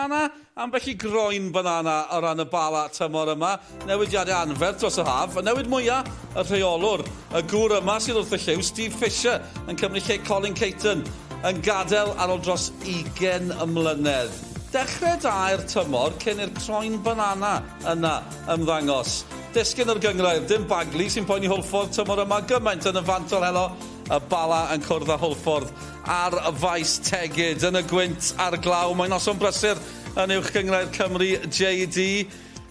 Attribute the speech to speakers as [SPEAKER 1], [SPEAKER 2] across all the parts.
[SPEAKER 1] banana, ambell i groen banana o ran y Bala tymor yma. Newidiadau anferth dros yr haf. Y newid mwyaf, y rheolwr, y gŵr yma sydd wrth y llyw, Steve Fisher, yn cymryd lle Colin Caton, yn gadael ar ôl dros 20 mlynedd. Dechrau da i'r tymor cyn i'r croen banana yna ymddangos. Disgyn o'r gynghrair, dim Bagley sy'n poeni Hwlffordd tymor yma gymaint yn y fantol helo. Y Bala yn cwrdd â Hwlffordd ar Faes Tegid yn y gwynt a'r glaw. Mae'n noson brysur yn Uwch Gynghrair Cymru JD.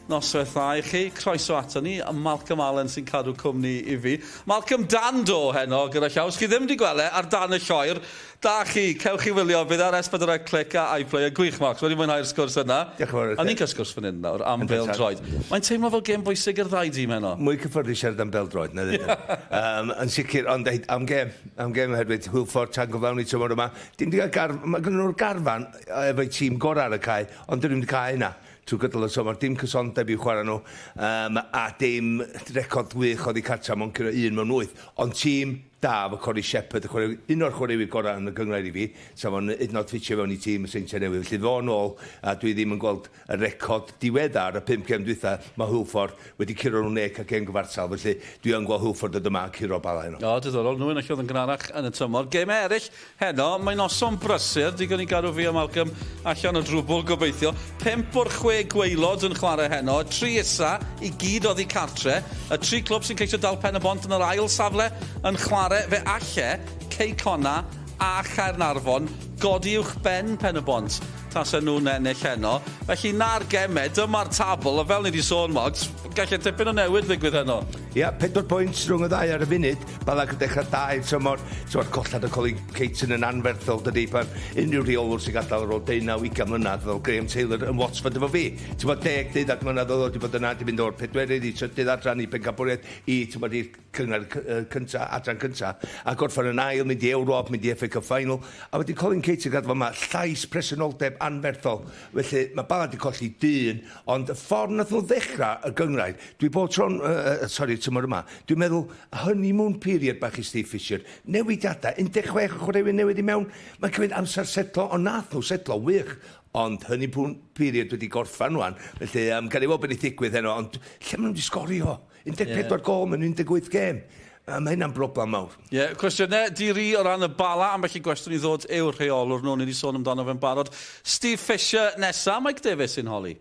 [SPEAKER 1] Noswaith dda i chi. Croeso ato ni. Malcolm Allen sy'n cadw cwmni i fi. Malcolm dan do heno gyda llaw. Os chi ddim wedi gweld e ar dan y lloer, da chi, cewch chi wylio. Bydd ar S4C Clic a iPlayer. Gwych, Mark. Wedi mwynhau'r sgwrs yna.
[SPEAKER 2] Diolch yn fawr.
[SPEAKER 1] A ni'n cael sgwrs fan hyn nawr am bêl-droed. Mae'n teimlo fel gêm bwysig i'r ddau dîm heno.
[SPEAKER 2] Mwy cyffyrddus siarad am bêl-droed, na ddeudan. Yn sicr, ond am gêm, am gêm oherwydd Hwlffordd tan gyflawni tymor yma. Dim 'di cael gar-, mae gynnon nhw'r garfan efo'u tîm gorau ar y cae, ond 'dyn nhw'm 'di cael hynna trwy gydol y tymor. Dim cysondeb i'w chwarae nhw, yym a dim record gwych oddi cartra, mond curo un mewn wyth. Ond tîm da efo Corey Shepherd, y chwaraewr, un o'r chwaraewyr gorau yn y gynghrair i fi, sa fo'n hyd yn oed ffitio fewn i tîm y Seintiau Newydd. Felly fo nôl, a dwi ddim yn gweld y record diweddar, y pump gêm dwytha, mae Hwlffordd wedi curo nhw neu cael gêm gyfartal, felly dwi yn gweld Hwlffordd dod yma a curo Bala heno.
[SPEAKER 1] O, diddorol, nhw enillodd yn gynharach yn y tymor. Gemau eraill Heno, mae'n noson brysur, digon i gadw fi a Malcolm allan o drwbwl gobeithio. Pump o'r chwe gwaelod yn chwarae heno, y tri isa i gyd oddi cartre. Y tri clwb sy'n ceisio dal Pen-y-bont yn yr ail safle yn chwarae, fe alle Cei Connah a Chaernarfon godi uwch ben Pen-y-bont tase nhw'n ennill heno. Felly 'na'r gemau, dyma'r tabl, a fel ni 'di sôn, Mogs, gallai tipyn o newid ddigwydd heno.
[SPEAKER 2] Ia, pedwar pwynt rhwng y ddau ar y funud. Bala yn dechrau da i'r tymor. T'mod, colled y Colin Caton yn anferthol, dydy, pan unrhyw rheolwr sy'n gadael ar ôl deunaw, ugain mlynedd, fel Graham Taylor yn Watford efo fi. T'mod, deg, deuddag mlynedd oedd o wedi bod yna, 'di mynd o'r pedwerydd i trydydd adran i bencampwriaeth i, t'mod, i'r cynghrair cynta, adran cynta, a gorffen yn ail, mynd i Ewrop, mynd i FA Cup Final, a wedyn Colin Caton gadael fama, llais presenoldeb anferthol. Felly, mae Bala 'di colli dyn, ond y ffordd nath nhw ddechrau y gynghrair, dwi bob tro'n, sori, tymor yma, dwi'n meddwl honeymoon period bach i Steve Fisher, newidiadau, 16 o chwaraewyr newydd i mewn, mae'n cymryd amser setlo, ond nath nhw setlo wych, ond honeymoon period wedi gorffen rwan, felly um, gawn ni weld beth wneith ddigwydd heno, ond lle maen nhw wedi sgorio? 14 yeah. gol mewn 18 gêm. Mae hynna'n broblem mawr.
[SPEAKER 1] Ie, yeah, cwestiynau di-ri o ran y Bala, ambell i gwestiwn i ddod yw'r rheolwr nhw, ni wedi sôn amdano fe'n barod. Steve Fisher nesa, Mike Davies sy'n holi.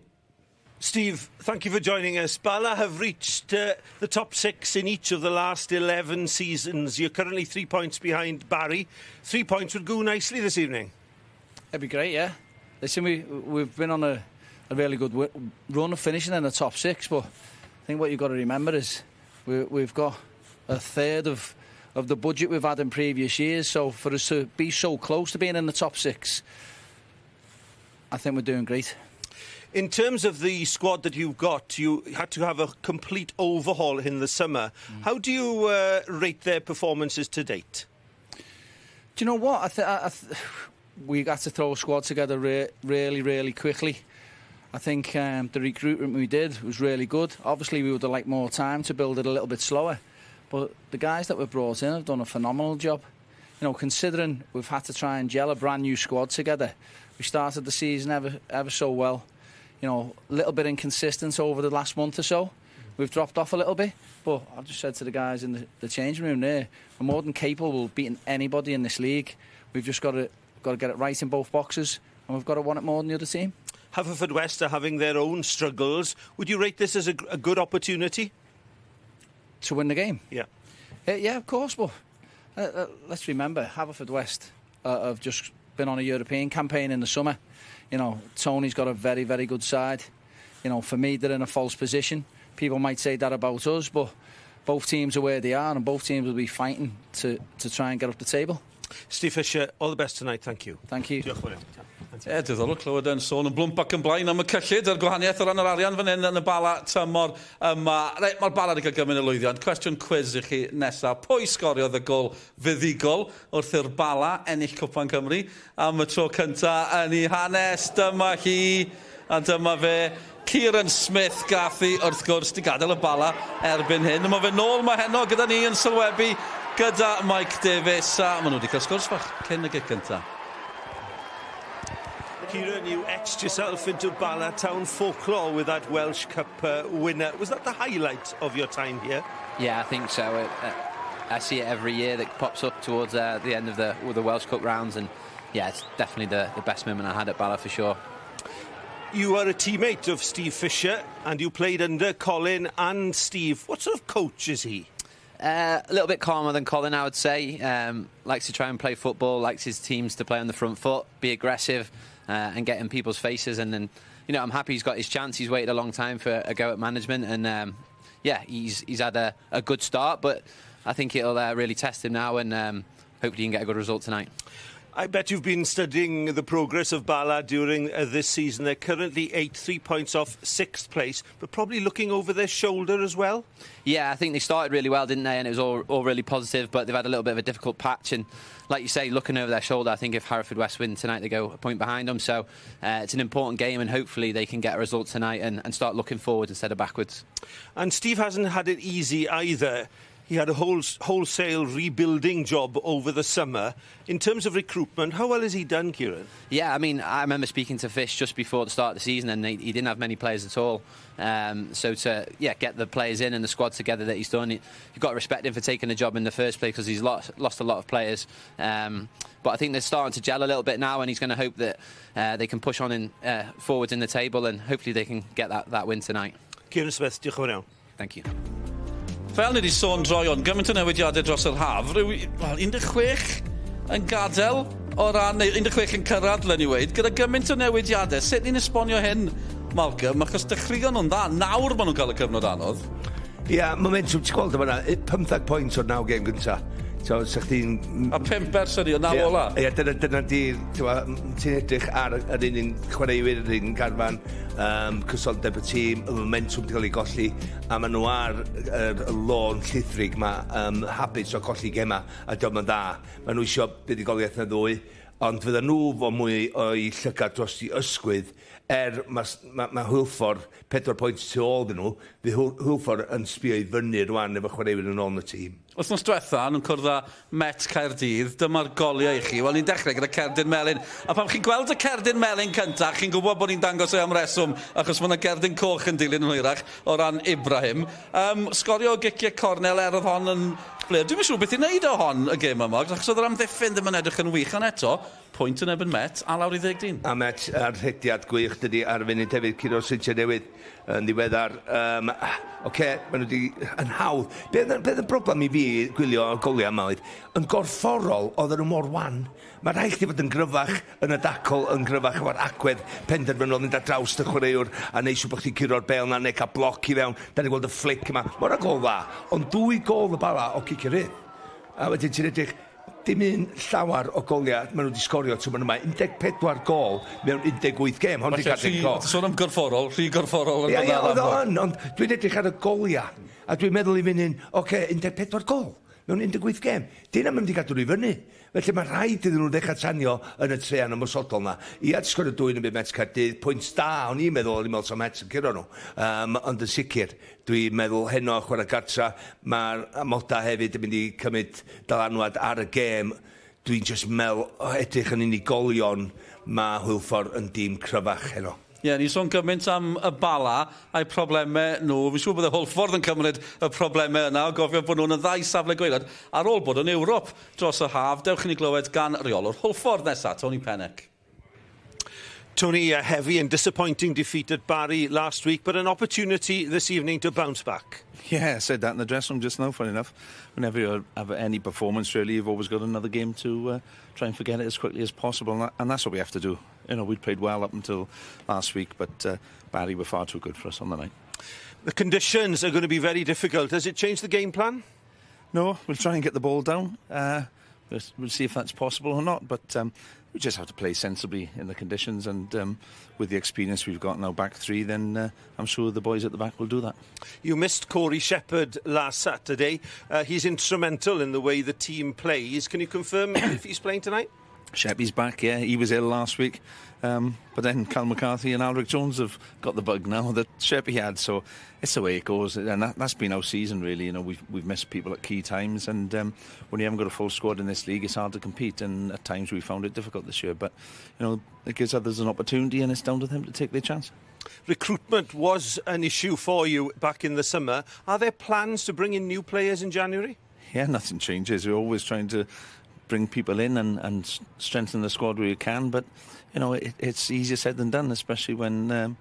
[SPEAKER 3] Steve, thank you for joining us. Bala have reached the top six in each of the last 11 seasons. You're currently 3 points behind Barry. 3 points would go nicely this evening.
[SPEAKER 4] It'd be great, yeah. Listen, we've been on a really good run of finishing in the top six, but I think what you've got to remember is we've got a third of the budget we've had in previous years, so for us to be so close to being in the top six, I think we're doing great.
[SPEAKER 3] In terms of the squad that you've got, you had to have a complete overhaul in the summer. How do you rate their performances to date?
[SPEAKER 4] Do you know what? I th- I th- we got to throw a squad together really, really quickly. I think the recruitment we did was really good. Obviously, we would have liked more time to build it a little bit slower. But the guys that were brought in have done a phenomenal job. Considering we've had to try and gel a brand new squad together. We started the season ever, ever so well. A little bit inconsistent over the last month or so. We've dropped off a little bit, but I've just said to the guys in the changing room there, we're more than capable of beating anybody in this league. We've just got to get it right in both boxes, and we've got to want it more than the other team.
[SPEAKER 3] Haverfordwest are having their own struggles. Would you rate this as a good opportunity?
[SPEAKER 4] To win the game?
[SPEAKER 3] Yeah.
[SPEAKER 4] Yeah, of course, but let's remember, Haverfordwest have just been on a European campaign in the summer. Tony's got a very, very good side. For me, they're in a false position. People might say that about us, but both teams are where they are and both teams will be fighting to try and get up the table.
[SPEAKER 3] Steve Fisher, all the best tonight. Thank you.
[SPEAKER 4] Thank you.
[SPEAKER 3] Diolch yn fawr iawn.
[SPEAKER 1] E, diddorol clywed e'n sôn yn blwmp ac yn blaen am y cyllid a'r gwahaniaeth o ran yr arian fan hyn yn y Bala tymor yma. Reit, mae'r Bala wedi cael gymaint o lwyddiant. Cwestiwn cwis i chi nesaf. Pwy sgoriodd y gol fuddugol wrth i'r Bala ennill Cwpan Cymru am y tro cyntaf yn ei hanes? Dyma hi, a dyma fe. Kieran Smith gath hi, wrth gwrs, di gadael y Bala erbyn hyn. Mae fe nôl 'ma heno gyda ni yn sylwebu gyda Mike Davies, a maen nhw wedi cael sgwrs fach cyn y gic gyntaf.
[SPEAKER 3] Kieran, you etched yourself into Bala Town folklore with that Welsh Cup winner. Was that the highlight of your time here?
[SPEAKER 5] Yeah, I think so. I see it every year that pops up towards the end of the Welsh Cup rounds, and yeah, it's definitely the best moment I had at Bala for sure.
[SPEAKER 3] You are a teammate of Steve Fisher, and you played under Colin and Steve. What sort of coach is he?
[SPEAKER 5] A little bit calmer than Colin, I would say. Likes to try and play football, likes his teams to play on the front foot, be aggressive, and get in people's faces. And then, you know, I'm happy he's got his chance. He's waited a long time for a go at management, and yeah, he's had a good start, but I think it'll really test him now, and hopefully he can get a good result tonight.
[SPEAKER 3] I bet you've been studying the progress of Bala during this season. They're currently 8, 3 points off sixth place, but probably looking over their shoulder as well.
[SPEAKER 5] Yeah, I think they started really well, didn't they? And it was all really positive, but they've had a little bit of a difficult patch. And like you say, looking over their shoulder, I think if Haverfordwest win tonight, they go a point behind them. So it's an important game, and hopefully they can get a result tonight and start looking forward instead of backwards.
[SPEAKER 3] And Steve hasn't had it easy either. He had a wholesale rebuilding job over the summer. In terms of recruitment, how well has he done, Kieran?
[SPEAKER 5] Yeah, I mean, I remember speaking to Fish just before the start of the season, and he didn't have many players at all. So to get the players in and the squad together that he's done, you've got to respect him for taking the job in the first place, because he's lost a lot of players. But I think they're starting to gel a little bit now, and he's going to hope that they can push on in forwards in the table, and hopefully they can get that win tonight.
[SPEAKER 3] Kieran Smith, diolch yn fawr iawn.
[SPEAKER 5] Thank you.
[SPEAKER 1] Fel ni wedi sôn droeon, gymaint o newidiadau dros yr haf, rhyw, well, 16 yn gadael o ran, neu 16 yn cyrraedd, len i weud, gyda gymaint o newidiadau. Sut ni'n esbonio hyn, Malcolm? Achos dechreuon nhw'n dda, nawr maen nhw'n cael y cyfnod anodd.
[SPEAKER 2] Ia, yeah, momentum, ti'n gweld yma, 15 pwynt o'r 9 gêm gynta. So, sa chdi'n...
[SPEAKER 1] A 5 ers hynny, o 9 ola.
[SPEAKER 2] Ie, dyna di, ti'n edrych ar yr un chwaraewyr, yr un garfan, cysondeb y tîm, y momentum wedi cael ei golli, a maen nhw ar y lôn llithrig ma, habit o colli gema, a diolch yn dda. Maen nhw eisiau buddugoliaeth na ddwy, ond fydda nhw fo mwy o'i llygad dros i ysgwydd, mae Hwlffordd 4 pwynt tu ôl iddyn nhw, fydd Hwlffordd yn sbio i fyny rwan efo chwaraewyr yn ôl yn y tîm.
[SPEAKER 1] Wythnos diwetha, nhw'n cwrdd â Met Caerdydd, dyma'r goliau i chi. Wel, ni'n dechrau gyda cerdyn melyn. A pan chi'n gweld y cerdyn melyn cyntaf, chi'n gwybod bod ni'n dangos e am reswm, achos mae yna gerdyn coch yn dilyn yn hwyrach o ran Ibrahim. Sgorio o giciau cornel er oedd hon yn ble. Dwi'm yn siŵr beth i wneud o hon y gêm yma, achos oedd yr amddiffyn ddim yn edrych yn wych, ond eto, pwynt yn erbyn Met a lawr i 10 dyn.
[SPEAKER 2] A Met ar rhediad gwych dydy ar y funud hefyd, curo Seintiau Newydd yn ddiweddar. Oce, maen nhw wedi yn hawdd. Beth yn broblem i fi gwylio y goliau yma oedd, yn gorfforol oedden nhw mor wan. Mae rhaid chdi fod yn gryfach yn y dacl, yn gryfach efo'r agwedd penderfynol, mynd ar draws dy chwaraewr a neud siŵr bod chdi'n curo'r bel na neu cael bloc i fewn. Da ni'n gweld y flick yma. Mae'r gol dda, ond 2 gôl y Bala o cicio rhydd. A wedyn ti'n edrych, dim un llawer o goliau maen nhw wedi sgorio tymor yma. 14 gol mewn 18 gêm. Hon di cadw'n gol.
[SPEAKER 1] Sôn am gorfforol, rhy gorfforol.
[SPEAKER 2] Ie, ie, oedd o yn, ond dwi'n edrych ar y goliau. A dwi'n meddwl i fynd yn, oce, 14 gol mewn 18 gêm. Dyna mynd i gadw nhw i fyny. Felly mae rhaid iddyn nhw ddechrau tanio yn y trean ymosodol na. Ia, di sgorio 2 yn y byd Met Caerdydd, pwynt da, o'n i'n meddwl, sa Met yn curo nhw. Ond yn sicr, dwi'n meddwl heno chwarae gartra, mae'r amodau hefyd yn mynd i cymryd dylanwad ar y gêm. Dwi'n just meddwl, edrych yn unigolion, mae Hwlffordd yn dîm cryfach heno.
[SPEAKER 1] Ie, yeah, ni'n sôn gymaint am y Bala a'i problemau nhw. Fi'n siŵr bod y Hwlffordd yn cymryd y problemau yna, o gofio bod nhw'n y ddau safle gwaelod ar ôl bod yn Ewrop dros y haf. Dewch i ni glywed gan reolwr Hwlffordd nesaf, Tony Pennock.
[SPEAKER 3] Tony, a heavy and disappointing defeat at Barry last week, but an opportunity this evening to bounce back.
[SPEAKER 6] Yeah, I said that in the dressing room just now, funny enough. Whenever you have any performance, really, you've always got another game to try and forget it as quickly as possible, and that's what we have to do. You know, we'd played well up until last week, but Barry were far too good for us on the night.
[SPEAKER 3] The conditions are going to be very difficult. Has it changed the game plan?
[SPEAKER 6] No, we'll try and get the ball down. We'll see if that's possible or not, but we just have to play sensibly in the conditions, and with the experience we've got now back three, then I'm sure the boys at the back will do that.
[SPEAKER 3] You missed Corey Shepherd last Saturday. He's instrumental in the way the team plays. Can you confirm if he's playing tonight?
[SPEAKER 6] Sheppy's back, yeah. He was ill last week. But then Cal McCarthy and Alric Jones have got the bug now that Sheppy had. So it's the way it goes. And that's been our season, really. You know, we've missed people at key times. And when you haven't got a full squad in this league, it's hard to compete. And at times we found it difficult this year. But, you know, it gives others an opportunity and it's down to them to take their chance.
[SPEAKER 3] Recruitment was an issue for you back in the summer. Are there plans to bring in new players in January?
[SPEAKER 6] Yeah, nothing changes. We're always trying to bring people in and strengthen the squad where you can, but you know, it's easier said than done, especially when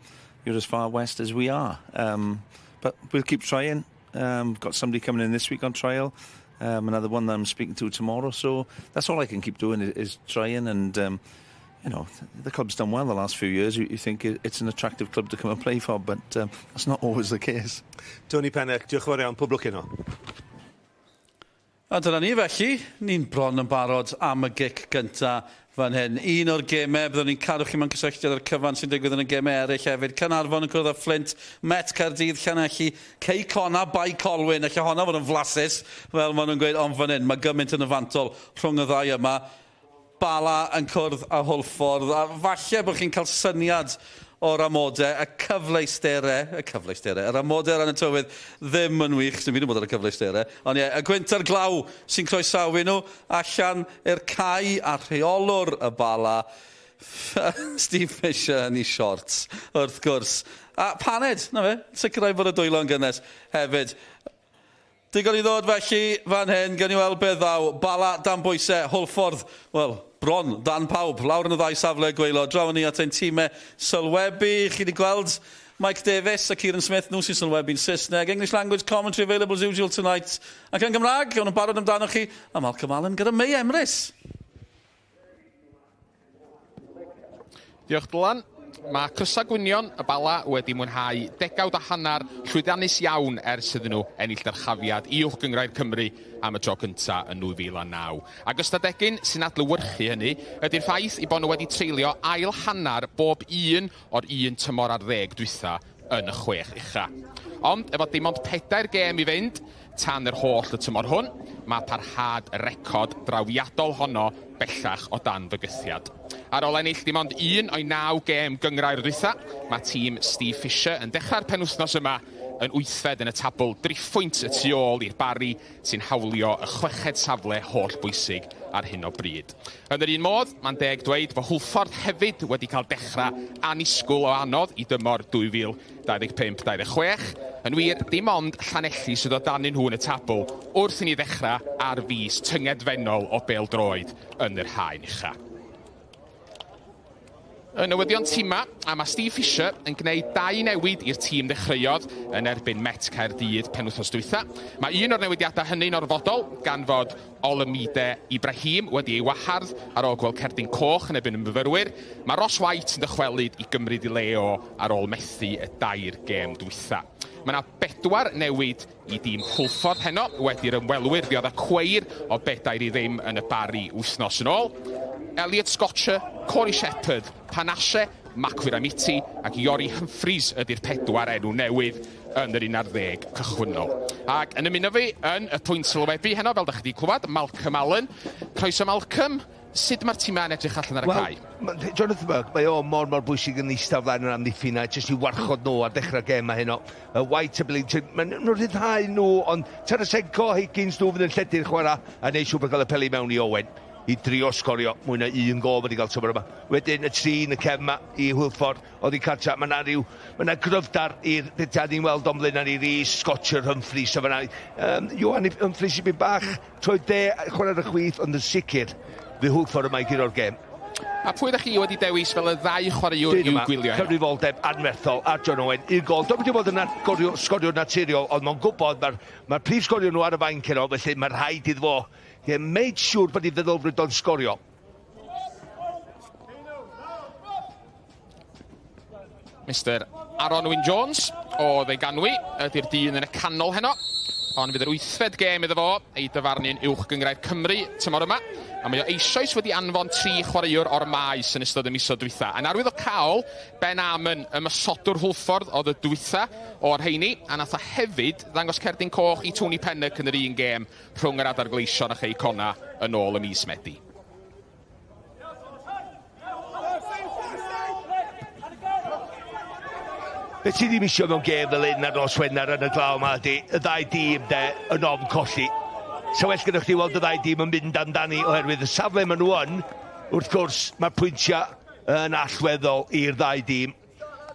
[SPEAKER 6] you're as far west as we are. But we'll keep trying. We've got somebody coming in this week on trial, another one that I'm speaking to tomorrow. So that's all I can keep doing is trying. And you know, the club's done well the last few years. You think it's an attractive club to come and play for, but that's not always the case.
[SPEAKER 3] Tony Pennock, diolch yn fawr iawn, pob lwc heno.
[SPEAKER 1] A dyna ni felly, ni'n bron yn barod am y gic gynta fan hyn. Un o'r gemau, byddwn ni'n cadw chi mewn cysylltiad ar cyfan sy'n digwydd yn y gemau eraill hefyd. Caernarfon yn cwrdd â Flint, Met Caerdydd, Llanelli, Cei Connah, Bae Colwyn. Alla honna fod yn flasus, fel maen nhw'n gweud, ond fan hyn, mae gymaint yn y fantol rhwng y ddau yma. Bala yn cwrdd â Hwlffordd, a falle bod chi'n cael syniad o'r amodau, y cyfleusterau, yr amodau ar y tywydd ddim yn wych, sy'n fi'n bod ar y cyfleusterau, ond ie, y gwynt a'r glaw sy'n croesawu nhw allan i'r cae a rheolwr y Bala, Steve Fisher yn ei shorts, wrth gwrs. A paned, na fe, sicrhau bod y dwylo'n gynnes hefyd. Digon i ddod felly fan hyn, gan i weld beth ddaw. Bala dan bwysau, Hwlffordd, wel, bron, dan pawb, lawr yn y ddau safle gwaelod. Draw ni at ein tîmau sylwebu. Chi wedi gweld Mike Davis a Kieran Smith, nhw sy'n sylwebu'n Saesneg. English language commentary available as usual tonight. Ac yn Gymraeg, o'n nhw'n barod amdano chi, a Malcolm Allen gyda Mei Emrys.
[SPEAKER 7] Diolch, Dylan. Mae Crysa Gwynion y Bala wedi mwynhau degawd a hanner llwyddiannus iawn ers iddyn nhw ennill dyrchafiad i Uwch Gynghrair Cymru am y tro cyntaf yn 2009. Ac ystadegyn sy'n adlewyrchu hynny ydy'r ffaith i bod nhw wedi treulio ail hanner bob un o'r un tymor ar ddeg dwytha yn y chwech ucha. Ond efo dim ond 4 gêm i fynd tan yr holl y tymor hwn, mae parhad y record drawiadol honno bellach o dan fygythiad. Ar ôl ennill dim ond 1 o'i 9 gêm gynghrair dwytha, mae tîm Steve Fisher yn dechrau'r penwythnos yma yn 8fed yn y tabl, driphwynt y tu ôl i'r Barri sy'n hawlio y 6fed safle holl bwysig ar hyn o bryd. Yn yr un modd, mae'n deg dweud fod Hwlffordd hefyd wedi cael dechrau annisgwyl o anodd i dymor 2025-26. Yn wir, dim ond Llanelli sydd o danyn nhw yn y tabl wrth i ni ddechrau ar fis tyngedfennol o bêl-droed yn yr haen ucha. Y newyddion tîma, a mae Steve Fisher yn gwneud 2 newid i'r tîm ddechreuodd yn erbyn Met Caerdydd penwythnos dwytha. Mae un o'r newidiadau hynny'n orfodol gan fod Olamide Ibrahim wedi ei wahardd ar ôl gweld cerdyn coch yn erbyn y myfyrwyr. Mae Ross White yn dychwelyd i gymryd i le o ar ôl methu y 2 gêm dwytha. Mae yna 4 newid i dîm Hwlffordd heno wedi'r ymwelwyr ddiodda cweir o 4-0 yn y Barri wythnos yn ôl. Elliot Scotcher, Corey Shepherd, Panashe, Makwiramiti ac Iori Humphreys ydy'r 4 enw newydd yn yr 11 cychwynnol. Ac yn ymuno fi yn y pwynt sylwebu heno, fel dach chi wedi clywed, Malcolm Allen. Croeso Malcolm, sut mae'r tîmau yn edrych allan ar y cae?
[SPEAKER 2] Jonathan Burke, mae o mor bwysig yn eistedd flaen yr amddiffyn a jyst i warchod nhw ar dechrau gêm mae heno. White a Billington, maen nhw'n rhyddhau nhw, ond Tarasenko, Higgins nhw fydd yn lledu'r chwarae a neud siŵr bod cael y peli mewn i Owen i drio sgorio mwy na 1 gôl wedi cael tymor yma. Wedyn y 3 yn y cefn yma i Hwlffordd, oedd i cartra, mae yna gryfdar i'r bethau ni'n weld o'n blaen ni, Rees, Scotcher, Humphreys, so fyna. Johan Humphreys i byd bach, troi de, chwarae ar y chwith, ond yn sicr, fe Hwlffordd yma i guro'r gêm.
[SPEAKER 7] A pwy ydych chi wedi dewis fel y ddau chwaraewr i'w gwylio heno?
[SPEAKER 2] Cyfrifoldeb anferthol ar John Owen, un gol. Dwi'n mynd i fod yn sgoriwr naturiol, ond mae'n gwybod, mae'r prif sgoriwr nhw ar y fainc heno, felly mae rhaid iddo fo made siŵr bod ei feddylfryd o'n sgorio.
[SPEAKER 7] Mr Aaron Wyn Jones o Ddeganwy ydy'r dyn yn y canol heno. Ond fydd yr 8fed gêm iddo fo ei dyfarnu'n Uwch Gynghrair Cymru tymor yma. A mae o eisoes wedi anfon 3 chwaraewr o'r maes yn ystod y misoedd dwytha. Yn arwyddocaol, Ben Amon, ymosodwr Hwlffordd oedd y dwytha o'r rheini, a nath o hefyd ddangos cerdyn coch i Tony Pennock yn yr un gêm rhwng yr Adar Gleision a Chei Connah yn ôl y mis Medi.
[SPEAKER 2] Be ti ddim isio mewn gêm fel hyn ar nos Wener yn y glaw yma ydy y ddau dîm de yn ofn colli. Sa well gyda chdi weld y ddau dîm yn mynd amdani oherwydd y safle maen nhw yn, wrth gwrs, mae'r pwyntiau yn allweddol i'r ddau dîm.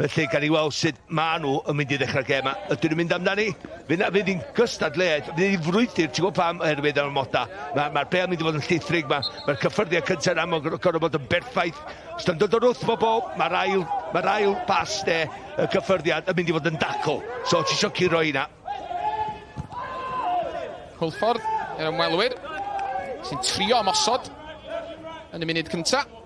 [SPEAKER 2] Felly, gawn ni weld sut maen nhw yn mynd i ddechrau'r gêm yma. Ydyn nhw'n mynd amdani? Fydd na, fydd hi'n gystadleuaeth, fydd hi'n frwydr, ti'n gwybod pam, oherwydd yr amoda. Mae'r ma bêl mynd i fod yn llithrig, mae'r ma cyffyrddiad cyntaf yna, mae'n gorfod bod yn berffaith. Os dio'n dod o'r wrth bobl, mae'r ail, mae'r ail bas de, y cyffyrddiad yn mynd i fod yn dacl. So ti isio curo hynna.
[SPEAKER 7] Hwlffordd, yr ymwelwyr, sy'n trio ymosod yn y munud cyntaf.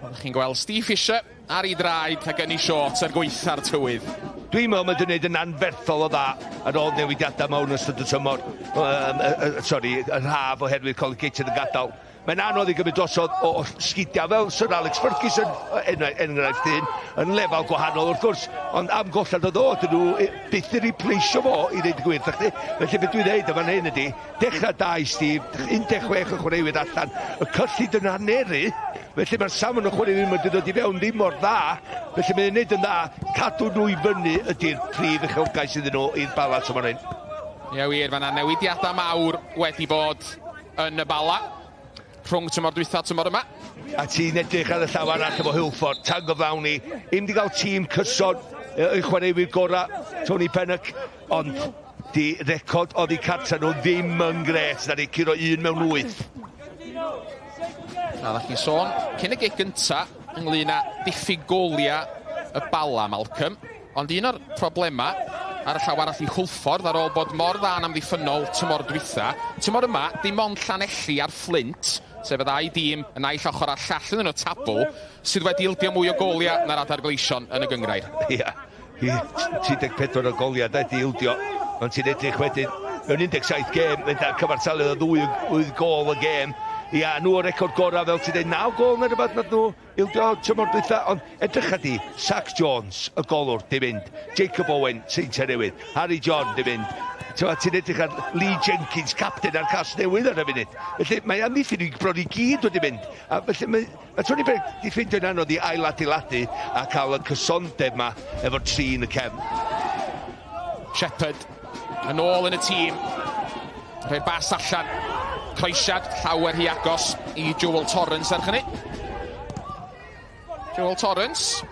[SPEAKER 7] Oeddech chi'n gweld Steve Fisher ar ei draed ac yn ei shorts er gwaetha'r tywydd.
[SPEAKER 2] Dwi'n meddwl mae wedi gwneud yn anferthol o dda ar ôl newidiadau mawr yn ystod y tymor. Um, sorry, yr haf oherwydd Colin Caton yn gadael. Mae'n anodd i gymryd drosodd o sgidiau fel Sir Alex Ferguson, enghraifft un, yn lefel gwahanol wrth gwrs, ond am golled o ddo, dyn nhw byth yn replaceio fo i ddeud y gwir, chdi. Felly beth dwi'n dweud yn fan hyn ydy, dechrau da i Steve, 16 o chwaraewyr allan, y cyllid yn haneru, felly mae'r safon o chwaraewyr wedi dod i fewn ddim mor dda, felly mae'n neud yn dda, cadw nhw i fyny ydy'r prif uchelgais iddyn nhw i'r Bala tymor hyn.
[SPEAKER 7] Ie wir, mae yna newidiadau mawr wedi bod yn y Bala rhwng tymor dwytha tymor yma.
[SPEAKER 2] A ti'n edrych ar y llaw arall efo Hwlffordd, tan gyflawni, i'm di gael tîm cyson y chwaraewyr gorau, Tony Pennock, ond di record oddi cartra nhw ddim yn gret, na ni curo 1 mewn 8.
[SPEAKER 7] Na, ddech chi'n sôn, cyn y gic gynta ynglyn â diffyg goliau y Bala, Malcolm, ond un o'r problemau ar y llaw arall i Hwlffordd ar ôl bod mor dda yn amddiffynnol tymor dwytha, tymor yma, dim ond Llanelli a'r Fflint, sef y ddau dîm y naill ochr a'r llall yn y tabl, sydd wedi ildio mwy o goliau na'r Adar Gleision yn y gyngrair.
[SPEAKER 2] Ia, 34 o goliau da di ildio, ond ti'n edrych wedyn, mewn 17 gêm, mynd â cyfartaledd o 2 gol y gêm. Ia, nhw o'r record gorau fel ti'n dweud, 9 gol neu rhywbeth nath nhw ildio tymor dwytha, ond edrych di, Sac Jones, y golwr, di mynd, Jacob Owen, Seintiau Newydd, Harry John, di mynd, ti'n edrych ar Lee Jenkins, captain ar Casnewydd ar y funud. Felly mae amddiffyn i bron i gyd wedi mynd. A felly mae Tony Pennock di ffeindio'n anodd i ailadeiladu a cael y cysondeb ma efo'r tri yn y cefn.
[SPEAKER 7] Shepherd yn ôl yn y tîm. Rhoi'r bas allan. Croesiad llawer hi agos i Joel Torrance ar hynny. Joel Torrance.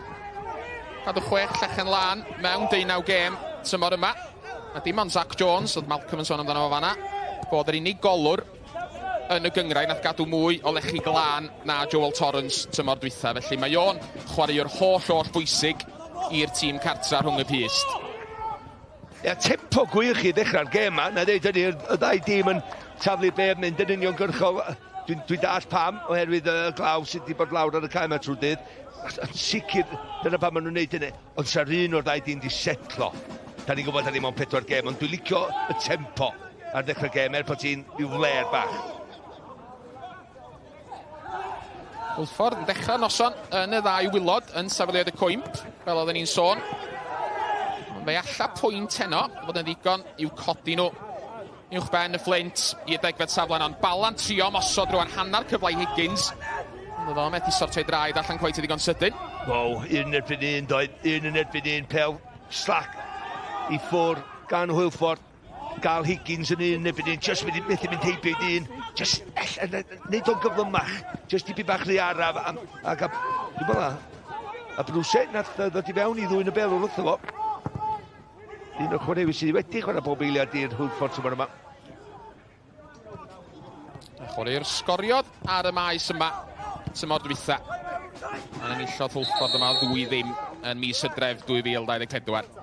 [SPEAKER 7] Cadw chwech llechen lân mewn 19 gêm tymor yma. A dim ond Zach Jones, oedd Malcolm yn sôn amdano fo fanna, bod yr unig golwr yn y gyngrair nath gadw mwy o lechi glân na Joel Torrance tymor dwytha. Felly mae o'n chwaraewr holl holl bwysig i'r tîm cartra rhwng y pyst.
[SPEAKER 2] Ia, tempo gwych i ddechrau'r gêm yma. Na dweud hynny, y ddau dîm yn taflu bêl mynd yn uniongyrchol. Dwi'n dwi dall pam, oherwydd y glaw sydd wedi bod lawr ar y cae yma trwy'r dydd. Yn sicr, dyna pam maen nhw'n neud hynny. Ond sa'r un o'r ddau dîm di setlo. Da ni'n gwybod da ni mewn pedwar gêm, ond dwi'n licio y tempo ar ddechrau'r gêm, er bod ti'n rhyw fler bach.
[SPEAKER 7] Hwlffordd yn dechrau noson yn y ddau waelod yn safleoedd y cwymp, fel oedden ni'n sôn. Ond fe alla pwynt heno fod yn ddigon i'w codi nhw uwch ben y Fflint i'r degfed safle yna. Ond Bala'n trio mosod rwan hanner cyfle i Higgins. Ond oedd o methu sortio'i draed allan cweit i ddigon sydyn.
[SPEAKER 2] Wow, un yn erbyn un, doedd. Un yn erbyn un, pel slac i ffwr gan Hwlffordd. Gael Higgins yn un yn erbyn un, just mynd, methu mynd heibio i dyn. Just, neud o'n gyflymach. Just dipyn bach rhy araf. Ac, dwi'n meddwl, a Bruce nath ddod i fewn i ddwyn y bel wrtho fo. Un o'r chwaraewyr sydd wedi chwarae bob eiliad i'r Hwlffordd tymor yma.
[SPEAKER 7] Chwaraewr sgoriodd ar y maes yma tymor dwytha. Yn enillodd Hwlffordd yma 2-0 yn mis Hydref 2024.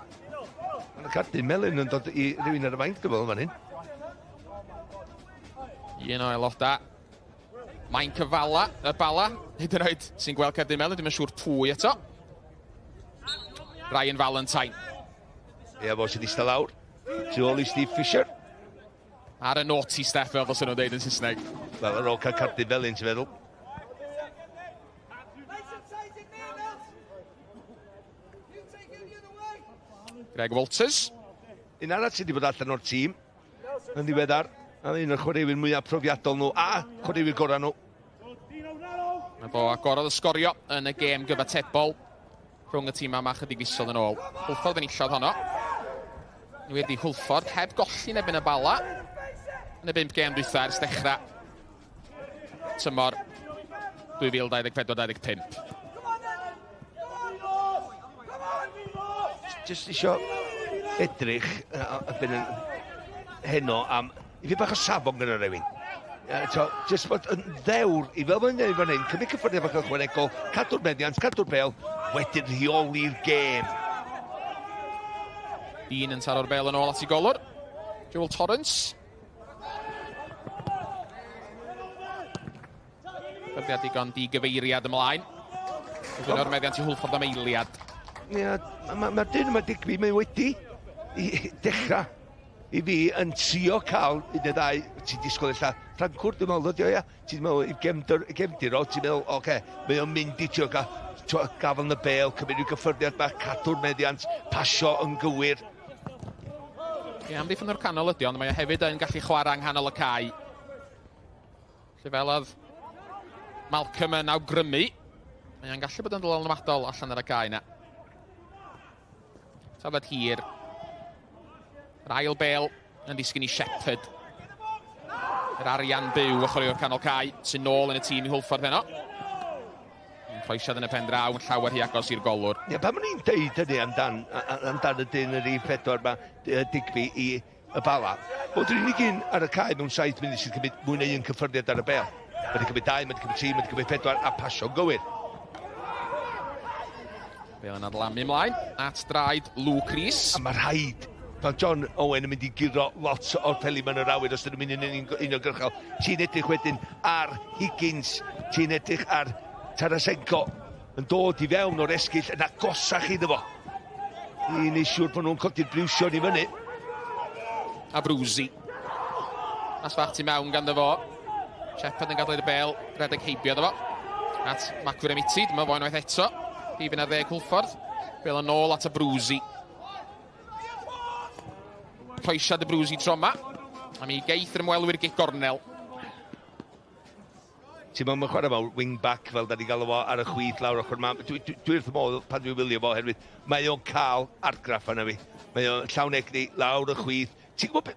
[SPEAKER 2] Mae'n cardyn melyn yn dod i rywun ar y fainc, dwi'n meddwl, fan hyn.
[SPEAKER 7] Un o aelodau Mae'n cyfala, y Bala, hyd yn oed sy'n gweld cerdyn melyn, dwi'n siŵr pwy eto. Ryan Valentine.
[SPEAKER 2] Ie, fo sydd eistedd lawr. Tu ôl i Steve Fisher.
[SPEAKER 7] Ar y naughty step, fel fos nhw'n dweud yn Saesneg.
[SPEAKER 2] Fel ar ôl cael cardyn felyn, ti'n feddwl?
[SPEAKER 7] Greg Walters.
[SPEAKER 2] Un arall sydd wedi bod allan o'r tîm yn ddiweddar. A un o'r chwaraewyr mwyaf profiadol nhw a chwaraewyr gorau nhw.
[SPEAKER 7] Mae fo agorodd y sgorio yn y gêm gyfatebol rhwng y tîmau yma chydig fisoedd yn ôl. Hwlffordd yn illodd honno. Ni wedi Hwlffordd heb golli yn erbyn y Bala yn y bump gêm dwytha ers dechrau tymor 2024-25.
[SPEAKER 2] Just isio edrych uh, yn heno am i fi bach o safon gyda rhywun. So, just bod yn ddewr i fel mae'n gwneud fan hyn, cymryd cyffyrddiad bach ychwanegol, cadw'r meddiant, cadw'r bel, wedyn rheoli'r gêm.
[SPEAKER 7] Dean yn taro'r bel yn ôl at ei golwr. Joel Torrance. Hyrddiad digon digyfeiriad ymlaen. Dwi'n o'r meddiant i Hwlffordd am eiliad.
[SPEAKER 2] Ie, mae'r ma, ma dyn yma Digby, mae wedi i dechrau i fi yn trio cael un neu ddau, ti'n disgwyl ella, Ffrancwr, dwi'n meddwl, ydi o, ia? Ti'n meddwl, i gefndir, gefndir o, ti'n meddwl, oce, okay, mae o'n mynd i trio gael, gafel yn y bel, cymryd rhyw gyffyrddiad bach, cadw'r meddiant, pasio yn gywir.
[SPEAKER 7] Ie, amddiffyn o'r canol ydi, ond mae o hefyd yn gallu chwarae yng nghanol y cae. Lle fel oedd Malcolm yn awgrymu, mae o'n gallu bod yn ddylanwadol allan ar y cae yna. Tafod hir. Yr ail bel yn disgyn i Shepherd. Yr arian byw y chwaraewr canol cae sy'n nôl yn y tîm i Hwlffordd heno. Yn croesiad yn y pen draw yn llawer rhy agos i'r golwr.
[SPEAKER 2] Ie, pan o'n i'n deud hynny amdan, amdan y dyn yr 1-4 ma, Digby i y Bala, bod yr unig un ar y cae mewn 7 munud sy'n cymryd mwy na un cyffyrddiad ar y bel. Mae wedi cymryd dau, mae wedi cymryd tri, mae wedi cymryd pedwar, a pasio'n gywir.
[SPEAKER 7] Bel yn adlamu ymlaen at draed Luke Rees.
[SPEAKER 2] A mae rhaid mae John Owen yn mynd i guro lot o'r peli ma'n yr awyr os dyn nhw'n mynd yn uniongyrchol. Ti'n edrych wedyn ar Higgins, ti'n edrych ar Tarasenko yn dod i fewn o'r esgyll yn agosach iddo fo. I wneud siŵr bod nhw'n codi'r briwsion i fyny.
[SPEAKER 7] A Brwsi. Mas fach tu mewn ganddo fo. Shepard yn gadael i'r bel redeg heibio iddo fo. At Macwremiti, dyma fo unwaith eto. Rhif 11 Hwlffordd. Bel yn ôl at y Brwsi. Croesiad y Brwsi tro yma. A mi geith yr ymwelwyr gic gornel.
[SPEAKER 2] Ti'n meddwl, mae'n chwarae fel wing-back, fel da ni gael fo ar y chwith lawr ochr yma. Dwi, dwi, dwi wrth y modd pan dwi'n wylio fo, oherwydd mae o'n cael argraff arna fi. Mae o'n llawn egni, lawr y chwith. Ti'n gwybod,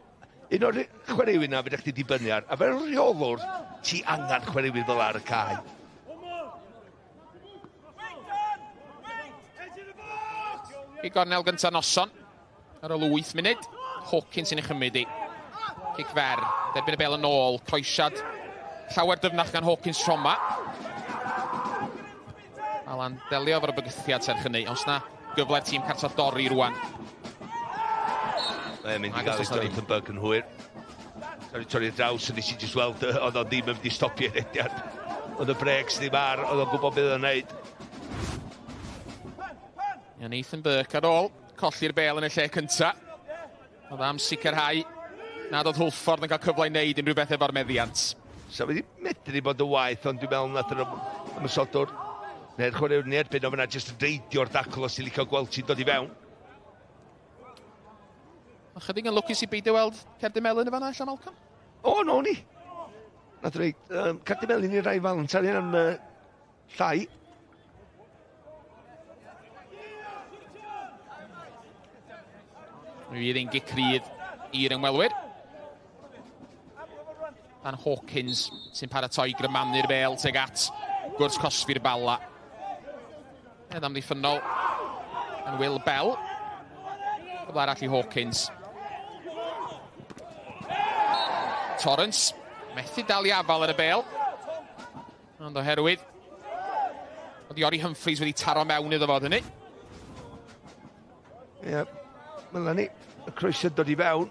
[SPEAKER 2] un o'r chwaraewyr na fedrwch chdi dibynnu ar, a fel rheolwr, ti angen chwaraewyr fel ar y cae.
[SPEAKER 7] I gornel gyntaf noson, ar ôl 8 munud, Hawkins sy'n ei chymryd i. Cic fer, derbyn y bel yn ôl, croesiad llawer dyfnach gan Hawkins tro yma. Alan delio efo'r bygythiad serch hynny, os na gyfle'r tîm cartref dorri rwan.
[SPEAKER 2] Mae'n mynd i gael ei Jonathan Burke yn hwyr. Sorry, torri draws, nes i jyst weld oedd o ddim yn mynd i stopio'r rediad. Oedd y breaks ddim ar, oedd o'n gwybod beth oedd o'n neud.
[SPEAKER 7] Ia, Nathan Burke ar ôl colli'r bel yn y lle cynta. Oedd am sicrhau nad oedd Hwlffordd yn cael cyfle i wneud unrhyw beth efo'r meddiant.
[SPEAKER 2] So wedi medru bod yn waeth, ond dwi'n meddwl nath yr ymosodwr neu'r chwaraewr yn erbyn o fyna jyst reidio'r dacl os ti'n licio gweld ti'n dod i fewn.
[SPEAKER 7] Ychydig yn lwcus i beidio weld cerdyn melyn yn fan'na, ella, Malcolm?
[SPEAKER 2] O, no ni. Nath rei cerdyn melyn i Rai Valentine am llai.
[SPEAKER 7] Mi fydd ein gic rydd i'r ymwelwyr. Dan Hawkins sy'n paratoi grymanu'r bel tuag at gwrs cosbi'r Bala. Edd amddiffynnol yn Will Bell. Cyfle arall i Hawkins. Torrance methu dal i afal ar y bel. Ond oherwydd oedd Iori Humphreys wedi taro mewn iddo fo hynny.
[SPEAKER 2] Ie, yeah, Melanie, y croeso dod i fewn.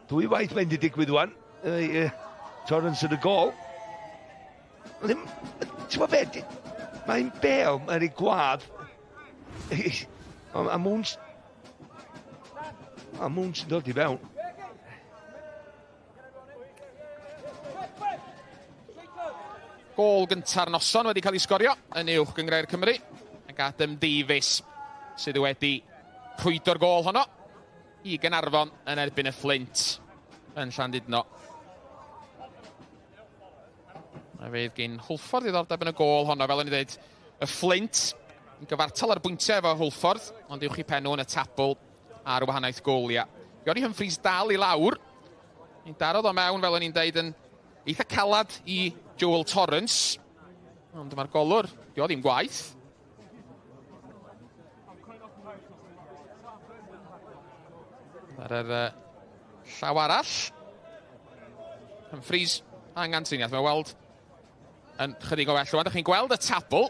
[SPEAKER 2] Dwy waith mae'n di digwydd wan. Torrance yn y gol. Ddim, ti'n gwybod be, mae'n bel, mae'n ei gwad. A Moons... A Moons yn dod i fewn.
[SPEAKER 7] Gôl gynta'r noson wedi cael ei sgorio yn uwch gynghrair Cymru. Ac Adam Davies sydd wedi rhwydo'r gôl honno i Gaernarfon yn erbyn y Fflint yn Llandudno. A fydd gyn Hwlffordd ddiddordeb yn y gôl honno, fel o'n i dweud, y Fflint Yn gyfartal ar bwyntiau efo Hwlffordd, ond uwch eu pen nhw yn y tabl ar wahaniaeth goliau. Iori Humphreys dal i lawr. Ni'n darodd o mewn, fel o'n i'n deud, yn eitha calad i Joel Torrance. Ond mae'r golwr, di o ddim gwaith. Ar yr llaw arall. Humphreys angen triniaeth. Mae'n weld yn chydig o well. Rwan, chi'n gweld y tabl.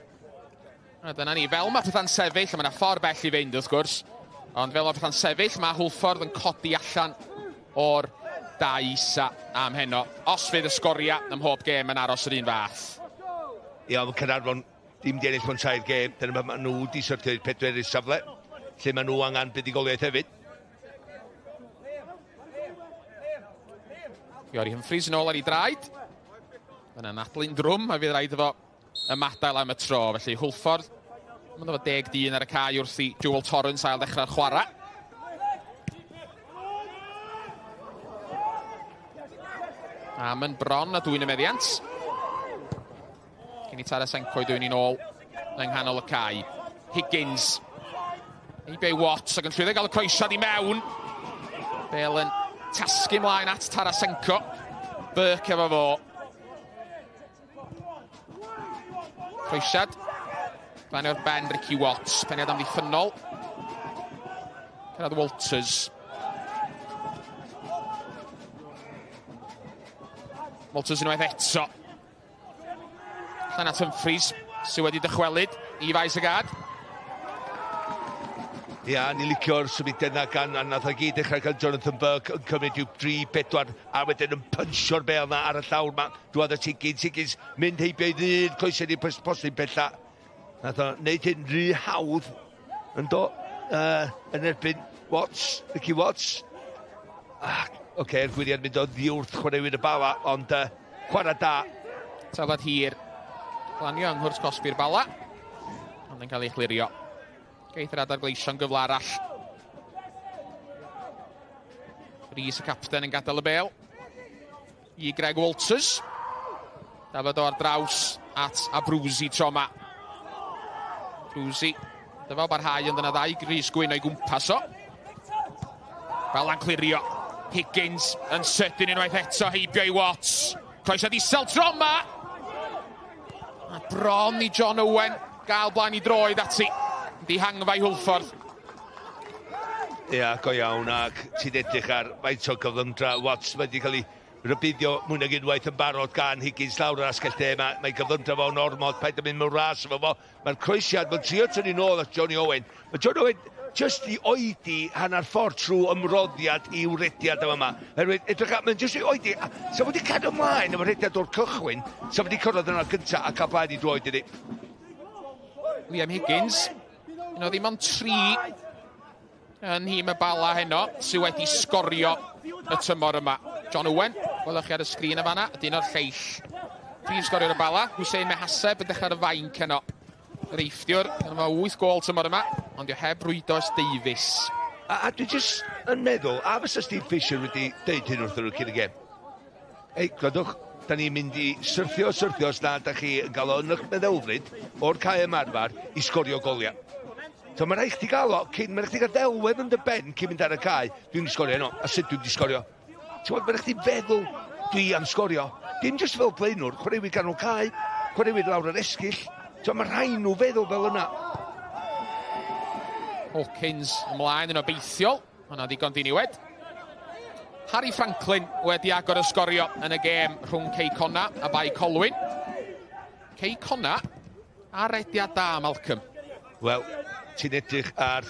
[SPEAKER 7] A dyna ni, fel mae pethau'n sefyll, a mae yna ffordd bell i fynd wrth gwrs, ond fel mae pethau'n sefyll, mae Hwlffordd yn codi allan o'r dau isa am heno. Os fydd y sgoria ym mhob gêm yn aros yr un fath.
[SPEAKER 2] Ia, mae Caernarfon ddim di ennill mewn 3 gêm. Dyna pam maen nhw wedi syrthio i'r pedwerydd safle, lle maen nhw angen buddugoliaeth hefyd.
[SPEAKER 7] Iori Humphreys yn ôl ar ei draed. Yna'n anadlu'n drwm, a fydd rhaid iddo ymadael am y tro. Felly Hwlffordd, mae'n efo 10 dyn ar y cae wrth i Joel Torrance ail ddechrau'r chwarae. Am yn bron a dwy'n y meddiant. Cyn i Tarasenko i dwyn i'n ôl yng nghanol y cae. Higgins. Eibio i Watts ac yn llwyddo gael y croesiad i mewn. Bale yn tasgu ymlaen at Tarasenko. Burke efo fo. Croesiad. Glanio'r ben Ricky Watts. Peniad amddiffynnol. Cyrraedd Walters. Walters unwaith eto. Allan at Humphreys, sydd wedi dychwelyd i faes y gad.
[SPEAKER 2] Ia, ni licio'r symudiad yna gan a nath o gyd dechrau gan Jonathan Burke yn cymryd rhyw 3-4 a wedyn yn punsio'r bêl na ar y llawr ma. Dŵad at Higgins, Higgins mynd heibio i ddyn, coesau ni posib pella. Nath o wneud hyn rhy hawdd yn do yn erbyn Watts, Ricky Watts. Oce, yr gwiriad mynd o ddiwrth chwaraewyr y Bala, ond chwarae da.
[SPEAKER 7] Taflad hir, glanio yng nghwrs cosbi'r Bala, ond yn cael ei chlirio. Geith yr adar gleision gyfle arall. Rhys y capten yn gadael y bêl i Greg Walters. Dafod o ar draws at Abruzzi tro yma. Abruzzi, dyfal barhau, ond yna ddau Rhys Gwyn o'i gwmpas o. Bala'n clirio. Higgins yn sydyn unwaith eto, heibio i Watts. Croesiad isel tro yma. A bron i John Owen gael blaen i droed ati. Dihangfa i Hwlffordd.
[SPEAKER 2] Ia, go iawn, ac ti'n edrych ar faint o gyflymdra Watts wedi cael ei rybuddio mwy nag unwaith yn barod gan Higgins lawr yr asgell de. Mae gyflymdra fo'n ormod, paid â mynd mewn ras efo fo. Mae'r croesiad, mae'n trio tynnu nôl at Johnny Owen. Mae Johnny Owen just i oedi hanner ffordd trwy ymroddiad i wrediad yma yma. Herwydd, edrych ar, mae'n just i oedi, sa wedi cadw ymlaen efo'r rhediad o'r cychwyn, sa wedi cyrraedd yna gyntaf a cael blaen i droed iddi.
[SPEAKER 7] Liam Higgins, un o ddim ond 3 yn nhîm y Bala heno, sydd wedi sgorio y tymor yma. John Owen, welwch chi ar y sgrin y fanna, dyn o'r lleill. Prif sgoriwr y Bala, Hussein Mehaseb yn dechrau ar y fainc heno. Yr eifftiwr, yn efo 8 gôl tymor yma, ond yw heb rwydo ers Davies.
[SPEAKER 2] A dwi jyst yn meddwl, a fysa Steve Fisher wedi deud hyn wrthyn nhw cyn y gêm? Ei, gwrandwch, da ni'n mynd i syrthio os na da chi yn gael o yn eich meddylfryd o'r cae ymarfer i sgorio goliau. So mae'n rhaid chdi gael o, cyn, mae'n rhaid chdi gael delwedd yn dy ben cyn mynd ar y cae, dwi'n mynd i sgorio heno, a sut dwi'n mynd i sgorio. Ti'n gwybod, mae'n rhaid chdi feddwl, dwi am sgorio. Dim jyst fel blaenwr, chwaraewyr ganol cae, chwaraewyr lawr yr esgyll. So mae rhaid nhw feddwl fel yna.
[SPEAKER 7] Hawkins ymlaen yn obeithiol, hwnna ddigon diniwed. Harry Franklin wedi agor y sgorio yn y gêm rhwng Cei Connah a Bae Colwyn. Cei Connah a rediad da, Malcolm.
[SPEAKER 2] Wel, ti'n edrych ar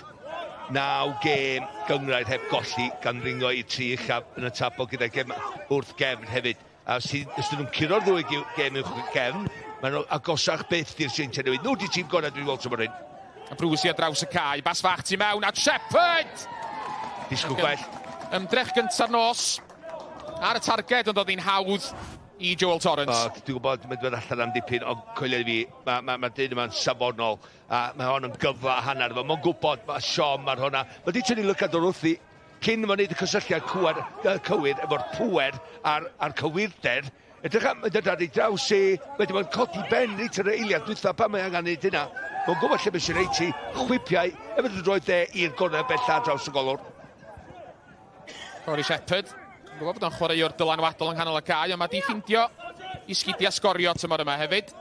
[SPEAKER 2] 9 gêm gynghrair heb golli gan ringo i 3 uchaf yn y tabl gyda gêm wrth gefn hefyd. A os ydyn nhw'n curo'r ddwy gêm uwch gefn, maen nhw agosach byth i'r Seintiau Newydd. Nhw 'di tîm gorau dwi'n weld tymor hyn.
[SPEAKER 7] A Brwsi ar draws y cae, bas fach tu mewn at Shepherd!
[SPEAKER 2] Disgwyl gwell.
[SPEAKER 7] Ymdrech gynta'r nos ar y targed, ond oedd hi'n hawdd i Joel Torrance.
[SPEAKER 2] O, dwi'n gwybod, mae'n dod allan am dipyn, ond coelio i fi, mae'r dyn yma'n safonol, a mae hon yn gyfle a hanner. Mae'n gwybod, mae siom ar hwnna. Mae di tynnu lygad o'r wrthi. Cyn fo wneud y cysylltiad cywir, cywir efo'r pŵer a'r, a'r cywirder, edrych am, mae'n dod ar ei draws i, wedyn mae'n codi ben reit ar y eiliad dwytha pan mae angen neud hynna. Mae'n gwybod lle mae eisiau reit ti, chwipiau, efo dy droed dde i'r gornel bella draws y golwr.
[SPEAKER 7] Corey Shepherd, yn gwybod bod o'n chwaraewr dylanwadol yng nghanol y cae, ond mae di ffindio i sgidiau sgorio tymor yma hefyd.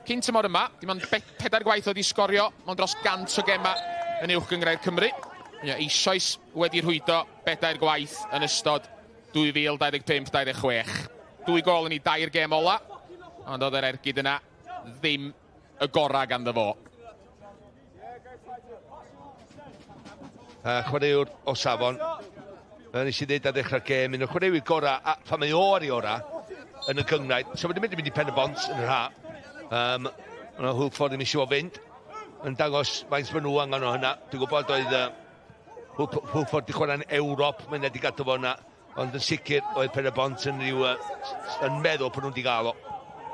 [SPEAKER 7] Cyn tymor yma, dim ond pedair gwaith oedd i sgorio mewn dros 100 o gemau yn Uwch Gynghrair Cymru. Mae o eisoes wedi rhwydo bedair gwaith yn ystod 2025-26. Dwy gôl yn ei dair gêm ola, ond oedd yr ergyd yna ddim y gorau ganddo fo.
[SPEAKER 2] Chwaraewr o safon. Fel nes i ddeud ar ddechrau'r gêm, un o'r chwaraewyr gorau, a phan mae o ar ei orau, yn y gynghrair. So mae'n mynd i mynd i Pen y Bont yn yr ha. Um, Yna Hwlffordd ddim eisiau fo fynd. Yn dangos faint maen nhw angen o hynna. Dwi'n gwybod oedd uh, Hwlffordd wedi chwarae'n Ewrop, mae'n wedi gadw fo yna. Ond yn sicr oedd Pen y Bont yn rhyw, uh, yn meddwl bod nhw'n wedi gael o.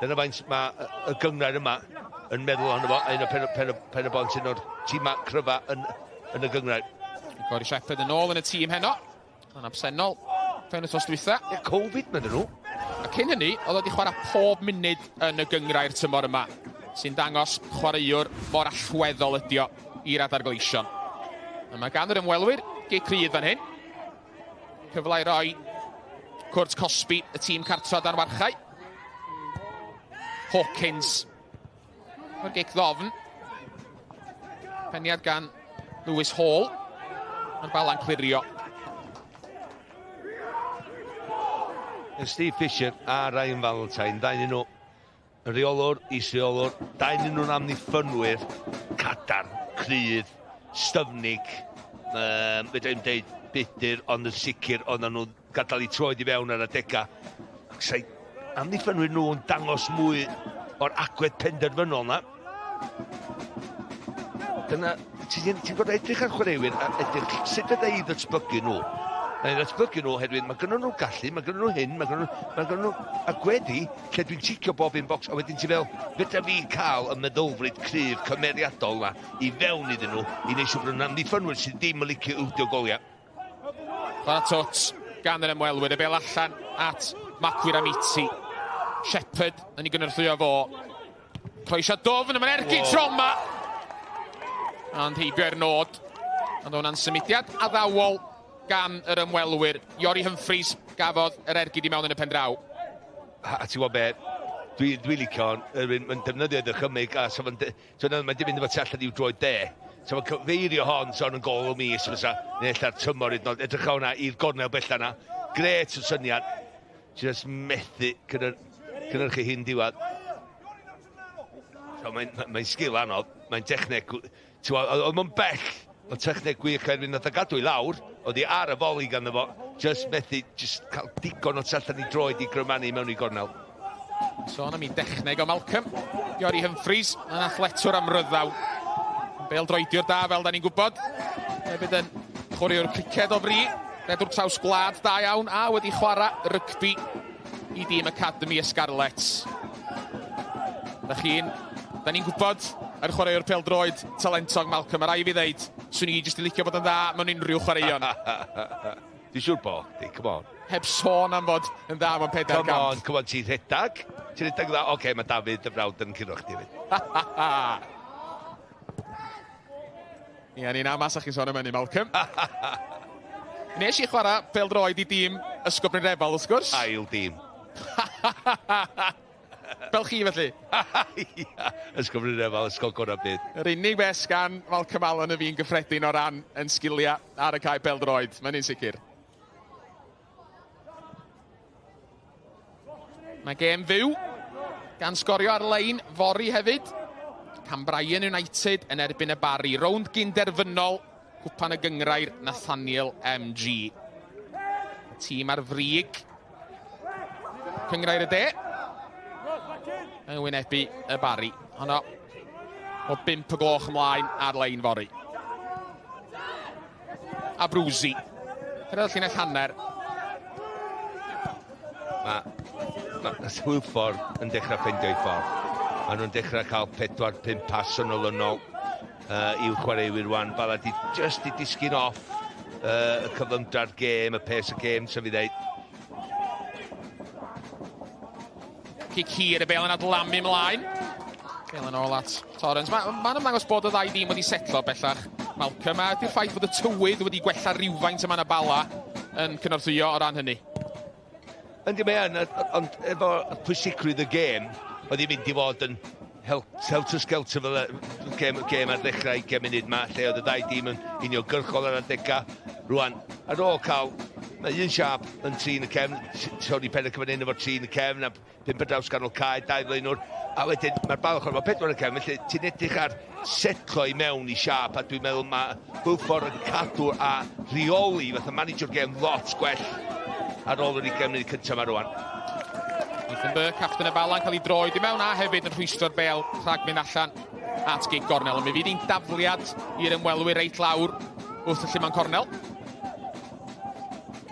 [SPEAKER 2] Dyna faint mae y gynghrair yma yn meddwl ohono fo, a un o Pen, Pen, Pen y Bont un o'r tîmau cryfa yn, yn y gynghrair.
[SPEAKER 7] Corey Shepherd yn ôl yn y tîm heno. Yn absennol pen wythnos dwytha.
[SPEAKER 2] Ie, Covid medden nhw.
[SPEAKER 7] A cyn hynny, oedd wedi chwarae pob munud yn y gynghrair tymor yma, sy'n dangos chwaraewr mor allweddol ydi o i'r Adar Gleision. A mae gan yr ymwelwyr gic rydd fan hyn. Cyfle i roi cwrt cosbi y tîm cartra dan warchau. Hawkins. Mae'r gic ddofn. Peniad gan Lewis Hall. Mae'r bala'n clirio.
[SPEAKER 2] Steve Fisher a Ryan Valentine, ddau nhw y rheolwr, is-reolwr, dau nhw'n amddiffynwyr cadarn, cryf, styfnig, um, fedra i'm deud budur, ond yn sicr oedden nhw'n gadael eu troed i fewn ar adegau. Ac sa'i amddiffynwyr nhw yn dangos mwy o'r agwedd penderfynol na. Dyna, ti'n ti gorfod edrych ar chwaraewyr a edrych sut fydda i ddatblygu nhw. Na i ddatblygu nhw oherwydd mae gynnon nhw gallu, mae gynnon nhw hyn, mae gynnon nhw, mae gynnon nhw agweddi lle dwi'n ticio bob un bocs a wedyn ti fel, fedra fi cael y meddylfryd cryf cymeriadol na i fewn iddyn nhw i wneud siŵr bod nhw'n amddiffynwyr sydd ddim yn licio ildio goliau.
[SPEAKER 7] Chwarae twt gan yr ymwelwyr, y bel allan at Makwiramiti. Shepherd yn ei gynorthwyo fo. Croesiad dofn, mae'n ergyd trauma. Ond heibio i'r nod. Ond hwnna'n symudiad addawol gan yr ymwelwyr. Iori Humphreys gafodd yr ergyd i mewn yn y pen draw.
[SPEAKER 2] A ti'n gwybod be, dwi'n dwi licio hon, mae'n defnyddio dychymyg, a so mae'n so mae'n di mynd efo tu allan i'w droed de. So mae'n cyfeirio hon, so hon yn gol o mis fysa, neu ella'r tymor hyd yn oed. Edrych hwnna i'r gornel bella na. Gret o syniad. Ti'n just methu cynhyrchu hyn diwedd. So mae'n mae sgil anodd, mae'n techneg, ti'n gwybod, oedd mae'n bell, oedd techneg gwych erbyn nath o gadw i lawr, oedd hi ar y foli ganddo fo, just methu, just cael digon o tu allan i droed i grymanu mewn i gornel.
[SPEAKER 7] Sôn am ei dechneg o Malcolm. Iori Humphreys yn athletwr amryddawn. Bel droediwr da fel da ni'n gwybod. Hefyd yn chwaraewr criced o fri. Redwr traws gwlad da iawn a wedi chwarae rygbi i dîm Academy y Scarlets. Da chi'n, da ni'n gwybod yr chwaraewr pêl-droed talentog Malcolm, mae rhaid fi ddeud, swn i jyst i licio bod yn dda mewn unrhyw chwaraeon.
[SPEAKER 2] Dwi'n siŵr bo, di, come on.
[SPEAKER 7] Heb sôn am fod yn dda mewn pedair
[SPEAKER 2] Come
[SPEAKER 7] gamp.
[SPEAKER 2] on, come on, ti'n rhedag? Ti'n rhedag dda? Oce, okay, mae David dy frawd yn curo chdi hefyd.
[SPEAKER 7] Ie, ni'n amas chi'n sôn am hynny, Malcolm. Nes i chwarae pêl-droed i dîm Ysgol Brynrefail, wrth gwrs.
[SPEAKER 2] Ail dîm.
[SPEAKER 7] Fel chi, felly.
[SPEAKER 2] Ia, Ysgol Brynrefail, ysgol gorau byd.
[SPEAKER 7] Yr unig beth gan Malcolm Allen y fi'n gyffredin o ran yn sgiliau ar y cae pêl-droed. Mae'n un sicr. Mae gêm fyw gan sgorio ar-lein fory hefyd. Cambrian United yn erbyn y Barri. Rownd gynderfynol Cwpan y Gynghrair Nathaniel MG. Y tîm ar frig Cynghrair y De yn wynebu y Barri. Honno o 5 y gloch ymlaen ar-lein fory. A Brwsi. Cyrraedd llinell hanner.
[SPEAKER 2] Mae ma Hwlffordd yn dechrau ffeindio'i ffordd. Maen nhw'n dechrau cael 4-5 pas yn olynol i'w chwaraewyr wan. Bala di just di disgyn off. y cyflymdra'r gêm, y pace y gêm, sef i ddeud.
[SPEAKER 7] Cic hir, y bel yn adlamu ymlaen. Bel yn ôl at Torrens. Mae'n ma ymddangos bod y ddau dîm wedi setlo bellach. Malcolm, a ydy'r ffaith bod y tywydd wedi gwella rhywfaint yma yn y Bala yn cynorthwyo o ran hynny?
[SPEAKER 2] Yndi, mae yn, ond efo pwysigrwydd y gêm, oedd hi'n mynd i fod yn helter-skelter fel y gêm, gêm ar ddechrau 20 munud ma, lle oedd y ddau dîm yn uniongyrchol ar adegau. Rwan, ar ôl cael, mae un siap yn trin y cefn, Tony Pennock yn fan hyn efo'r trin y cefn, a pump ar draws ganol cae, dau flaenwr, a wedyn mae'r bal ochr, mae pedwar y cefn, felly ti'n edrych ar setlo i mewn i siap, a dwi'n meddwl mae Hwlffordd yn cadw a rheoli fatha manager gêm lot gwell ar ôl yr 20 munud cyntaf yma rwan.
[SPEAKER 7] Ethan Burke, capten y Bala'n cael ei droed i mewn a hefyd yn rhwystro'r bel rhag mynd allan at gig gornel. Ond mi fydd hi'n dafliad i'r ymwelwyr reit lawr wrth y lluman cornel.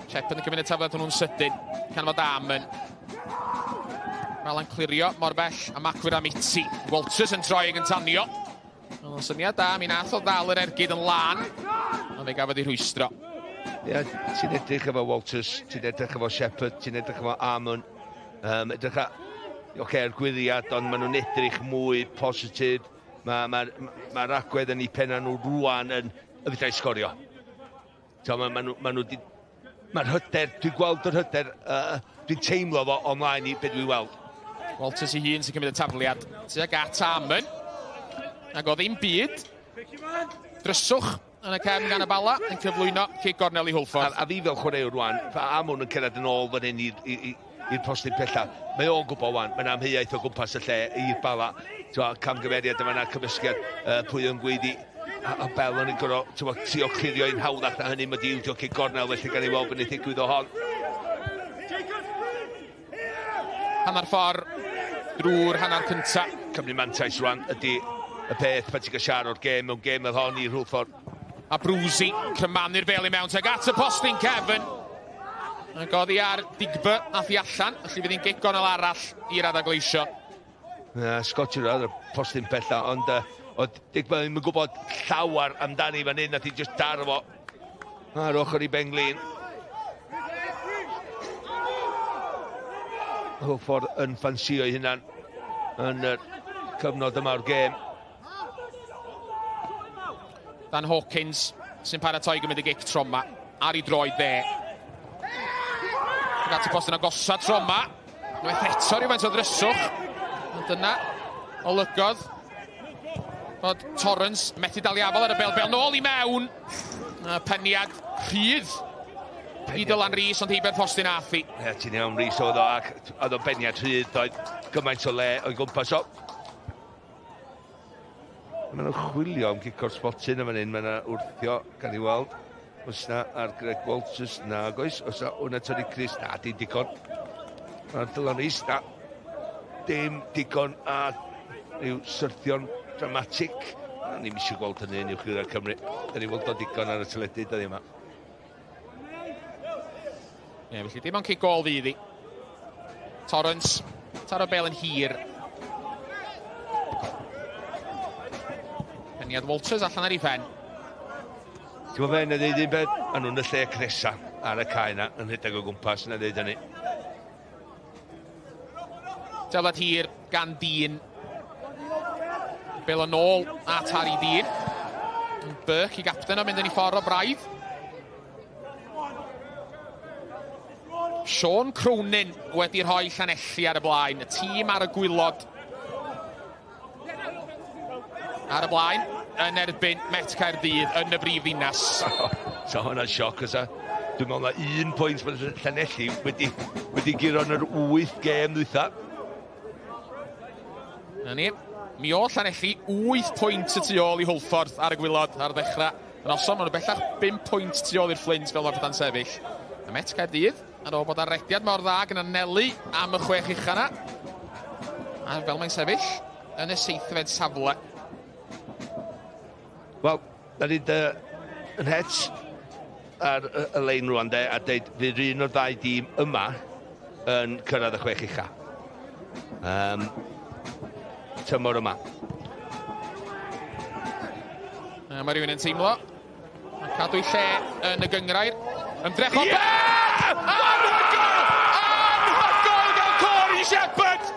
[SPEAKER 7] Shepard yn cymryd y tafliad hwnnw'n sydyn. Can fod Amon. Bala'n clirio mor bell a Macwyr am iti. Walters yn troi ag yn tanio. Wel, yn syniad da, mi nath o ddal yr ergyd yn lân, ond fe gafodd ei rhwystro.
[SPEAKER 2] Ie, yeah, ti'n edrych efo Walters, ti'n edrych efo Shepherd, ti'n edrych efo Amon. Edrych ar, oce, okay, ar gwiriad, ond maen nhw'n edrych mwy positif. Mae'r ma, ma, ma agwedd yn eu penna nhw rwan yn y fedrai sgorio. Mae'r ma, ma, ma nhw di, mae'r hyder, dwi'n gweld yr hyder, dwi'n teimlo fo online i beth dwi'n weld.
[SPEAKER 7] Walters ei hun sy'n cymryd y tafliad tuag at Amon. Ac o ddim byd. Dryswch yn y cefn gan y Bala yn cyflwyno cic gornel i Hwlffordd.
[SPEAKER 2] A fi fel chwaraewr rwan, Amon yn cyrraedd yn ôl fan hyn i'r postyn pella. Mae o'n gwybod wan, mae'n amheuaeth o gwmpas y lle i'r Bala. Camgymeriad yma na cymysgiad pwy yn gweiddi. A Bel yn gorfod trio clirio i'n hawddach na hynny, mae di ildio cic gornel, felly gan i weld beth ddigwydd o hon.
[SPEAKER 7] Hanner ffordd drwy'r hanner cynta.
[SPEAKER 2] Cymru mantais rwan ydy y peth pan ti'n cael siarad o'r gêm mewn gêm fel hon i'r Hwlffordd.
[SPEAKER 7] A Brwsi, crymanu'r bel i mewn tuag at y postyn cefn. Ac oddi ar Digby, nath i allan, felly fydd hi'n gic gornel arall i'r Adar Gleision.
[SPEAKER 2] Scott Gerrard, y postyn pella, ond oedd Digby ddim yn gwybod llawar amdani fan hyn, nath i just daro fo ar ochr i benglin. Hwlffordd yn ffansio ei hunan yn y cyfnod yma o'r gêm.
[SPEAKER 7] Dan Hawkins sy'n paratoi gymryd y gic troma ar ei droed dde. Ac at y postyn agosa troma. Unwaith eto rhywfaint o ddryswch. Ond dyna olygodd fod Torrens methu dal i afal ar y bel. Bel nôl i mewn. Peniad rhydd i Dylan Rees, ond heibio'r postyn ath hi.
[SPEAKER 2] Ie, ti'n iawn, Rees oedd o, ac oedd o'n beniad rhydd, oedd gymaint o le o'i gwmpas o. Maen nhw'n chwilio am gico'r spotyn yma hyn, maen nhw'n wrthio, gan i weld. Oes na ar Greg Walters, na oes, oes na hwnna Tony Chris, na, dim digon. Mae'r Dylan Rees, na, dim digon a rhyw syrthio'n dramatic. Na, ni'n eisiau gweld hynny yn Uwch Gynghrair Cymru. Da ni weld o digon ar y teledu dyddi yma.
[SPEAKER 7] Ie, felly dim ond cic gôl fydd hi. Torrens, taro bel yn hir. Peniad Walters allan ar ei phen.
[SPEAKER 2] Ti'n gwybod fe, na ddeud un beth, maen nhw'n y lle cnesa ar y cae yna, yn rhedeg o gwmpas, na ddeud hynny.
[SPEAKER 7] Tafliad hir gan Dean. Bel yn ôl at Harry Dean. Burke i gapten o'n mynd yn ei ffordd o braidd. Sean Cronin wedi rhoi Llanelli ar y blaen. Y tîm ar y gwylod. Ar y blaen yn erbyn Met Caerdydd yn y brif ddinas.
[SPEAKER 2] So hwnna'n sioc, oes e? Dwi'n meddwl na un pwynt bod Llanelli wedi guro yn yr 8 gêm ddwytha.
[SPEAKER 7] Na ni. Mi o Llanelli 8 pwynt y tu ôl i Hwlffordd ar y gwylod ar ddechrau. Yn noson, maen nhw bellach 5 pwynt tu ôl i'r Fflint fel mae'r pethau'n sefyll. A Met Caerdydd, ar ôl bod ar rediad mor dda gyda anelu am y 6 ucha yna. A fel mae'n sefyll, yn y 7fed safle.
[SPEAKER 2] Wel, da ni'n yn het ar y lein rwan de, a deud fydd un o'r ddau dîm yma yn cyrraedd y 6 ucha. Tymor yma.
[SPEAKER 7] Mae rhywun yn teimlo Mae'n cadw ei lle yn y gyngrair. Ymdrech o yeah! Anhygoel! Anhygoel gan Corey Shepherd!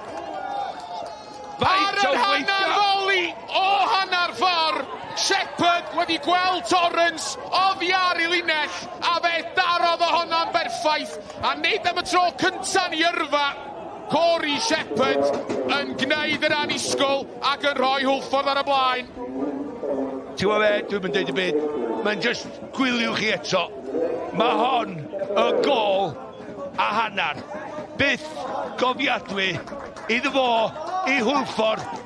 [SPEAKER 7] Ar yr hanner foli o hanner ffordd, Shepherd wedi gweld Torrance oddi ar ei linell a fe darodd o honna'n berffaith a nid am y tro cynta'n ei yrfa Corey Shepherd yn gwneud yr annisgwyl ac yn rhoi Hwlffordd ar y blaen.
[SPEAKER 2] Ti'n gwybod be, dwi'n mynd deud y byd, mae'n just gwyliwch chi eto. Mae hon y gol a hanner. Byth gofiadwy iddo fo i Hwlffordd.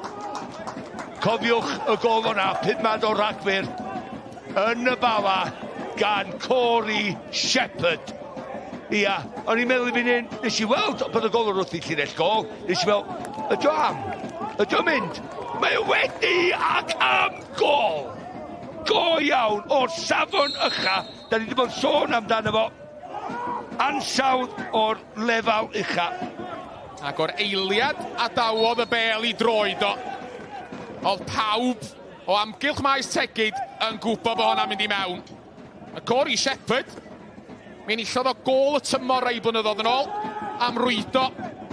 [SPEAKER 2] Cofiwch y gol o'na, 5 o Ragfyr, yn y Bala gan Corey Shepherd. Ia, o'n i'n meddwl i fi'n un, nes i weld bod y golwr wrth i llinell gol, nes i fel, ydy o am? Ydy o'n mynd? Mae o wedi ac am gol! Go iawn, o'r safon ycha, da ni wedi bod yn sôn amdano fo, Ansawdd o'r lefel ucha.
[SPEAKER 7] Ac o'r eiliad adawodd y bêl i droed o, oedd pawb o amgylch maes Tegid yn gwybod bod hwnna'n mynd i mewn. A Corey Shepherd, mi enillodd o gôl y tymor rai blynyddoedd yn ôl am rwydo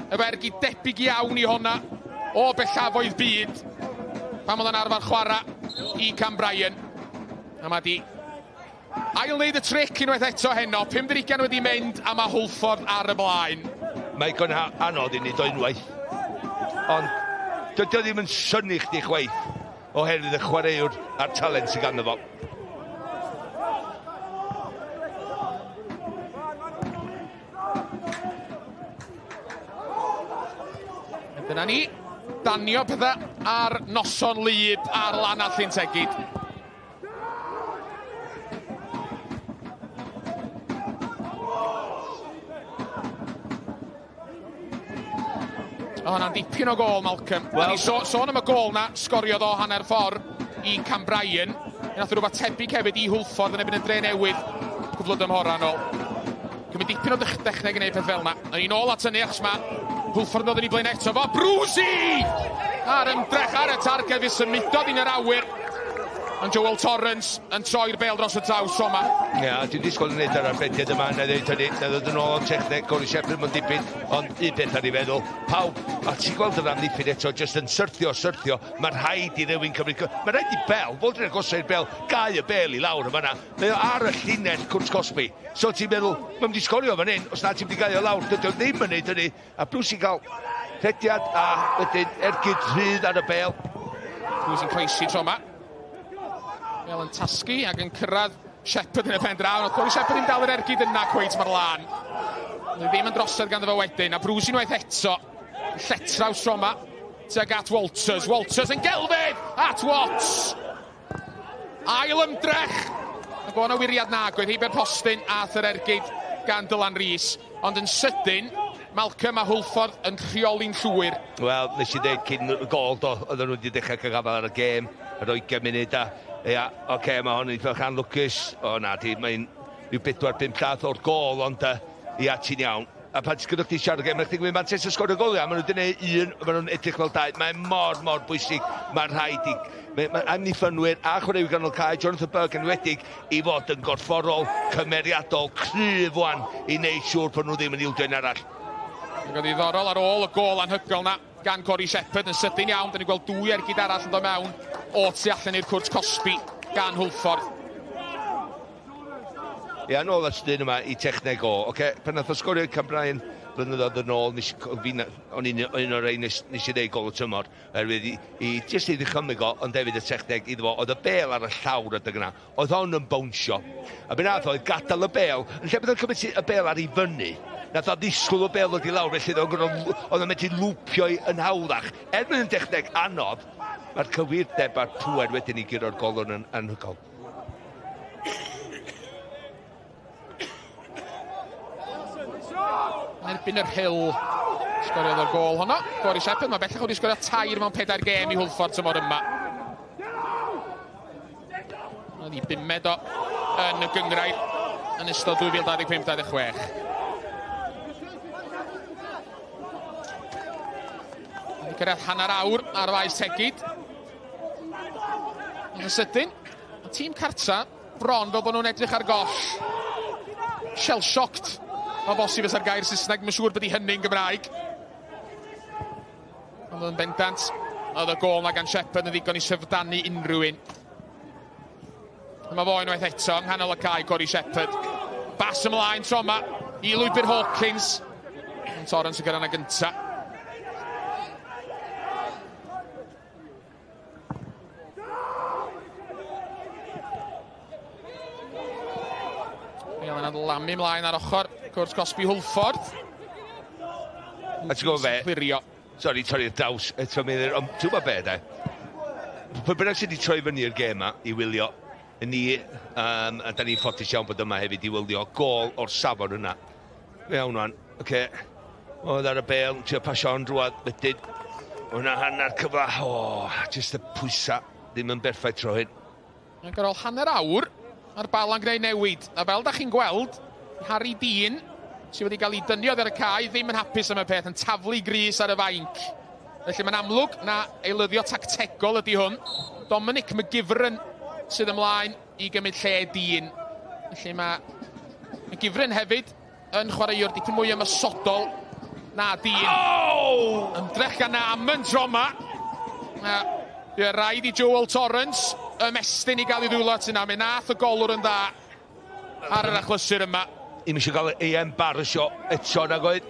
[SPEAKER 7] y fergi debyg iawn i honna o bellafoedd byd pan oedd o'n arfer chwarae i Cam Bryan. A mae di Ail wneud y tric unwaith eto heno, 50 wedi mynd a mae Hwlffordd ar y blaen.
[SPEAKER 2] Mae digon anodd i wneud o unwaith, ond dydy o ddim yn synnu chdi chwaith oherwydd y chwaraewr a'r talent sydd ganddo fo.
[SPEAKER 7] Dyna ni, danio pethau ar noson wlyb ar lan Llyn Tegid. O, hwnna'n dipyn o gol, Malcolm. Wel, ni so, sôn am y gol na, sgoriodd o hanner ffordd i Cam Bryan. Nath rhywbeth tebyg hefyd i Hwlffordd yn ebyn y dre newydd cwpl o dymhorau yn ôl. Cymryd dipyn o dechneg i wneud peth fel yna. Yn ni'n ôl at hynny achos mae Hwlffordd yn dod yn ei blaen eto fo. Brwsi! A'r ymdrech ar y targed fe symudodd yn yr awyr. Ond Joel Torrance yn troi'r bêl dros y traws tro 'ma.
[SPEAKER 2] Ie, yeah, dwi'n disgwyl yn neud yr arbediad yma, na ddeud hynny, na ddod yn ôl o'r techneg, Corey Shepherd mewn dipyn, ond un peth ar ei feddwl, pawb, a ti'n gweld yr amddiffyn eto, jyst yn syrthio, syrthio, mae rhaid i rywun cymryd, mae rhaid i Bell, fod yn agosau i'r bel, gau y bel i lawr yma na, mae o ar y llinell cwrt cosbi, so ti'n meddwl, mae'n mynd i sgorio fan hyn, os na ti'n mynd i gau o lawr, dydy o ddim yn neud hynny, a Bruce yn cael rhediad a wedyn ergyd rhydd ar y bel.
[SPEAKER 7] Bruce yn croesi tro yma. Bel yn tasgu ac yn cyrraedd Shepherd yn y pen draw. Oedd Corey Shepherd yn dal yr ergyd yna cweit mor lân. Oedd ddim yn drosedd ganddo fo wedyn. A Bruce unwaith eto. Lletraws tro yma. Tuag at Walters. Walters yn gelfydd at Watts. Ail ymdrech. Ac o'n wiriad nag oedd heibio'r postyn a yr ergyd gan Dylan Rees. Ond yn sydyn, Malcolm a Hwlffordd yn rheoli'n llwyr.
[SPEAKER 2] Wel, nes i ddeud cyn y gol do, oedden nhw wedi dechrau cael gafael ar y gêm, yr 20 munud a, ia, oce, okay, mae hon yn eitha anlwcus. O na, di, mae'n rhyw 4-5 llath o'r gol, ond ia, ti'n iawn. A pan ti'n gyda chdi siarad y gêm, mae'n chdi'n gwybod Manchester sgorio goliau, maen nhw wedi gwneud un, maen nhw'n edrych fel dau. Mae'n mor, mor bwysig. Mae'n rhaid i mae, mae amddiffynwyr a chwaraewyr ganol cae, Jonathan Burke yn enwedig, i fod yn gorfforol, cymeriadol, cryf wan i wneud siŵr bod nhw ddim yn ildio un arall.
[SPEAKER 7] Ac oedd ddiddorol ar ôl y gol anhygoel na gan Corey Shepherd yn sydyn iawn. Dyn ni'n gweld dwy ergyd arall yn dod mewn o tu allan i'r cwrt cosbi gan Hwlffordd.
[SPEAKER 2] Ia, nôl at dyn yma i techneg o. Oce, pan nath o sgorio i Cam Bryan blynyddoedd yn ôl, nes, o'n i'n un o'r rei nes, nes i ddeud gol y tymor, oherwydd i, i jyst i ddychymyg o, ond hefyd y techneg iddo fo, oedd y bel ar y llawr adeg yna, oedd hon yn bownsio. A be nath oedd gadael y bel, yn lle bydd o'n cymryd y bel ar ei fyny, nath o ddisgwyl y bel ddod i lawr, felly oedd o'n medru lwpio i yn hawddach. Er mwyn yn dechneg anodd, mae'r cywirdeb a'r pŵer wedyn i guro'r golwr yn anhygoel.
[SPEAKER 7] Yn erbyn yr Hill, sgoriodd o'r gol honno. Corey Shepherd, mae bellach wedi sgorio tair mewn pedair gêm i Hwlffordd tymor yma. Oedd i bumed o yn y gyngrair yn ystod 2025-26. Wedi cyrraedd hanner awr ar faes Tegid. Yn sydyn, y tîm cartra Bron fel bod nhw'n edrych ar goll. Shell-shocked. O bosib fysa'r gair Saesneg, mae'n siŵr bod i hynny'n Gymraeg. Ond yn bendant, oedd y gôl na gan Shepherd yn ddigon i syfrdanu unrhyw un. Dyma fo unwaith eto, yng nghanol y cae, Corey Shepherd. Bas ymlaen tro yma i lwybr Hawkins. Ond Torrance yn gyrraedd gynta. Bale yn adlamu ymlaen ar ochr cwrt cosbi Hwlffordd.
[SPEAKER 2] A ti'n gwybod be?
[SPEAKER 7] Clirio.
[SPEAKER 2] Sorry, torri'r draws eto Meilir, ond ti'n gwybod be de? Pwy bynnag sydd wedi troi fyny i'r gêm 'ma i wylio, ni, a da ni'n ffodus iawn bod yma hefyd i wylio gôl o'r safon yna. Iawn wan, oce. Oedd ar y bêl, trio pasio on drwad, wedyn. Hwna hanner cyfle, o, jyst y pwysa ddim yn berffaith tro hyn.
[SPEAKER 7] Ac ar ôl hanner awr, mae'r Bala'n gwneud newid. A fel da chi'n gweld, Harry Dean, sydd wedi cael ei dynnu oddi ar y cae, ddim yn hapus am y peth, yn taflu grys ar y fainc. Felly mae'n amlwg na eilyddio tactegol ydy hwn. Dominic McGivern sydd ymlaen i gymryd lle Dean. Felly mae McGivern hefyd yn chwaraewr dipyn mwy ymosodol na Dean.
[SPEAKER 2] Oh!
[SPEAKER 7] Ymdrech gan Amon tro yma. A rhaid i Joel Torrance ymestyn i gael ei ddwylo at yna. Mi nath y golwr yn dda ar yr achlysur yma.
[SPEAKER 2] Ddim eisiau gael ei embarrassio eto nag oedd.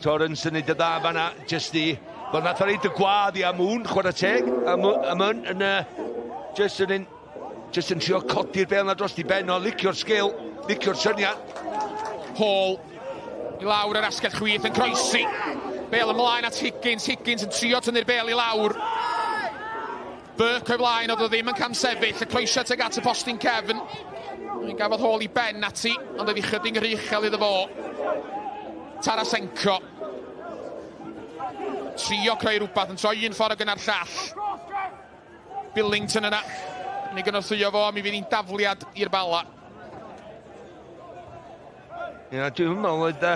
[SPEAKER 2] Torrance yn neud y dda fanna, jyst i... Wel, nath o reid y gwadd i Amoon, chwarae teg. Amoon yn... Jyst yn un... Jyst yn trio codi'r bêl na dros di ben o, licio'r sgil, licio'r syniad.
[SPEAKER 7] Hall i lawr yr asgell chwith yn croesi. Bêl ymlaen at Higgins, Higgins yn trio tynnu'r bêl i lawr. Burke o'i flaen, oedd o ddim yn camsefyll, y croesiad tuag at y postyn cefn. Mi gafodd Hall i ben ati, ond oedd ychydig yn rhy uchel iddo fo. Tarasenko. Trio creu rhywbeth yn troi un ffordd ag yna'r llall. Billington yna. Yn ei gynorthwyo fo, mi fydd hi'n dafliad i'r Bala.
[SPEAKER 2] Ia, dwi'n meddwl oedd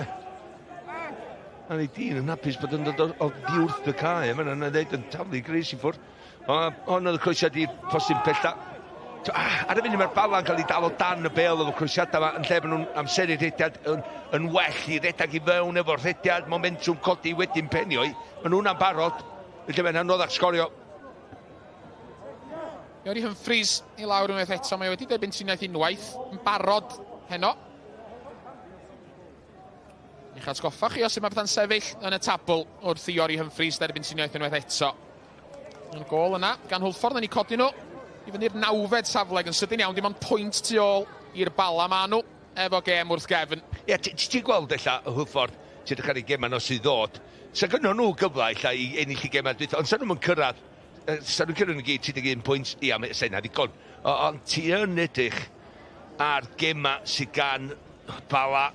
[SPEAKER 2] Harry Dean yn hapus bod yn dod o ddiwrth y cae. Mae'n yna dweud yn taflu grys i ffwrdd. Hon oedd y croesiad i'r postyn pella. Ar y funud mae'r Bala'n cael ei dal o dan y bêl efo croesiadau yma, yn lle maen nhw'n amseru rhediad yn well i redag i fewn efo'r rhediad, momentum codi wedyn penio i. Maen nhw'n barod, felly mae'n anoddach sgorio.
[SPEAKER 7] Iori Humphreys i lawr unwaith eto, mae wedi derbyn triniaeth unwaith, yn barod heno. I'ch atgoffa chi os yma pethau'n sefyll yn y tabl wrth i Iori Humphreys derbyn triniaeth unwaith eto. Yn gôl yna gan Hwlffordd yn ei codi nhw i fyny'r 9fed safle yn sydyn iawn, dim ond pwynt tu ôl i'r Bala ma nhw efo gêm wrth gefn.
[SPEAKER 2] Ie, ti'n gweld ella y Hwlffordd sy'n edrych ar ei gemau nhw sydd ddod. Sa gynnon nhw gyfle ella i ennill i gemau dwytha, ond sa nhw'n cyrraedd, sa nhw'n cyrraedd nhw gyd 31 pwynt, ia, sa hynna ddigon. Ond ti yn edrych ar gemau sydd gan Bala,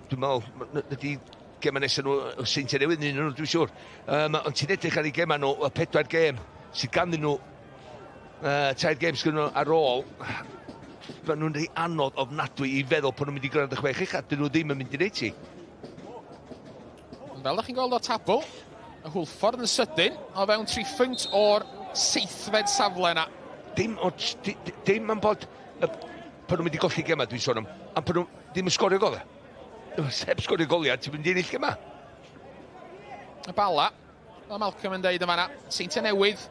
[SPEAKER 2] dwi'n meddwl, ydy gemau nesaf nhw, y Seintiau Newydd un nhw, dwi'n siŵr. Ond ti'n edrych ar eu gemau nhw, y 4 gêm sydd ganddyn nhw, 3 gêm sydd nhw ar ôl, maen nhw'n rhy anodd ofnadwy i feddwl bod nhw'n mynd i gyrraedd y 6 ucha, dyn nhw ddim yn mynd i wneud ti.
[SPEAKER 7] Fel ydych chi'n gweld o'r tabl, y Hwlffordd yn sydyn o fewn 3 phwynt o'r 7fed safle yna.
[SPEAKER 2] Dim am bod pan nhw'n mynd i golli gemau, dwi'n sôn am, am pan nhw ddim yn sgorio golau. Heb sgorio goliau, ti'n mynd i ennill gemau.
[SPEAKER 7] Y Bala, fel Malcolm yn deud yn fanna, Seintiau Newydd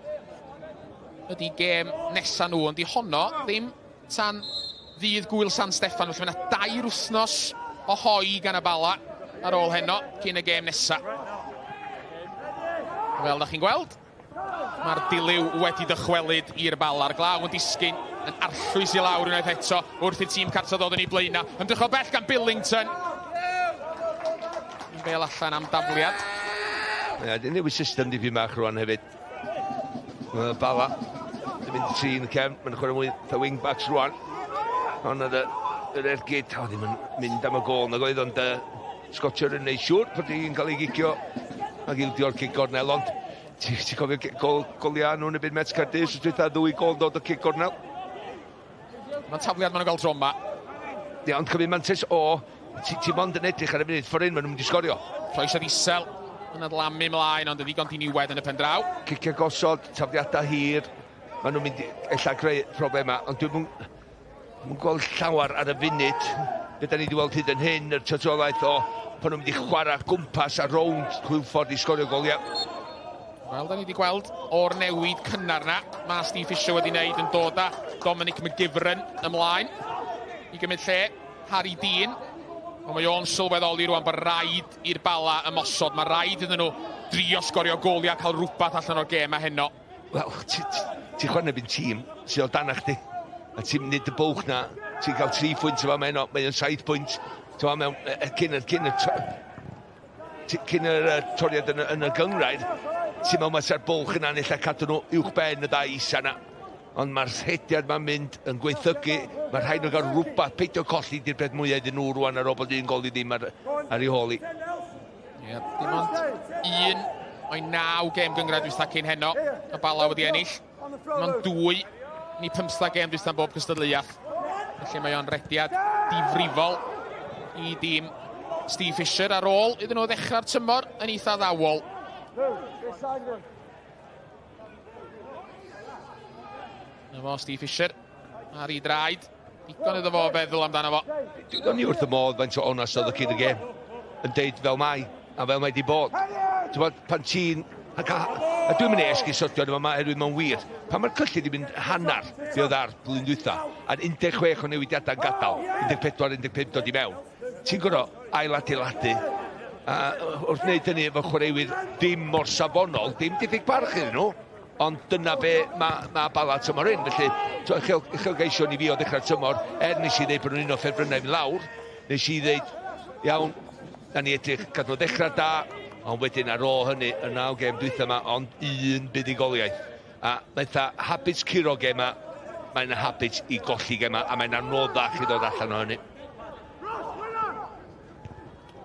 [SPEAKER 7] ydy gêm nesa nhw, ond di honno ddim tan ddydd Gŵyl San Steffan, felly mae yna 2 wythnos o hoi gan y Bala ar ôl heno, cyn y gêm nesa. Fel da chi'n gweld, mae'r dilyw wedi dychwelyd i'r Bala'r glaw yn disgyn yn arllwys i lawr unwaith eto wrth i'r tîm cartra ddod yn ei blaenau. Ymdrech o bell gan Billington. Bêl allan am dafliad.
[SPEAKER 2] Ie, di newid system dipyn bach rwan hefyd. Bala, di mynd i trin y cefn, mae'n chwarae mwy fatha wing backs rwan. Ond oedd yr ergyd, o, ddim yn mynd am y gôl nag oedd, ond Scotcher yn neud siŵr bod hi'n cael ei gicio ac ildio'r cic gornel, ond ti'n cofio goliau nhw'n y byd Met Caerdydd, so dwytha 2 gôl dod o cic gornel.
[SPEAKER 7] Mae'n tafliad maen nhw'n gael tro yma.
[SPEAKER 2] Ie, ond cymryd mantais o, ti mond yn edrych ar y funud, ffordd un maen nhw'n mynd i sgorio.
[SPEAKER 7] Croesiad isel yn adlamu ymlaen, ond yn ddigon diniwed yn y pen draw.
[SPEAKER 2] Cicio gosod, tafliadau hir, maen nhw'n mynd i ella greu problemau, ond dwi'n Mae'n gweld llawer ar y funud. Be da ni wedi weld hyd yn hyn, yr tystiolaeth o pan nhw'n mynd i chwarae gwmpas a rownd Hwlffordd i sgorio goliau.
[SPEAKER 7] Wel, da ni wedi gweld o'r newid cynnar na. Mae Steve Fisher wedi wneud yn dod â Dominic McGivern ymlaen i gymryd lle Harry Dean. Ond mae o'n sylweddoli rwan bod rhaid i'r Bala ymosod. Mae rhaid iddyn nhw drio sgorio goliau, cael rhywbeth allan o'r gêm a heno.
[SPEAKER 2] Wel, ti'n chwarae erbyn tîm sydd o danach chdi. A ti'n mynd y bwlch na, ti'n cael 3 pwynt efo heno, mae o'n 7 pwynt. Ti'n mewn, cyn yr toriad yn y gynghrair, ti'n meddwl mae'r bwlch yna nella cadw nhw uwch ben y ddau isa na. Ond mae'r rhediad ma'n mynd yn gweithygu, mae rhaid nhw gael rhywbeth, peidio colli di'r peth mwyaf iddyn nhw rwan ar ôl bod un gol i ddim ar ei hôl i.
[SPEAKER 7] Ie, dim ond un o'i 9 gêm gynghrair dwytha cyn heno, y Bala wedi ennill. Dim ond 2 neu 15 gêm dwytha bob cystadleuaeth. Felly mae o'n rediad difrifol i dîm Steve Fisher ar ôl iddyn nhw ddechrau'r tymor yn eitha addawol. Na fo Steve Fisher ar ei draed. Digon iddo fo feddwl amdano fo.
[SPEAKER 2] O'n i wrth y modd faint o onast oedd y cyn y gêm. Yn deud fel mai, a fel mai di bod. Ti'n bod, pan ti'n... A dwi'n mynd i esgusodio yma, oherwydd mae'n wir. Pan mae'r cyllid i mynd hanner, be oedd ar blwyddyn dwytha, a'r 16 o newidiadau'n gadael, 14, 15 dod i mewn, ti'n gorfod ailadeiladu. A wrth wneud hynny efo chwaraewyr dim mor safonol, dim diffyg parch iddyn nhw, ond dyna be mae Bala tymor hyn. Felly, uchelgeision i fi o ddechrau'r tymor, nes i ddeud bod nhw'n un o ffefrynnau mynd lawr, nes i ddeud, iawn, na ni edrych, cadw ddechrau da, ond wedyn ar ôl hynny, y 9 gêm dwytha yma, ond un buddugoliaeth. A mae'n habit curo gema, mae'n habit i golli gema, a mae'n anoddach i ddod allan o hynny.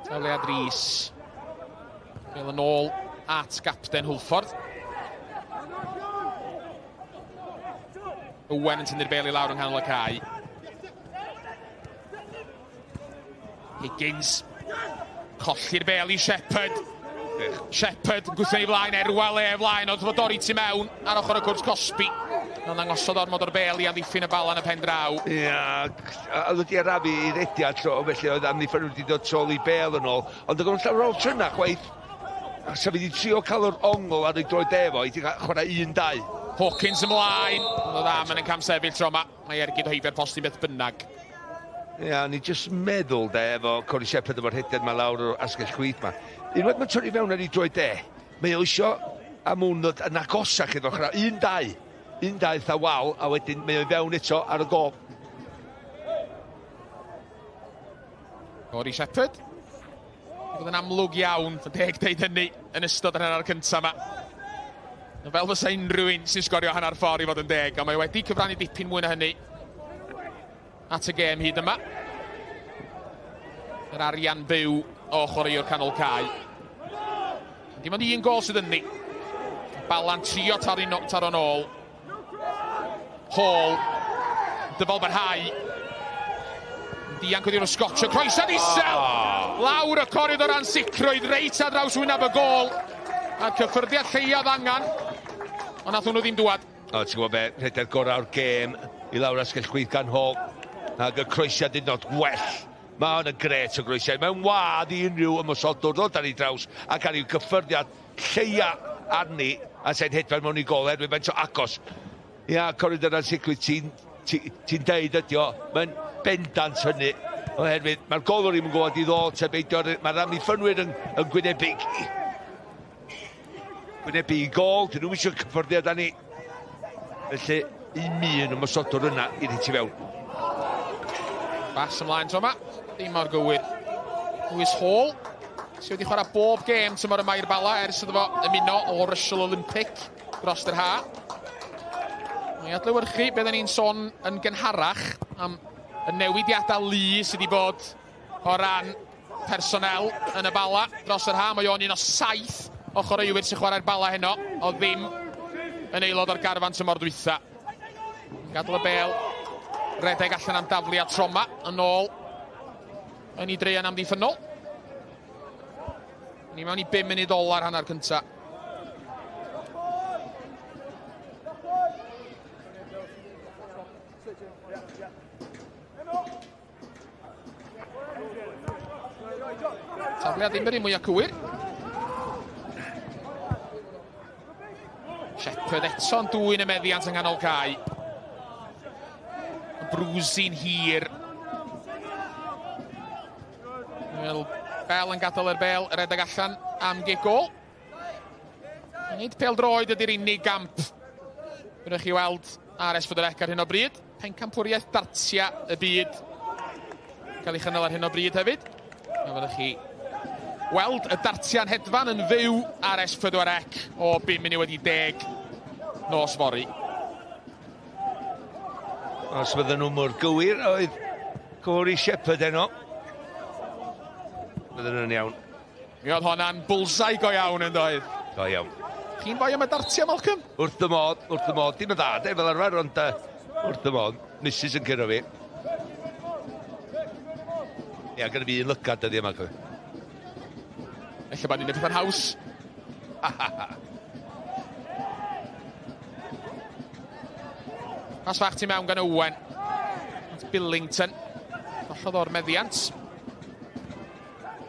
[SPEAKER 7] Tafliad Rhys. Bêl yn ôl at gapten Hwlffordd. Owen yn tynnu'r bêl i lawr yng nghanol y cae. Higgins. Colli'r bêl i Shepherd. Shepherd yn gwthio i flaen, Erwal e flaen, oedd fod dorri tu mewn ar ochr y cwrt cosbi. Ond ddangosodd ormod o'r bêl i amddiffyn y bala yn y pen draw.
[SPEAKER 2] Ia, oedd wedi arafu i rediad tro, felly oedd amddiffyn wedi dod trol i bêl yn ôl. Ond oedd o'n llawer o'r tryna chwaith. A sa fi wedi trio cael yr ongl ar ei droed efo, i chwarae 1-2.
[SPEAKER 7] Hawkins ymlaen. Oedd am yn camsefyll tro yma. Mae ergyd o heibio'r postyn beth bynnag.
[SPEAKER 2] Ia, ni jyst meddwl de efo Corey Shepherd efo'r rhediad ma lawr o'r asgell chwith ma. Unwaith mae'n torri fewn ar ei droed de, mae o isio am hwn ddod yn agosach iddo chwarae 1-2. 1-2 eitha wal, a wedyn mae o i fewn eto ar y gol.
[SPEAKER 7] Corey Shepherd. Bydd yn amlwg iawn, yn deg deud hynny, yn ystod yr hanner cyntaf yma. Fel fysa unrhyw un sy'n sgorio hanner ffordd i fod yn deg, ond mae wedi cyfrannu dipyn mwy na hynny at y gêm hyd yma. Yr arian byw o chwaraewr canol cae. Dim ond un gol sydd ynddi. Bala'n trio taro'n ôl. Hall. Dyfal barhau. Dianc wedi o'r Scotch. Croesiad isel! Lawr y coridor ansicrwydd reit ar draws wyneb y gôl. A'r cyffyrddiad lleiaf angan. Ond nath hwnnw ddim dŵad.
[SPEAKER 2] O, ti'n gwybod be, rhediad gorau o'r gêm i lawr asgell chwith gan Hall. Ac y croesiad hyd yn oed gwell. Mae hwn yn gret o groesiad. Mae'n wadd i unrhyw ymosodwr ddod ar ei draws ac ar ei gyffyrddiad lleia arni a sa'n hedfan mewn i gol erwydd faint o agos. Ia, coridor ansicrwydd ti'n deud ydi o, mae'n bendant hynny. Oherwydd mae'r golwr ddim yn gwybod i ddod, te beidio, mae'r amddiffynwyr yn gwynebu i gol, dyn nhw'n eisiau cyffyrddiad â ni. Felly, un ymosodwr yna i ti fewn.
[SPEAKER 7] Bas ymlaen tro yma, dim mor gywir. Lewis Hall, sydd wedi chwarae bob gêm tymor yma i'r Bala ers iddo fo ymuno o Russell Olympic dros yr ha. Mae adlewyrchu be oedden ni'n sôn yn gynharach am y newidiadau lu sydd wedi bod o ran personel yn y Bala dros yr ha. Mae o'n un o 7 o chwaraewyr sy'n chwarae'r Bala heno, o ddim yn aelod o'r garfan tymor dwytha. Gadal y bêl, redeg allan am dafliad troma, yn ôl yn ei dreian amddiffynnol. Ni mewn i 5 munud ola'r hanner cynta. Tafliad ddim yr un mwyaf cywir. Shepherd eto'n dwyn y meddiant yng nghanol cae. Brwsi'n hir. Wel, Bell yn gadael yr bel, redeg allan am gic gol. Nid pêl-droed ydy'r unig gamp Rydych chi weld ar S4C ar hyn o bryd. Pencampwriaeth dartia y byd cael ei chynnal ar hyn o bryd hefyd. A fyddwch chi weld y dartia'n hedfan yn fyw ar S4C o 10:55 nos fory.
[SPEAKER 2] Os fydden nhw mor gywir oedd Corey Shepherd heno, fydden nhw'n iawn.
[SPEAKER 7] Mi oedd honna'n bullseye go iawn yn doedd?
[SPEAKER 2] Go iawn.
[SPEAKER 7] Chi'n foi am y dartia, Malcolm?
[SPEAKER 2] Wrth y modd, wrth y modd. Dim yn dda, de, fel arfer, ond wrth y modd. Mrs yn curo fi. Ia, gyda fi un lygad dyddi yma, cofio.
[SPEAKER 7] Ella bod ni'n neud pethau'n haws. Pas fach tu mewn gan Owen. At Billington. Gollodd o'r meddiant.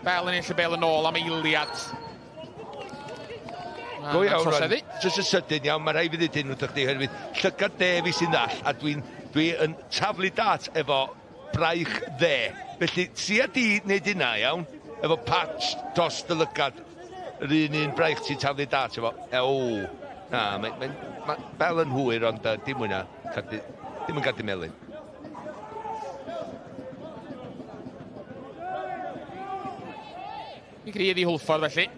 [SPEAKER 7] Bell yn ennill y bel yn ôl am eiliad.
[SPEAKER 2] Go iawn, Ron. Jyst yn sydyn iawn, mae rhaid fi ddweud hyn wrthych chdi, oherwydd llygad de fi sy'n ddall, a dwi'n dwi yn taflu dart efo braich dde. Felly, tria di wneud hynna, iawn, efo patch dros dy lygad, yr un un braich ti'n taflu dart efo. E, o, na, mae, mae, mae Bell yn hwyr, ond dim mwy na, cardyn, dim yn cardyn melyn.
[SPEAKER 7] I gryf i Hwlffordd felly.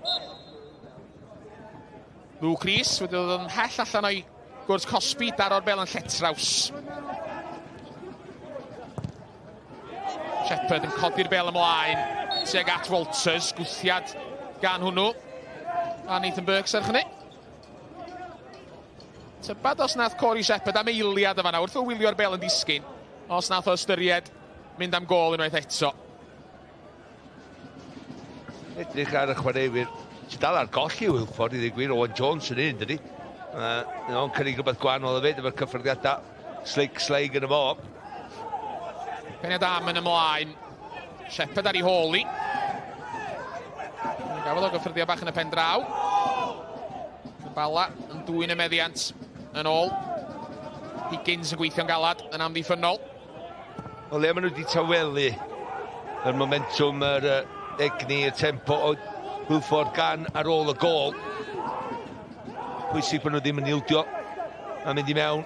[SPEAKER 7] Luke Rees wedi dod yn mhell allan o'i gwrs cosbi, daro'r bel yn lletraws. Shepherd yn codi'r bel ymlaen tuag at Walters, gwthiad gan hwnnw. A Nathan Burke serch hynny. Tybad os nath Corey Shepherd am eiliad y fanna wrth o wylio'r bel yn disgyn, os nath o ystyried mynd am gôl unwaith eto.
[SPEAKER 2] Edrych ar y chwaraewyr sy'n dal ar goll i Hwlffordd i ddweud gwir, Owen Jones yn un, dydy. O'n cynnig rhywbeth gwahanol hefyd efo'r cyffyrddiadau slick sleig yn y fo.
[SPEAKER 7] Peniad am yn ymlaen. Shepherd ar ei hôl i. Gafodd o gyffyrddiad bach yn y pen draw. Y Bala yn dwyn y meddiant yn ôl. Higgins yn gweithio'n galad yn amddiffynnol.
[SPEAKER 2] O le maen nhw wedi tawelu yr momentwm, yr egni, y tempo o Hwlffordd gan ar ôl y gôl. Pwysig bod nhw ddim yn ildio a mynd i mewn.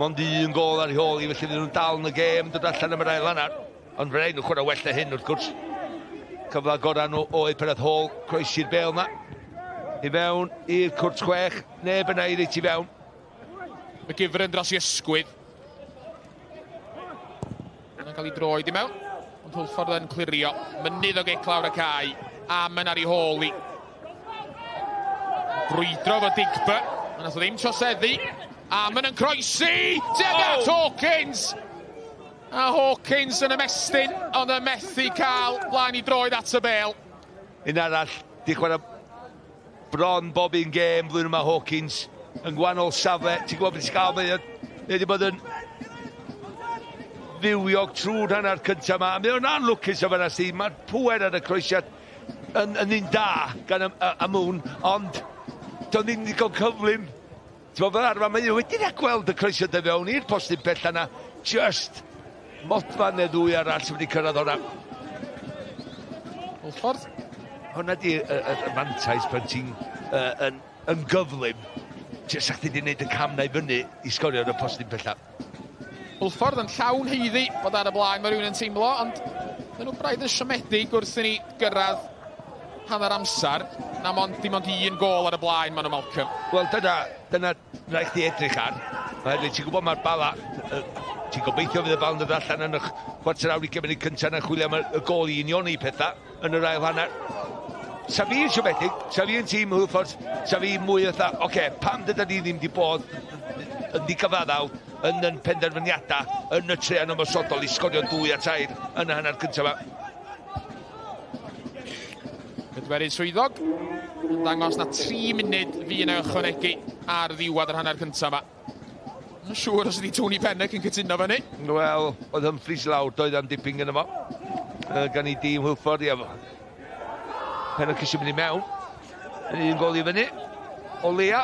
[SPEAKER 2] Mond un gôl ar ei hôl i, felly fydden nhw'n dal yn y gêm, dod allan am yr ail hanner. Ond fe rhaid nhw chwarae well na hyn, wrth gwrs. Cyfle gorau nhw oedd pan oedd Hall croesi'r bêl na. I fewn i'r cwrt chwech, neb yna i reit i fewn.
[SPEAKER 7] McGivern dros i ysgwydd. Yna'n cael ei droed i mewn. Ond Hwlffordd yn clirio. Mynydd o gic lawr y cae. Amon ar ei hôl i. Brwydro fo Digba. Ond nath o ddim troseddu. Amon yn croesi! Tuag at Hawkins! A Hawkins yn ymestyn, ond yn methu cael blaen i droed at y bel.
[SPEAKER 2] Un arall, di chwarae bron bob un gêm flwyddyn yma Hawkins yn gwahanol safle. Ti'n gwybod beth ti'n gael, mae wedi bod yn fywiog trwy'r hanner cyntaf yma. Mae o'n anlwcus o fanna, Steve. Mae'r pŵer ar y croesiad yn, yn un da gan Amoon, ond do'n ddim ddigon cyflym. Ti'n bod fel arfer, mae o wedi rhagweld y croesiad y fewn i'r postyn pella yna. Just modfan neu ddwy arall sydd wedi cyrraedd hwnna.
[SPEAKER 7] Hwlffordd.
[SPEAKER 2] Hwna di y, y, y mantais pan ti'n yn, yn gyflym. Jyst sa'ch chdi wedi gwneud y cam na i fyny i sgorio ar y postyn pella.
[SPEAKER 7] Hwlffordd yn llawn haeddu bod ar y blaen, mae rhywun yn teimlo, ond maen nhw braidd yn siomedig wrth i ni gyrraedd hanner amser. Na mond, dim ond un gôl ar y blaen maen nhw, Malcolm.
[SPEAKER 2] Wel, dyna, dyna rhaid chdi edrych ar. Oherwydd ti'n gwybod mae'r Bala, ti'n gobeithio fydd y bal yn dod allan yn y chwarter awr 20 munud cyntaf na chwilio am y gôl i unioni pethau yn yr ail hanner. Sa fi yn siomedig, sa fi yn tîm Hwlffordd, sa fi mwy fatha, oce, okay, pam dyda ni ddim wedi bod yn ddigyfaddawd yn yn penderfyniadau yn y trean ymosodol i sgorio 2 a 3 yn y hanner cyntaf yma.
[SPEAKER 7] Pedwerydd swyddog yn dangos na 3 munud fu yna ychwanegu ar ddiwedd yr hanner cyntaf yma. Yn siŵr os ydy Tony Pennock yn cytuno fyny.
[SPEAKER 2] Wel, oedd Humphries lawr, doedd am dipyn gyda fo. Gan i dîm Hwlffordd, ia. Pennock eisiau mynd i mewn. Yn un gol i fyny. O leia.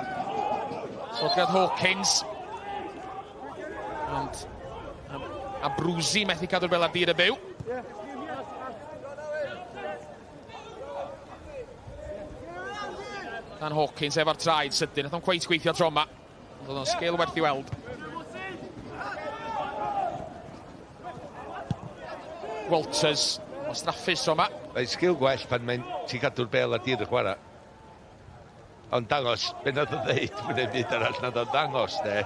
[SPEAKER 7] Sodriad Hawkins. Ond Abruzzi methu cadw'r bel ar dir y byw. Dan Hawkins efo'r traed sydyn. Nath o'n cweit gweithio tro yma. Ond oedd o'n sgil werth i weld. Walters, o straffus tro yma.
[SPEAKER 2] Mae'n sgil gwell pan mae'n ti'n cadw'r bel ar dir y chwarae. Ond dangos, be nath o ddeud, mae'n byd arall nath o ddangos, de.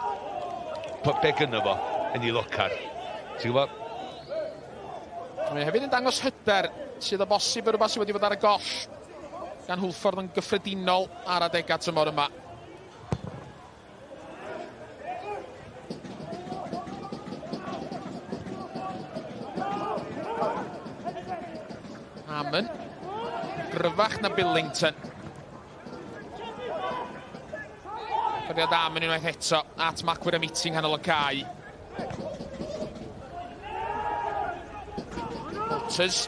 [SPEAKER 2] Be gynno fo yn ei locar. Ti'n gwybod?
[SPEAKER 7] Mae hefyd yn dangos hyder sydd o bosib yn rhywbeth sydd wedi bod ar y goll gan Hwlffordd yn gyffredinol ar adegau tymor yma. Amon, gryfach na Billington. Codiad Amon unwaith eto at Macwyr y meeting hanol y cae. Walters,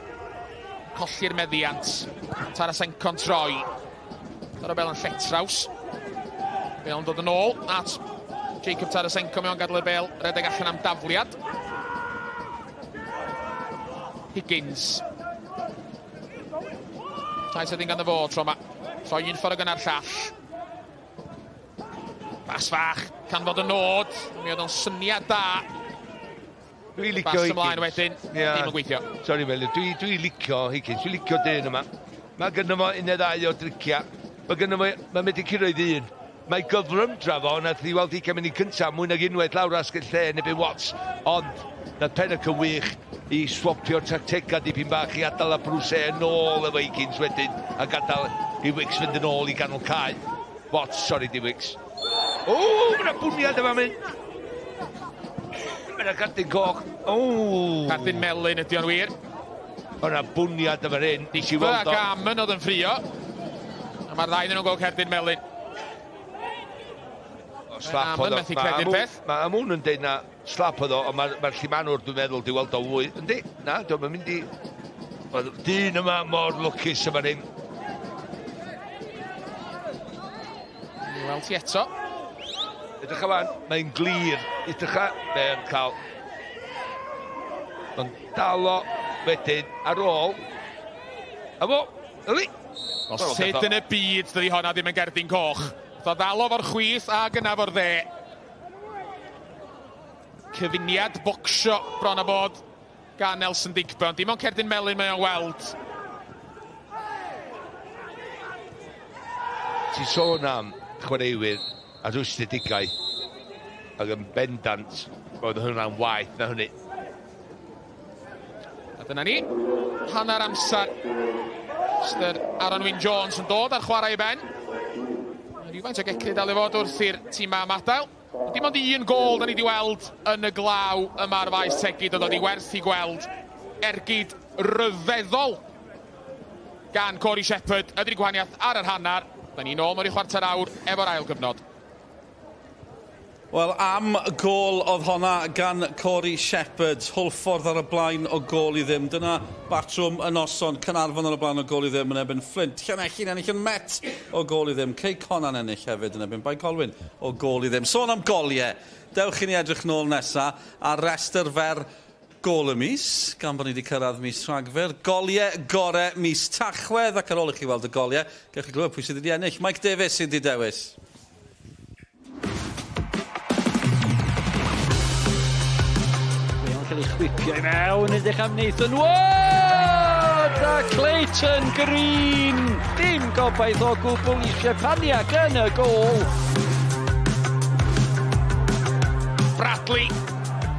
[SPEAKER 7] colli'r meddiant. Tarasenko'n troi. Dod o bel yn lletraws. Bel yn dod yn ôl at Jacob Tarasenko mewn gadael y bel, redeg allan am dafliad. Higgins. Taith sydyn ganddo fo tro yma. Troi un ffordd ag yna'r llall. Bas fach, canfod y nod. Mi oedd o'n syniad da.
[SPEAKER 2] Dwi'n licio Higgins.
[SPEAKER 7] Bas ymlaen wedyn,
[SPEAKER 2] yeah.
[SPEAKER 7] Ddim yn gweithio.
[SPEAKER 2] Sorry, Mel, dwi licio Higgins, dwi'n licio dyn yma. Mae gynno fo un neu ddau o dricia. Mae gynno fo, mae'n mynd i cyrraedd un. Mae gyflymdra fo, nath i weld 20 munud cyntaf, mwy nag unwaith lawr asgell lle yn ebyn Watts. Ond, nath Pennock yn wych i swapio'r tactega dipyn bach i adael a Bruce yn ôl efo Higgins wedyn, a gadael i Wicks fynd yn ôl i ganol cae. Watts, sorry di Wicks. O, mae yna bwniad yma mynd. Mae yna cardyn coch. O.
[SPEAKER 7] Cardyn melyn ydy o'n wir.
[SPEAKER 2] Mae yna bwniad yma hyn.
[SPEAKER 7] Dicba ac Amon oedd yn ffrio. A mae'r ddau nhw'n gweld cerdyn melyn.
[SPEAKER 2] Slap oedd o.
[SPEAKER 7] Amon methu credu'r peth.
[SPEAKER 2] Mae Amon yn deud na slap oedd o, ond mae'r llimanwr dwi'n meddwl di weld o fwy. Yndi? Na, dwi'n mynd i... Oedd dyn yma mor lwcus yma hyn.
[SPEAKER 7] Ni weld ti eto.
[SPEAKER 2] Edrych fan, mae'n glir. Edrych mae'n cael... Mae'n dal o wedyn ar ôl. A fo, yli!
[SPEAKER 7] O, sut yn y byd dydi honna ddim yn gerdyn coch. Ddo ddal o fo'r chwith ag yna fo'r dde. Cyfuniad bocsio bron a bod gan Nelson Digby, ond dim ond cerdyn melyn mae o'n weld.
[SPEAKER 2] Ti'n sôn am chwaraewyr a rwystredigaeth ac yn bendant oedd hwnna'n waeth na hynny.
[SPEAKER 7] A dyna ni, hanner amser. Mr Aaron Wyn Jones yn dod ar chwarae i ben. Rhywfaint o gecru dal i fod wrth i'r tîm am adael. Dim ond un gôl da ni wedi weld yn y glaw yma ar faes Tegid, ond oedd hi werth i gweld ergyd ryfeddol gan Corey Shepherd. Ydy'r gwahaniaeth ar yr hanner. Da ni'n ôl mewn i chwarter awr efo'r ail gyfnod.
[SPEAKER 1] Wel, am gôl oedd honna gan Corey Shepherd. Hwlffordd ar y blaen o gôl i ddim. Dyna batrwm y noson. Caernarfon ar y blaen o gôl i ddim yn erbyn Flint. Llanelli'n ennill yn Met o gôl i ddim. Cei Connah'n ennill hefyd yn erbyn Bae Colwyn o gôl i ddim. Sôn am goliau. Dewch i ni edrych nôl nesa ar restr fer gôl y mis, gan bod ni wedi cyrraedd mis Rhagfyr. Goliau gore mis Tachwedd, ac ar ôl i chi weld y goliau, gewch chi glywed pwy sydd wedi ennill. Mike Davies sydd wedi dewis.
[SPEAKER 8] Cael ei chwipio i mewn, edrych am Nathan Ward! A Clayton Green! Dim gobaith o gwbl i Szczepaniak yn y gôl.
[SPEAKER 7] Bradley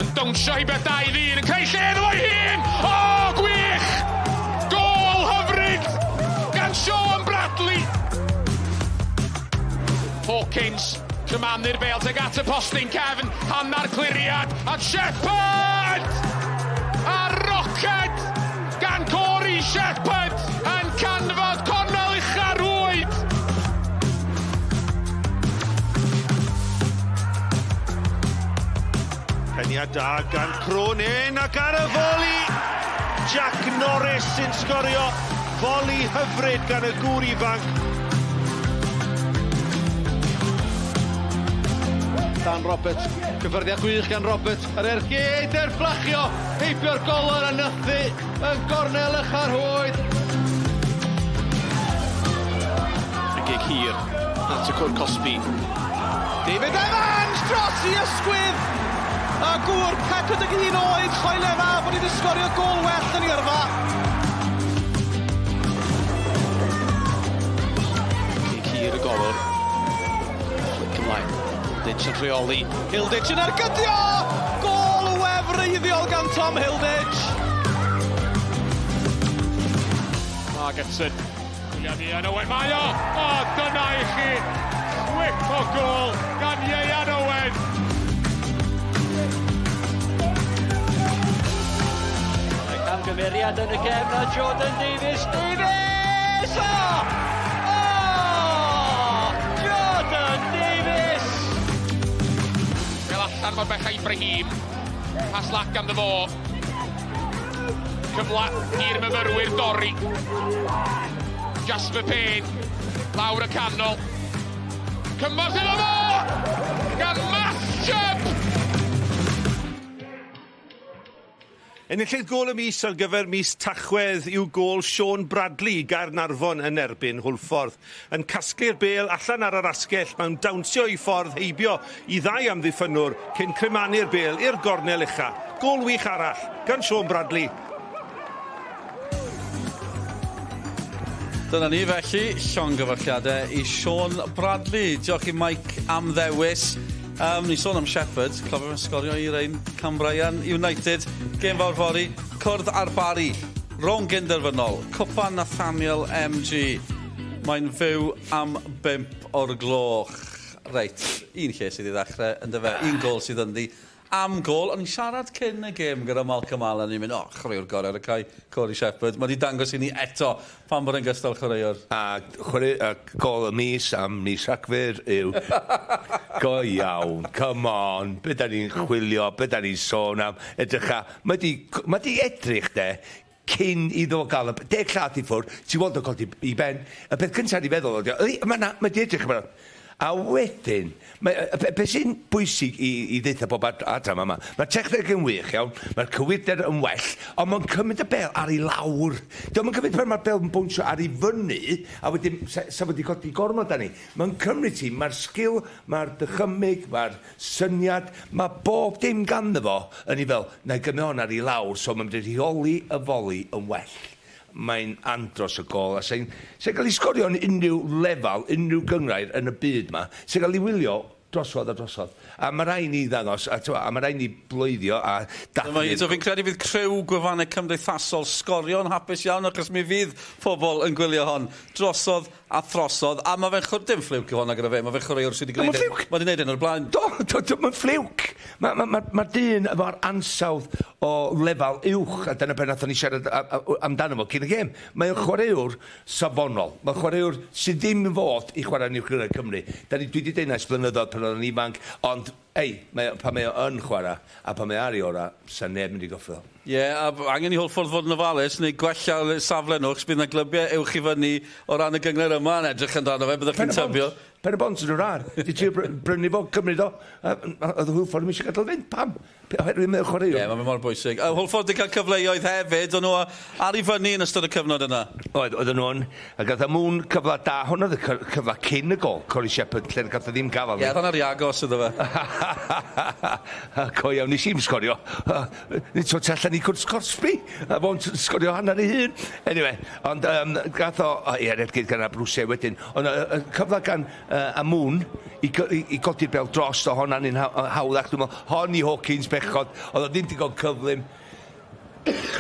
[SPEAKER 7] yn dawnsio i beth dau ddyn, yn creu lle iddo fo'i hun! O, gwych! Gôl hyfryd gan Sean Bradley! Hawkins, cymanu'r bêl tuag at y postyn cefn, hanner cliriad, a Shepherd! A roced gan Corey Shepherd yn canfod cornel ucha rwyd!
[SPEAKER 3] Peniad da gan Cronin ac ar y foli! Jack Norris sy'n sgorio. Foli hyfryd gan y gŵr ifanc.
[SPEAKER 9] Dan Roberts, cyffyrddiad gwych gan Roberts, yr ergyd er fflachio, heibio'r golwr a nythu yn gornel ucha'r rhwyd.
[SPEAKER 7] Y gig hir at y cwr cosbi. David Evans dros i ysgwydd! A gŵr 41 oed, Choelera, bod wedi sgorio gôl well yn ei yrfa. Gig hir y golwr. Flick ymlaen. Hilditch yn rheoli. Hilditch yn ergydio! Gôl wefreiddiol gan Tom Hilditch! Margetson. William Ian Owen, mae o! O, dyna i chi! Chwip o gôl gan Ieuan Owen!
[SPEAKER 8] Mae camgymeriad yn y cefn a Jordan Davies. Davies! O! O! Jordan Davies!
[SPEAKER 7] Fel allan mor bella Ibrahim. Pas lac ganddo fo. Cyfle i'r myfyrwyr dorri. Jasper Payne, lawr y canol. Cymorth iddo fo! Gan Matt Chubb!
[SPEAKER 3] Enillydd gôl y mis ar gyfer mis Tachwedd yw gôl Sean Bradley i Gaernarfon yn erbyn Hwlffordd. Yn casglu'r bêl allan ar yr asgell mewn dawnsio i ffordd heibio i ddau amddiffynnwr cyn crymanu'r bêl i'r gornel ucha. Gôl wych arall gan Sean Bradley.
[SPEAKER 1] Dyna ni felly, llongyfarchiadau i Sean Bradley. Diolch i Mike am ddewis. Ni sôn am Shepherd, cofio fe'n sgorio i'r ein Cambrian United. Gêm fawr fory, cwrdd ar Barry. Rownd gynderfynol, Cwpan Nathaniel MG. Mae'n fyw am 5 o'r gloch. Reit, un lle sydd i ddechrau, yndyfe, un gôl sydd ynddi. Am gôl, o'n i'n siarad cyn y gêm gyda Malcolm Allen, ni'n mynd, o, chwaraewr gorau ar y cae, Corey Shepherd. Mae wedi dangos i ni eto pam bod e'n gystal chwaraewr.
[SPEAKER 2] A chwarae, a gôl y mis am mis Rhagfyr yw go iawn, come on, be da ni'n chwilio, be da ni'n sôn am, edrycha, mae di, ma di edrych de, cyn iddo fo gael y 10 llath i ffwrdd, ti'n weld o codi i ben, y peth cyntaf i feddwl oedd, mae na, mae di edrych yma. A wedyn, beth sy'n bwysig i ddeutha bob adra yma, mae'r techneg yn wych iawn, mae'r cywirder yn well, ond mae'n cymryd y bêl ar ei lawr. Dio'm yn cymryd pan mae'r bêl yn bownsio ar ei fyny, a wedyn sa fo 'di codi gormod arni. Mae'n cymryd ti, mae'r sgil, mae'r dychymyg, mae'r syniad, mae bob dim ganddo fo yn ei fel, na i gymryd hon ar ei lawr, so mae'n mynd i rheoli y foli yn well. Mae'n andros o gôl, a sy'n cael ei sgorio yn unrhyw lefel, unrhyw gynghrair yn y byd ma, sy'n cael ei wylio drosodd a drosodd. A mae rhaid ni ddangos, a mae rhaid ni bloeddio a dathlu.
[SPEAKER 1] So fi'n credu fydd criw gwefannau cymdeithasol Sgorio'n hapus iawn, achos mi fydd pobl yn gwylio hon drosodd a throsodd. A mae fe'n chwarae, dim ffliwc yw hwnna gyda fe, mae fe'n chwaraewr sydd wedi gwneud
[SPEAKER 2] hyn.
[SPEAKER 1] Mae wedi gwneud hyn o'r blaen.
[SPEAKER 2] Do, do, do, mae'n ffliwc. Mae'r ma, ma, ma dyn efo'r ansawdd o lefel uwch, a dyna beth nathon ni siarad amdano fo cyn y gêm. Mae'n chwaraewr safonol. Mae'n chwaraewr sydd ddim yn fod i chwarae yn Uwch Gynghrair Cymru. Da ni, dwi wedi deud 'na ers blynyddoedd pan oedd o'n ifanc, ond ei, pan mae o yn chwarae, a pan mae ar ei ora, sa neb mynd i goffio.
[SPEAKER 1] Ie, yeah, a angen i Hwlffordd fod yn ofalus, neu gwella safle nhw, achos bydd yna glybiau uwch i fyny o ran y gynghrair yma yn edrych amdano fe, byddwch chi'n tybio.
[SPEAKER 2] Pen y Bont yn yr ar. Di trio brynu fo, cymryd o. Oedd Hwlffordd ddim eisiau gadael fynd. Pam? Oherwydd mae'n chwaraewr.
[SPEAKER 1] Ie, yeah, mae'n mor bwysig. Hwlffordd wedi cael cyfleoedd hefyd, o'n nhw ar i fyny yn ystod y cyfnod yna.
[SPEAKER 2] Oedd, oedden nhw'n. A gath Moon cyfle da. Hwn oedd y cyfle cyn y gol, Corey Shepherd, lle gath o ddim gafal.
[SPEAKER 1] Ie, yeah, oedd hwnna'n agos iddo fe.
[SPEAKER 2] Co iawn, nes i'm sgorio. Nid so tu allan i cwrt Crosby. A fo'n sgorio hanner ei hun. Anyway, ond gath o, ie, ergyd gan Abrwse wedyn. Ond cyfle gan Amoon i godi'r bel dros o honna'n un hawddach. Dwi'n meddwl, hon i Hawkins bechod. Oedd o ddim digon cyflym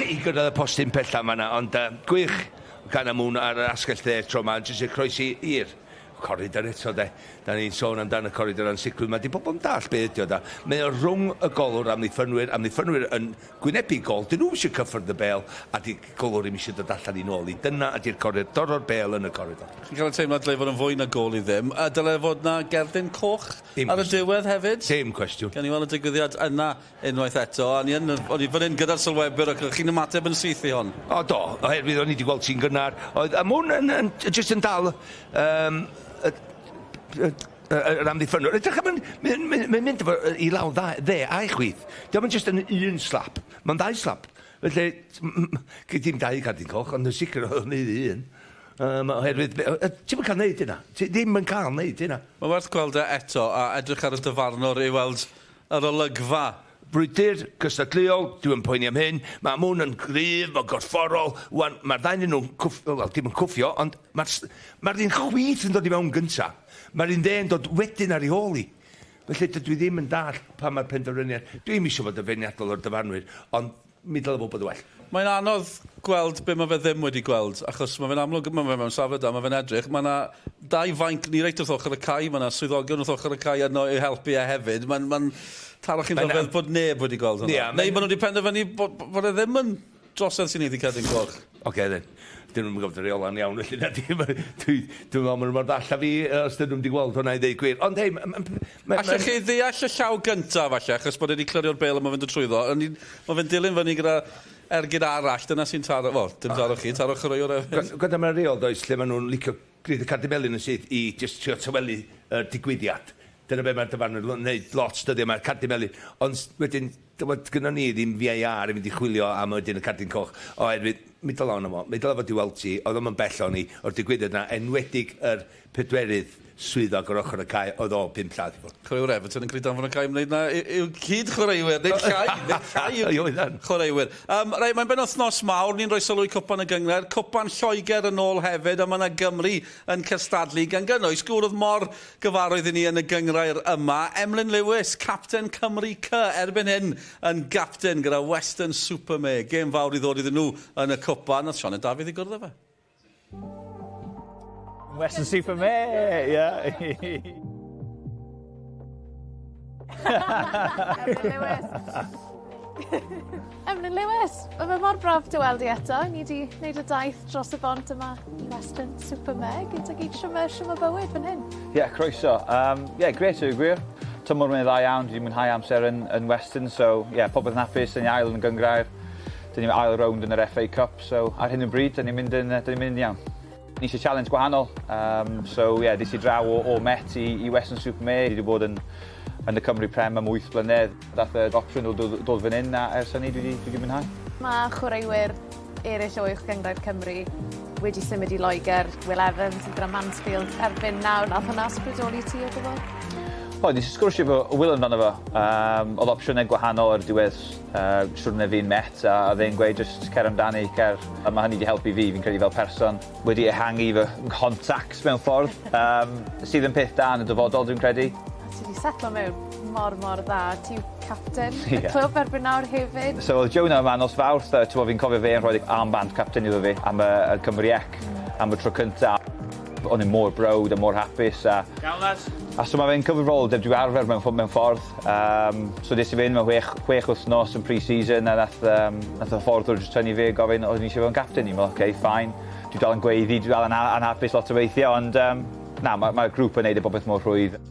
[SPEAKER 2] i gyrraedd y postyn pella yma, ond gwych gan Amoon ar yr asgell dde tro yma, jyst i'r croesi i'r Corridor eto de. Da ni'n sôn amdan y corridor ansicrwydd. Mae di bobl yn dall be ydi o da. Mae o rhwng y golwr amddiffynwyr, amddiffynwyr yn gwynebu gol. Dyn nhw eisiau cyffwrdd y bel a di golwr ddim eisiau dod allan i nôl i. Dyna ydy'r corridor, o'r bel yn y corridor.
[SPEAKER 1] Chi'n cael y teimlad dyle fod yn fwy na gol i ddim. A dyle fod na gerdyn coch
[SPEAKER 2] Dim
[SPEAKER 1] ar y diwedd hefyd?
[SPEAKER 2] Dim cwestiwn.
[SPEAKER 1] Gan i weld y digwyddiad yna unwaith eto. A ni yn, o'n i fan hyn gyda'r sylwebwyr ac chi'n ymateb yn syth i hon.
[SPEAKER 2] O do, oherwydd o'n i wedi gweld ti'n gynnar. Oedd, a mwyn yn, yn, just yn dal yr amddiffynwr. Edrych, mae'n ma, mynd efo i lawr dda, dde a'i chwith. Dio'm yn just yn un slap, mae'n ddau slap. Felly, dim dau cardyn coch, ond yn sicr oedd o'n neud un. Oherwydd, ti'm yn cael neud hynna. Ti ddim yn cael neud hynna.
[SPEAKER 1] Mae werth gweld e eto a edrych ar y dyfarnwr i weld yr olygfa.
[SPEAKER 2] Brwydr gystadleuol, dwi'n poeni am hyn. Mae Mwn yn gryf, mae'n gorfforol. Wan, mae'r ddau nhw'n wel, dim yn cwffio, ond mae'r ma un chwith yn dod i mewn gynta. Mae'r un dde yn dod wedyn ar ei ôl i. Felly dydw i ddim yn dall pan mae'r penderfyniad. Dwi'm eisiau fod yn feirniadol o'r dyfarnwyr, ond mi dylai fod bod yn well.
[SPEAKER 1] Mae'n anodd gweld be mae fe ddim wedi gweld, achos mae fe'n amlwg, mae fe mewn safle da, mae fe'n edrych. Mae yna dau fainc ni reit wrth ochr y cae, mae yna swyddogion wrth ochr y cae yno i helpu e hefyd. Mae'n ma taro chi'n rhyfedd bod neb wedi gweld hwnna.
[SPEAKER 2] Yeah,
[SPEAKER 1] Neu maen nhw wedi penderfynu bod e ddim yn drosedd sy'n neud i cerdyn coch.
[SPEAKER 2] Oce, okay, then. Dyn nhw'n gwybod y reola'n iawn, felly na dwi'n meddwl maen nhw mor ddall a fi, os dyn nhw'n wedi gweld hwnna i ddeud gwir. Ond hei,
[SPEAKER 1] Allech chi ddeall y llaw gyntaf falle, achos bod e wedi clirio'r bel a mae fe'n dod trwyddo. Mae fe'n dilyn fyny gyda ergyd arall, dyna sy'n taro, wel, dim taro chi, taro chwaraewr hefyd.
[SPEAKER 2] Gwrando, mae'r reol does, lle maen nhw'n licio gwneud y cardyn melyn yn syth i just trio tawelu yr digwyddiad. Dyna be mae'r dyfarnwr yn gwneud lot dyddiau, mae'r cardyn melyn. Ond wedyn, gynnon ni ddim VAR i fynd i chwilio am wedyn y cardyn coch. Oherwydd, mi dyla ono fo, mi dyla fod i weld ti, oedd o'm yn bell o'n i, o'r digwyddiad yna, enwedig yr pedwerydd swyddog o'r ochr y cae, oedd o 5 llath i ffwrdd.
[SPEAKER 1] Chwaraewr Everton yn cael ei danfon y cae wneud na i'w cyd chwaraewyr, neu llai, neu llai i'w chwaraewyr. Reit, mae'n benwythnos mawr, ni'n rhoi sylw i Cwpan y Gynghrair, Cwpan Lloegr yn ôl hefyd, a mae yna Gymru yn cystadlu gan gynnwys gŵr oedd mor gyfarwydd i ni yn y gynghrair yma, Emlyn Lewis, capten Cymru C, erbyn hyn yn gapten gyda Weston-super-Mare. Gêm fawr i ddod iddyn nhw yn y Cwpan, nath Sioned Dafydd i gwrdd â fe.
[SPEAKER 10] Weston-super-Mare, yeah.
[SPEAKER 11] Emlyn Lewis. Emlyn Lewis, mae fe mor braf dy weld i eto. Ni wedi gwneud y daith dros y bont yma i Weston-super-Mare gyda gyd siwmai bywyd fan hyn.
[SPEAKER 10] Ie, yeah, croeso. Yeah, grêt i'w gwir. Tymor mae'n dda iawn, dwi wedi mwynhau amser yn Weston, so yeah, popeth yn hapus, dyn ni ail yn y gynghrair. Dyn ni ail rownd yn yr FA Cup, so ar hyn o bryd, dyn ni'n mynd iawn. Ni eisiau challenge gwahanol, so yeah, des i draw o Met i Weston-super-Mare. Dwi wedi bod yn y Cymru Prem am 8 blynedd. Dath yr opsiwn o dod fan hyn a ers hynny dwi wedi mwynhau.
[SPEAKER 11] Mae chwaraewyr eraill o Uwch Gynghrair Cymru wedi symud i Loegr, Will Evans gyda Mansfield erbyn nawr. Nath hwnna ysbrydoli ti o gwbl?
[SPEAKER 10] O, nes i sgwrsio efo Will amdano fo. Oedd opsiynau gwahanol ar diwedd siwrne fi'n Met a oedd e'n gweud just cer amdani, cer. A mae hynny wedi helpu fi, fi'n credu fel person, wedi ehangu fy contacts mewn ffordd, sydd yn peth da yn y dyfodol dwi'n credu.
[SPEAKER 11] A ti wedi setlo mewn mor, mor dda. Ti yw captain y clwb erbyn nawr hefyd.
[SPEAKER 10] So oedd Jonah yma nos Fawrth, fi'n cofio fe yn rhoi armband captain iddo fi am y Cymru C am y tro cyntaf. O'n i'n mor browd a mor hapus.
[SPEAKER 12] Iawn, lads.
[SPEAKER 10] A so mae fe'n cyfrifoldeb dwi arfer mewn ffordd. So des i fynd mewn 6 wythnos yn pre-season a nath y ffordd just tynnu fi a gofyn oedd ni eisiau fod yn captain. Ni'n meddwl, okay, fine. Dwi dal yn gweiddi, dwi dal yn anhapus lot o weithiau, ond na, mae'r grŵp yn neud y bobeth mor rhwydd.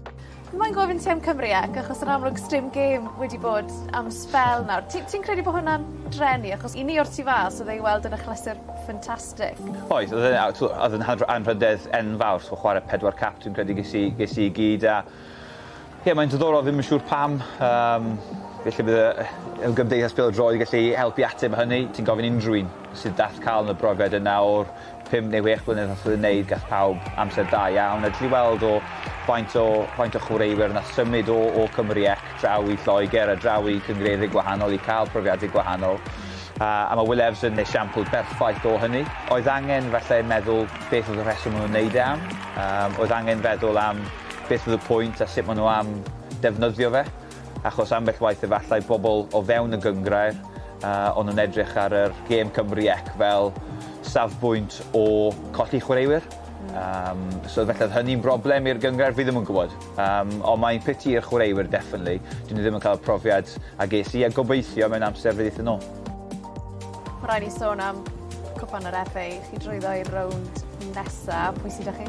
[SPEAKER 11] Mae'n gofyn ti am Cymru C, achos yn amlwg sdim gêm wedi bod am sbel nawr. Ti'n credu bod hwnna'n drenu? Achos i ni o'r tu fas, oedd ei weld yn achlysur ffantastig.
[SPEAKER 10] Oedd, oedd yn anrhydedd enfawr, so chwarae 4 cap, dwi'n credu ges i gyd. A, ie, mae'n diddorol, ddim yn siŵr pam. Felly bydd y gymdeithas bêl-droed gallu helpu ateb hynny. Ti'n gofyn unrhyw un sydd dath cael yn y brofiad yna o'r 5 neu 6 blynedd nath o'n wneud, gath pawb amser da iawn. A dwi weld o faint o chwaraewyr nath symud o Cymru C draw i Lloegr a draw i cyngreiriau gwahanol i cael profiadau gwahanol. A mae Will Evans yn esiampl berffaith o hynny. Oedd angen falle meddwl beth oedd y rheswm maen nhw'n wneud e am. Oedd angen feddwl am beth oedd y pwynt a sut maen nhw am defnyddio fe. Achos ambell waith efallai bobl o fewn y gynghrair, o'n nhw'n edrych ar yr gêm Cymru C fel safbwynt o colli chwaraewyr. Um, so felly oedd hynny'n broblem i'r gynghrair, fi ddim yn gwybod. Um, ond mae'n piti i'r chwaraewyr, definitely. Dyn nhw ddim yn cael y profiad a ges i, a gobeithio mewn amser fydd eithaf nôl.
[SPEAKER 11] Mae rhaid ni sôn am Cwpan yr FA, chi drwyddo i'r rownd nesa, pwy sydd â chi?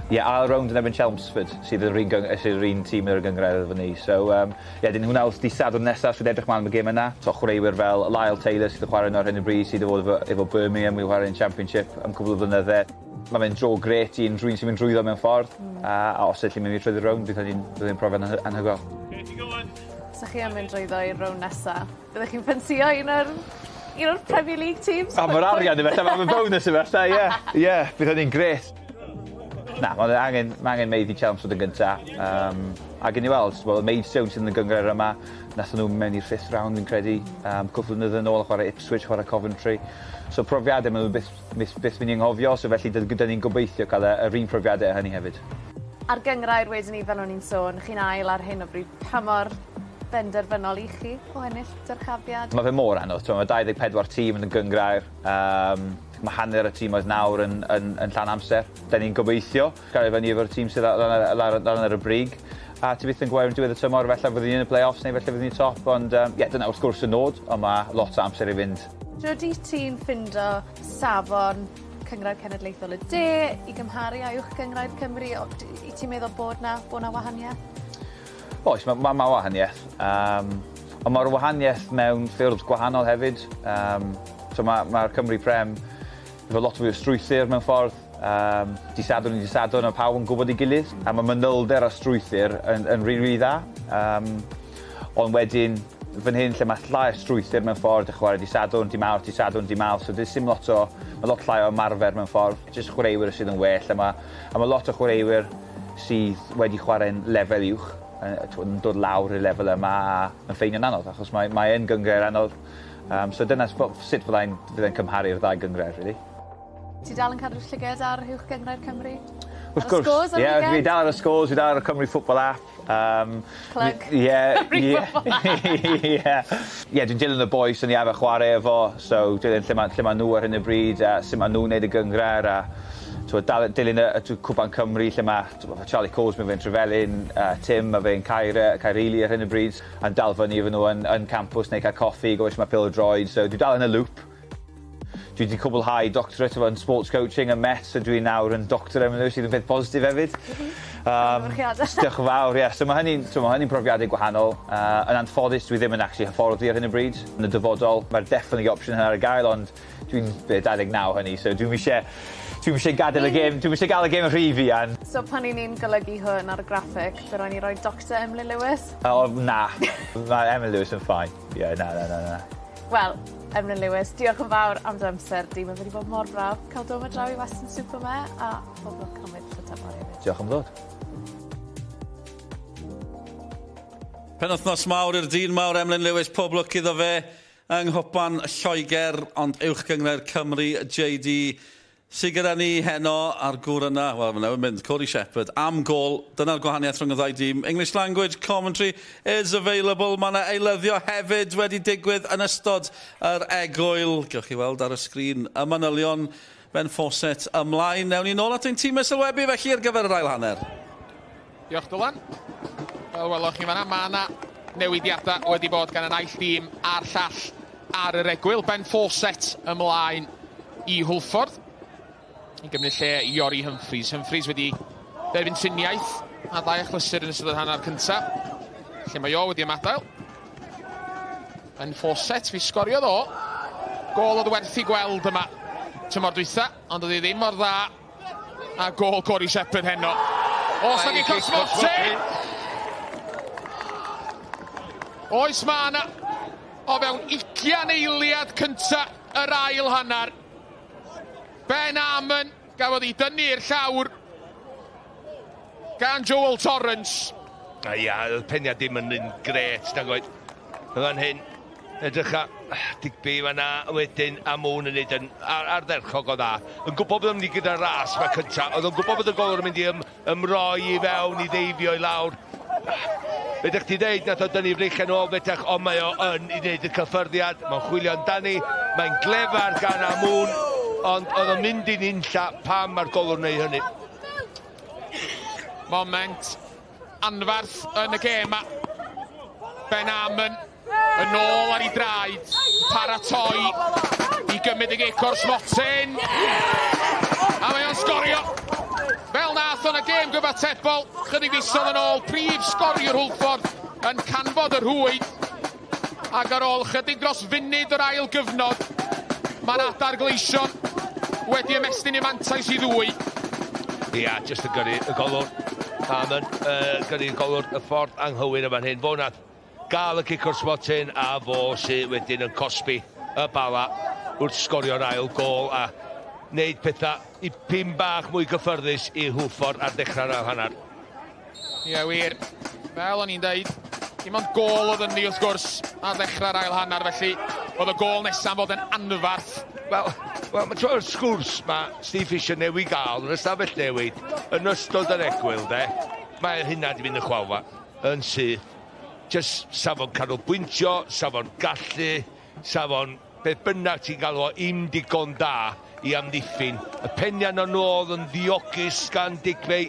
[SPEAKER 10] Ie, yeah, ail rownd yn erbyn Chelmsford, sydd yr un, sydd yr un tîm yn y gynghrair efo ni. So, um, ie, yeah, dyn hwnna wrth di Sadwrn nesaf, sydd edrych mlaen am y gêm yna. So, chwaraewyr fel Lyle Taylor sydd yn chwarae yno ar hyn o bryd, sydd efo, efo, efo Birmingham, wedi chwarae yn Championship am cwbl o flynydde. Mae fe'n dro gret i unrhyw un sy'n mynd drwyddo mewn ffordd, mm. a, a os ydych chi'n mynd i trwy'r rownd, bydd hynny'n bydd profiad anhygoel.
[SPEAKER 11] So chi am mynd drwyddo i'r rownd nesa, byddech chi'n ffansïo un o'r un o'r Premier League teams?
[SPEAKER 10] Am yr arian efallai, am y bonus efallai, ie. Ie, bydd hynny'n gret. Na, mae angen, mae angen maeddu Chelmsford yn gynta. Um, a gen i weld, well, Maidstone sydd yn y gynghrair yma, nath nhw mewn i'r fifth round fi'n credu, um, cwpl flynyddoedd yn ôl a chwarae Ipswich, chwarae Coventry. So profiadau maen nhw byth, byth, byth mynd i anghofio, so felly dyn ni'n gobeithio cael yr un profiadau hynny hefyd.
[SPEAKER 11] A'r gynghrair wedyn ni, fel o'n i'n sôn, chi'n ail ar hyn o bryd, pa mor benderfynol i chi o ennill dyrchafiad?
[SPEAKER 10] Mae fe mor anodd, mae 24 tîm yn y gynghrair, um, mae hanner y tîm oedd nawr yn, yn, yn llawn amser. Da ni'n gobeithio gael ei fyny efo'r tîm sydd lan ar, lan, lan ar y brig. A ti byth yn gweld yn diwedd y tymor, felly fyddwn ni yn y play-offs neu felly fyddwn ni'n top, ond um, yeah, dyna wrth gwrs y nod, ond mae lot o amser i fynd.
[SPEAKER 11] Ydy ti'n ffindo safon Cynghrair Cenedlaethol y De i gymharu â Uwch Gynghrair Cymru? I ti'n meddwl bod na, bod na wahaniaeth?
[SPEAKER 10] Oes, mae ma, ma wahaniaeth. Um, ond mae'r wahaniaeth mewn ffyrdd gwahanol hefyd. Um, so mae'r ma Cymru Prem efo lot fwy o strwythur mewn ffordd. Um, di Sadwrn i di Sadwrn, mae pawb yn gwybod ei gilydd. A mae manylder a strwythur yn, yn rili, rili dda. Um, ond wedyn, fan hyn lle mae llai o strwythur mewn ffordd, y chwarae di Sadwrn, di Mawrth, di Sadwrn, di Mawrth, so does dim lot o, mae lot llai o ymarfer mewn ffordd. Jyst chwaraewyr sydd yn well, a mae, a mae lot o chwaraewyr sydd wedi chwarae'n lefel uwch, yn dod lawr i'r lefel yma a yn ffeinio'n anodd, achos mae, mae yn gynghrair anodd. Um, so dyna sut fyddai'n fyddai cymharu'r ddau gynghrair, really.
[SPEAKER 11] Ti dal yn cadw'r llyged ar Uwch Gynghrair Cymru?
[SPEAKER 10] Wrth gwrs. Ie, yeah, fi dal ar y scores, fi dal ar y Cymru Football App.
[SPEAKER 11] Plug.
[SPEAKER 10] Ie, ie. Ie. Ie, dwi'n dilyn y boys yn i arfer chwarae efo, so dilyn lle mae, lle ma nhw ar hyn o bryd, a sut ma nhw'n neud y gynghrair, a t'wod, dal, dilyn y, y Cwpan Cymru, lle mae Charlie Coles, mae fe'n Trefelin, Tim, mae fe'n Caer, Caerili ar hyn o bryd, a'n dal fyny efo nhw yn, yn campus neu cael coffi, gofyn mae pêl-droed, so dwi dal yn y loop. Dwi wedi cwblhau doctorate efo yn sports coaching yn Met, so dwi nawr yn doctor efo nhw, sydd yn peth positif hefyd.
[SPEAKER 11] Um,
[SPEAKER 10] diolch yn fawr, ie. Yeah. So mae hynny'n so mae hynny'n profiadau gwahanol. Yn anffodus, dwi ddim yn actually hyfforddi ar hyn o bryd. Yn y dyfodol, mae'r definitely opsiwn hynny ar y gael, ond dwi'n 29 hynny, so dwi'n eisiau dwi'n eisiau gadael y gêm, dwi'n eisiau gael y gêm rhy fuan.
[SPEAKER 11] So pan i ni'n golygu hwn ar y graphic, fe rhaid ni roi Dr Emlyn Lewis?
[SPEAKER 10] O, oh, na. Mae Emlyn Lewis yn fine. Ie, yeah, na, na, na, na.
[SPEAKER 11] Wel, Emlyn Lewis, diolch yn fawr am dy amser di. Mae wedi bod mor braf cael dod 'ma draw i Weston-super-Mare a pob lwc am weddill y tymor hefyd.
[SPEAKER 10] Diolch am ddod.
[SPEAKER 1] Penwythnos mawr i'r dyn mawr Emlyn Lewis, pob lwc iddo fe yng Nghwpan Lloegr, ond uwch gynghrair Cymru JD sydd gyda ni heno a'r gŵr yna, wel, mae'n newydd mynd, Corey Shepherd, am gol, dyna'r gwahaniaeth rhwng y ddau dîm. English language commentary is available. Mae yna eilyddio hefyd wedi digwydd yn ystod yr egwyl. Gewch chi weld ar y sgrin y manylion Ben Fawcett ymlaen. Newn ni nôl at ein tîm sylwebu felly ar gyfer yr ail hanner.
[SPEAKER 7] Diolch Dylan. Fel welwch chi fanna, mae yna newidiadau wedi bod gan y naill dîm a'r llall ar yr egwyl. Ben Fawcett ymlaen i Hwlffordd i gymryd lle i Iori Humphreys. Humphreys wedi derbyn triniaeth a ddau achlysur yn ystod yr hanner cyntaf, lle mae o wedi ymadael. Ben Fawcett, fi sgoriodd o. Gôl oedd werth i gweld yma tymor dwytha, ond oedd hi ddim mor dda a gôl Corey Shepherd heno. Oes na gic o'r smotyn! Oes ma na o fewn 20 eiliad cynta yr ail hanner. Ben Amon gafodd ei dynnu i'r llawr gan Joel Torrance.
[SPEAKER 2] A ia, oedd peniad ddim yn un gret, nag oedd. Fan hyn, edrych a Digby fan'na, wedyn a Moon yn neud yn ardderchog o dda. Yn gwybod bod o'n mynd i gyda ras ma cynta, oedd o'n gwybod bod y golwr yn mynd i ym, ymroi i fewn, i ddeifio i lawr. Be ydych chi ddeud, nath o dynnu freichiau nôl fetach, ond mae o yn i wneud y cyffyrddiad, mae'n chwilio amdani, mae'n glefar gan Amoon, ond oedd o'n mynd i'n unlla pam mae'r golwr wneud hynny.
[SPEAKER 7] Moment anferth yn y gêm ma. Ben Amon yn ôl ar ei draed, paratoi i gymryd y gic o'r smotyn. A mae o'n sgorio. Fel nath o'n y gêm gyfatebol, chydig fisoedd yn ôl, prif sgoriwr Hwlffordd yn canfod y rhwyd. Ac ar ôl chydig dros funud yr ail gyfnod, mae'r adar gleision wedi ymestyn i mantais i ddwy.
[SPEAKER 2] Ia, jyst yn gyrru y golwr. Amon, gyrru'r golwr y ffordd anghywir yma'n hyn. Fo nath gael y cic o'r smotyn a fo sydd wedyn yn cosbi y Bala wrth sgorio'r ail gôl a wneud pethau i pum bach mwy gyffyrddus i Hwlffordd ar dechrau'r ail hanner.
[SPEAKER 7] Ie, wir. Fel o'n i'n deud, dim ond gôl oedd ynddi wrth gwrs ar ddechrau'r ail hanner, felly oedd y gôl nesaf fod yn anfarth.
[SPEAKER 2] Wel, well, mae tro'r sgwrs mae Steve Fisher newydd gael yn ystafell newid yn ystod yr egwyl, de. Mae hynna di fynd yn chwalfa, yn syth. Just safon canolbwyntio, safon gallu, safon beth bynnag ti'n galw o im digon da i amddiffyn. Y penian o'n ôl yn ddiogus gan Digfei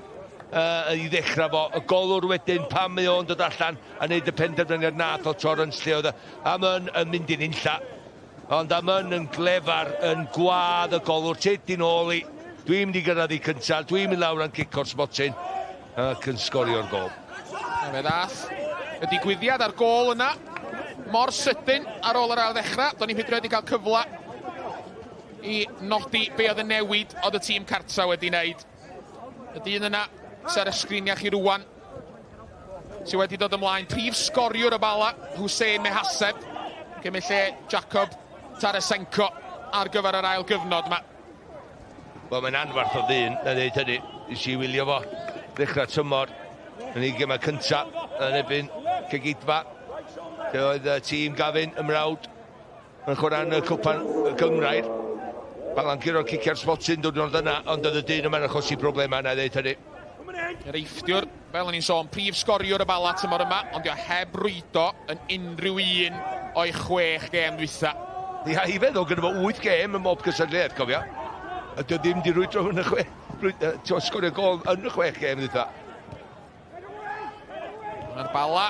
[SPEAKER 2] i ddechrau fo. Y golwr wedyn pan mae o'n dod allan a wneud y penderfyniad nath o Torrance lle oedd Amon yn mynd i'n unlla. Ond Amon yn glefar yn gwadd y golwr. Tyd i'n ôl i. Dwi'n mynd i gyrraedd i cyntaf. Dwi'n mynd lawr am cic o'r smotyn ac yn sgorio'r gol.
[SPEAKER 7] A fe ddath y digwyddiad a'r gôl yna mor sydyn ar ôl yr ail ddechrau. Do'n i'n hyd wedi cael cyfle i nodi be oedd y newid oedd y tîm cartra wedi wneud. Y dyn yna sy'n ar y sgriniau chi rwan sydd wedi dod ymlaen. Prif sgoriwr y Bala, Hussein Mehaseb, gymryd lle Jacob Tarasenko ar gyfer yr ail gyfnod yma.
[SPEAKER 2] Wel, mae'n anfarth o ddyn na ddeud hynny. Nes i wylio fo ddechrau tymor yn ei gemau cyntaf yn erbyn Cegidfa. Lle oedd y tîm Gavin ymrawd yn chwarae yn y cwpan y gynghrair. Bala'n curo'r ciciau'r smotyn dod yn yna, ond oedd y dyn yma'n achosi problemau na ddeud hynny.
[SPEAKER 7] Yr Eifftiwr, fel o'n i'n sôn, prif sgoriwr y Bala tymor yma, ond dio heb rwydo yn unrhyw un o'i 6 gêm dwytha.
[SPEAKER 2] Ia, i feddwl gyda fo 8 gêm ym mob cystadleuaeth, cofio. A dio ddim di rwydro yn y chwe... sgorio gôl yn y 6 gêm dwytha.
[SPEAKER 7] Mae'r Bala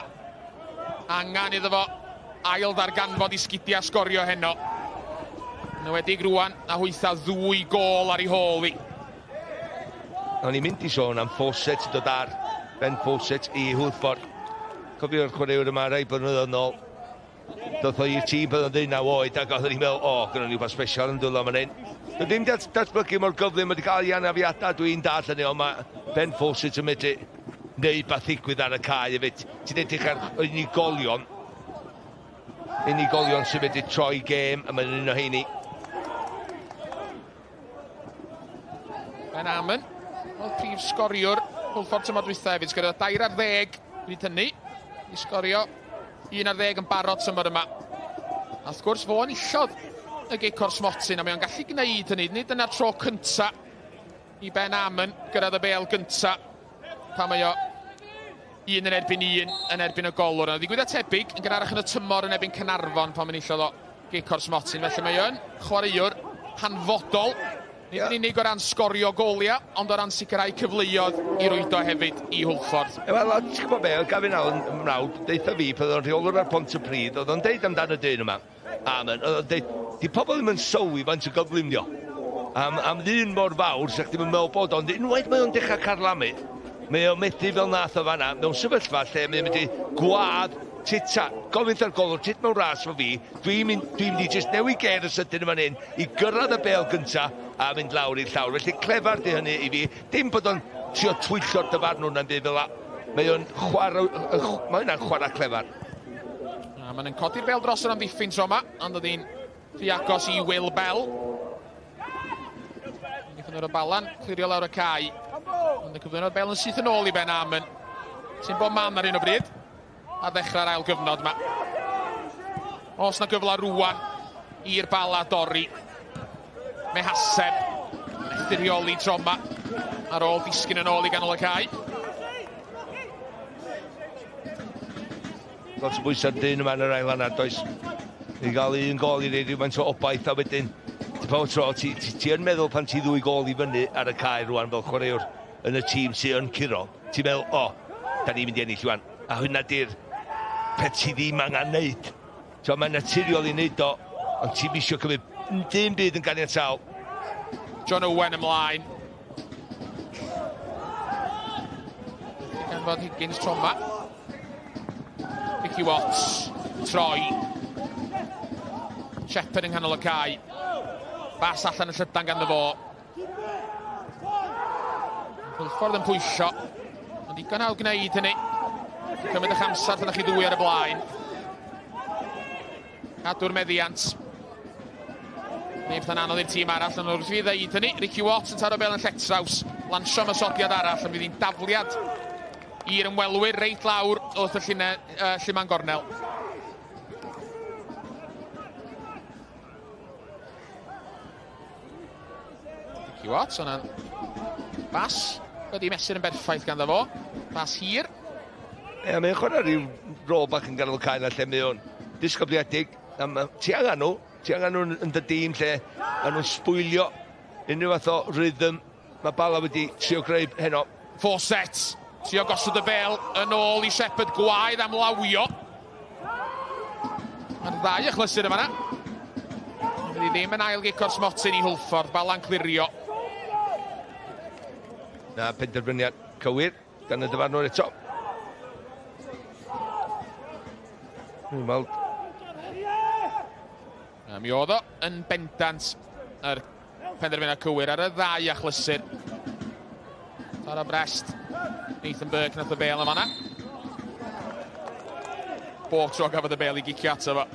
[SPEAKER 7] angen iddo fo ail ddarganfod i sgidiau sgorio heno. Yn enwedig rwan a hwytha 2 gôl ar ei hôl i.
[SPEAKER 2] O'n i'n mynd i sôn am Fawcett dod ar Ben Fawcett i Hwlffordd. Cofio'r chwaraewr yma rai blynyddoedd nôl. Doth o i'r tîm pan oedd 19 oed ac oedden ni'n meddwl, o, gynnon ni rhywbeth special yn dwylo fan hyn. Doedd ddim datblygu mor gyflym, wedi cael ei anafiadau, dwi'n dall hynny, ond mae Ben Fawcett yn medru wneud beth ddigwydd ar y cae hefyd. Ti'n edrych ar unigolion sy'n medru troi gêm, a mae'n un o heini.
[SPEAKER 7] Ben Amon, oedd prif sgoriwr Hwlffordd tymor dwytha hefyd, sgorio 13 bryd hynny, i sgorio 11 yn barod tymor yma. A wrth gwrs fo enillodd y gic o'r smotyn, a mae o'n gallu gwneud hynny. Nid dyna'r tro cynta i Ben Amon gyrraedd y bêl gynta pan mae o 1 yn erbyn 1 yn erbyn y golwr. Yna ddigwyddiad tebyg yn gynharach yn y tymor yn erbyn Caernarfon pan enillodd o gic o'r smotyn. Felly mae o'n chwaraewr hanfodol. Nid yn unig o ran sgorio goliau, ond o ran sicrhau cyfleoedd i rwydo hefyd i Hwlffordd.
[SPEAKER 2] Wel, ti'n gwybod be, oedd Gavin Allen mrawd, deutha fi, pan oedd o'n rheolwr ar Pontypridd, oedd o'n deud amdano dyn yma, Amon, oedd o'n deud, di pobl ddim yn sylwi faint o gyflym dio. Am ddyn mor fawr, sa chdi'm yn meddwl bod, ond unwaith mae o'n dechrau carlamu, mae o'n methu fel nath o fanna, mewn sefyllfa lle mae'n mynd i gwadd, tita, gofyn wrtha'r golwr, tit mewn ras fo fi, dwi'n mynd i jyst newid gêr y sydyn yma'n hyn, i gyrraedd y bêl gynta a mynd lawr i'r llawr. Felly clefar di hynny i fi, dim bod o'n trio twyllo'r dyfarnwr na'n byd fel la. Mae o'n chwarae, mae hynna'n chwarae clefar.
[SPEAKER 7] A ma'n codi'r bêl dros yr amddiffyn tro yma, ond oedd hi'n rhy agos i Will Bell. Amddiffyn o'r Bala'n clirio lawr y cae. Ond y cyflwyno'r bêl yn syth yn ôl i Ben Amon, sy'n bod man ar un o bryd. A ddechrau'r ail gyfnod yma. Os na gyfle rwan i'r Bala dorri. Mehaseb methu rheoli tro yma ar ôl disgyn yn ôl i ganol y cae.
[SPEAKER 2] Lot o bwysau'r dyn yma yn yr ail hanner, does? I gael un gôl i reid rhywfaint o obaith a wedyn ti pob tro, ti yn meddwl pan ti 2 gôl i fyny ar y cae rwan fel chwaraewr. yn y tîm sy'n yn curo, ti'n meddwl, o, da ni'n mynd i ennill wan. A hynna di'r peth ti ddim angen neud. So, mae'n naturiol i wneud o, ond ti'n isio cymryd dim byd yn ganiataol.
[SPEAKER 7] John Owen ymlaen. Gan fod Higgins troma. Ricky Watts, troi. Shepherd yng nghanol y cae. Bas allan y llydan ganddo fo. Hwlffordd yn pwysio. Ond digon hawdd gwneud hynny. Cymryd eich amser pan ydych chi ddwy ar y blaen. Cadw'r meddiant. Neu pethau'n anodd i'r tîm arall, ond wrth i fi ddeud hynny, Ricky Watts yn taro bel yn lletraws, lansio ymosodiad arall, ond fydd hi'n dafliad i'r ymwelwyr reit lawr wrth y llinau, lluman gornel. Ricky Watts, hwnna'n bas wedi mesur yn berffaith ganddo fo. Bas hir.
[SPEAKER 2] Ie, mae'n chwarae rhyw rôl bach yn ganol cae na lle mae o'n disgybliedig. A ti angen nhw, ti angen nhw'n yn dy dîm lle maen nhw'n sbwylio unrhyw fath o rhythm. Mae Bala wedi trio greu heno.
[SPEAKER 7] Fawcett, trio gosod y bel yn ôl i Shepherd, gwaedd am lawio. Mae'r ddau achlysur yma na. Fydd hi ddim yn ail gic o'r smotyn i Hwlffordd, Bala'n clirio.
[SPEAKER 2] Na, penderfyniad cywir gan y dyfarnwr eto. Dwi'n weld.
[SPEAKER 7] A mi oedd o yn bendant yr penderfyniad cywir ar y ddau achlysur. Tara Brest, Nathan Burke nath y bel yma na. Bob tro gafodd y bel i gicio ato fo.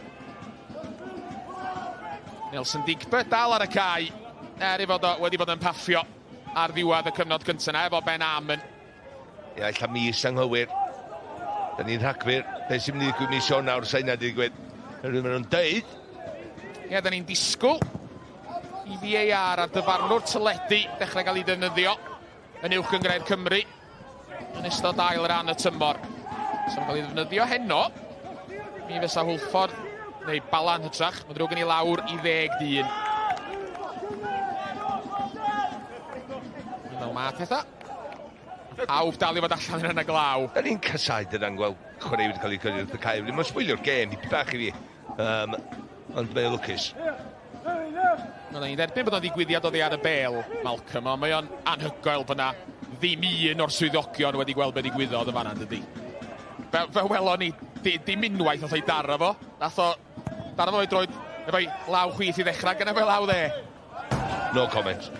[SPEAKER 7] Nelson Digbe dal ar y cae, er ei fod o wedi bod yn paffio ar ddiwedd y cyfnod cyntaf na efo Ben Amon.
[SPEAKER 2] Ia, ella mis anghywir. Da ni'n Rhagfyr. Be sy'n mynd i ddigwydd mis Ionawr, sa'n yna digwydd. Rwy'n maen nhw'n deud.
[SPEAKER 7] Ie, da ni'n disgwyl i VAR a'r dyfarnwr teledu dechrau gael ei ddefnyddio yn uwch gynghrair Cymru yn ystod ail ran y tymor. So mae'n cael ei ddefnyddio heno. Mi fysa Hwlffordd, neu Bala'n hytrach, mae'n ddrwg yn ei lawr i 10 dyn. Fel mae pethau. Pawb dal i fod allan yn y glaw.
[SPEAKER 2] Da ni'n casau dyna'n gweld chwaraewyr wedi cael eu cyrraedd wrth y cae. Mae'n sbwylio'r gêm i bach i fi. Ond mae'n lwcus.
[SPEAKER 7] Wel, ni'n derbyn bod o'n ddigwyddiad oddi ar y bel, Malcolm, ond mae o'n anhygoel bod na ddim un o'r swyddogion wedi gweld be ddigwyddodd yn fanna, dydy. Fel welon ni, dim unwaith nath o'i daro fo. Nath o daro fo i droed efo'i law chwith i ddechrau, gan efo'i law dde.
[SPEAKER 2] No comment.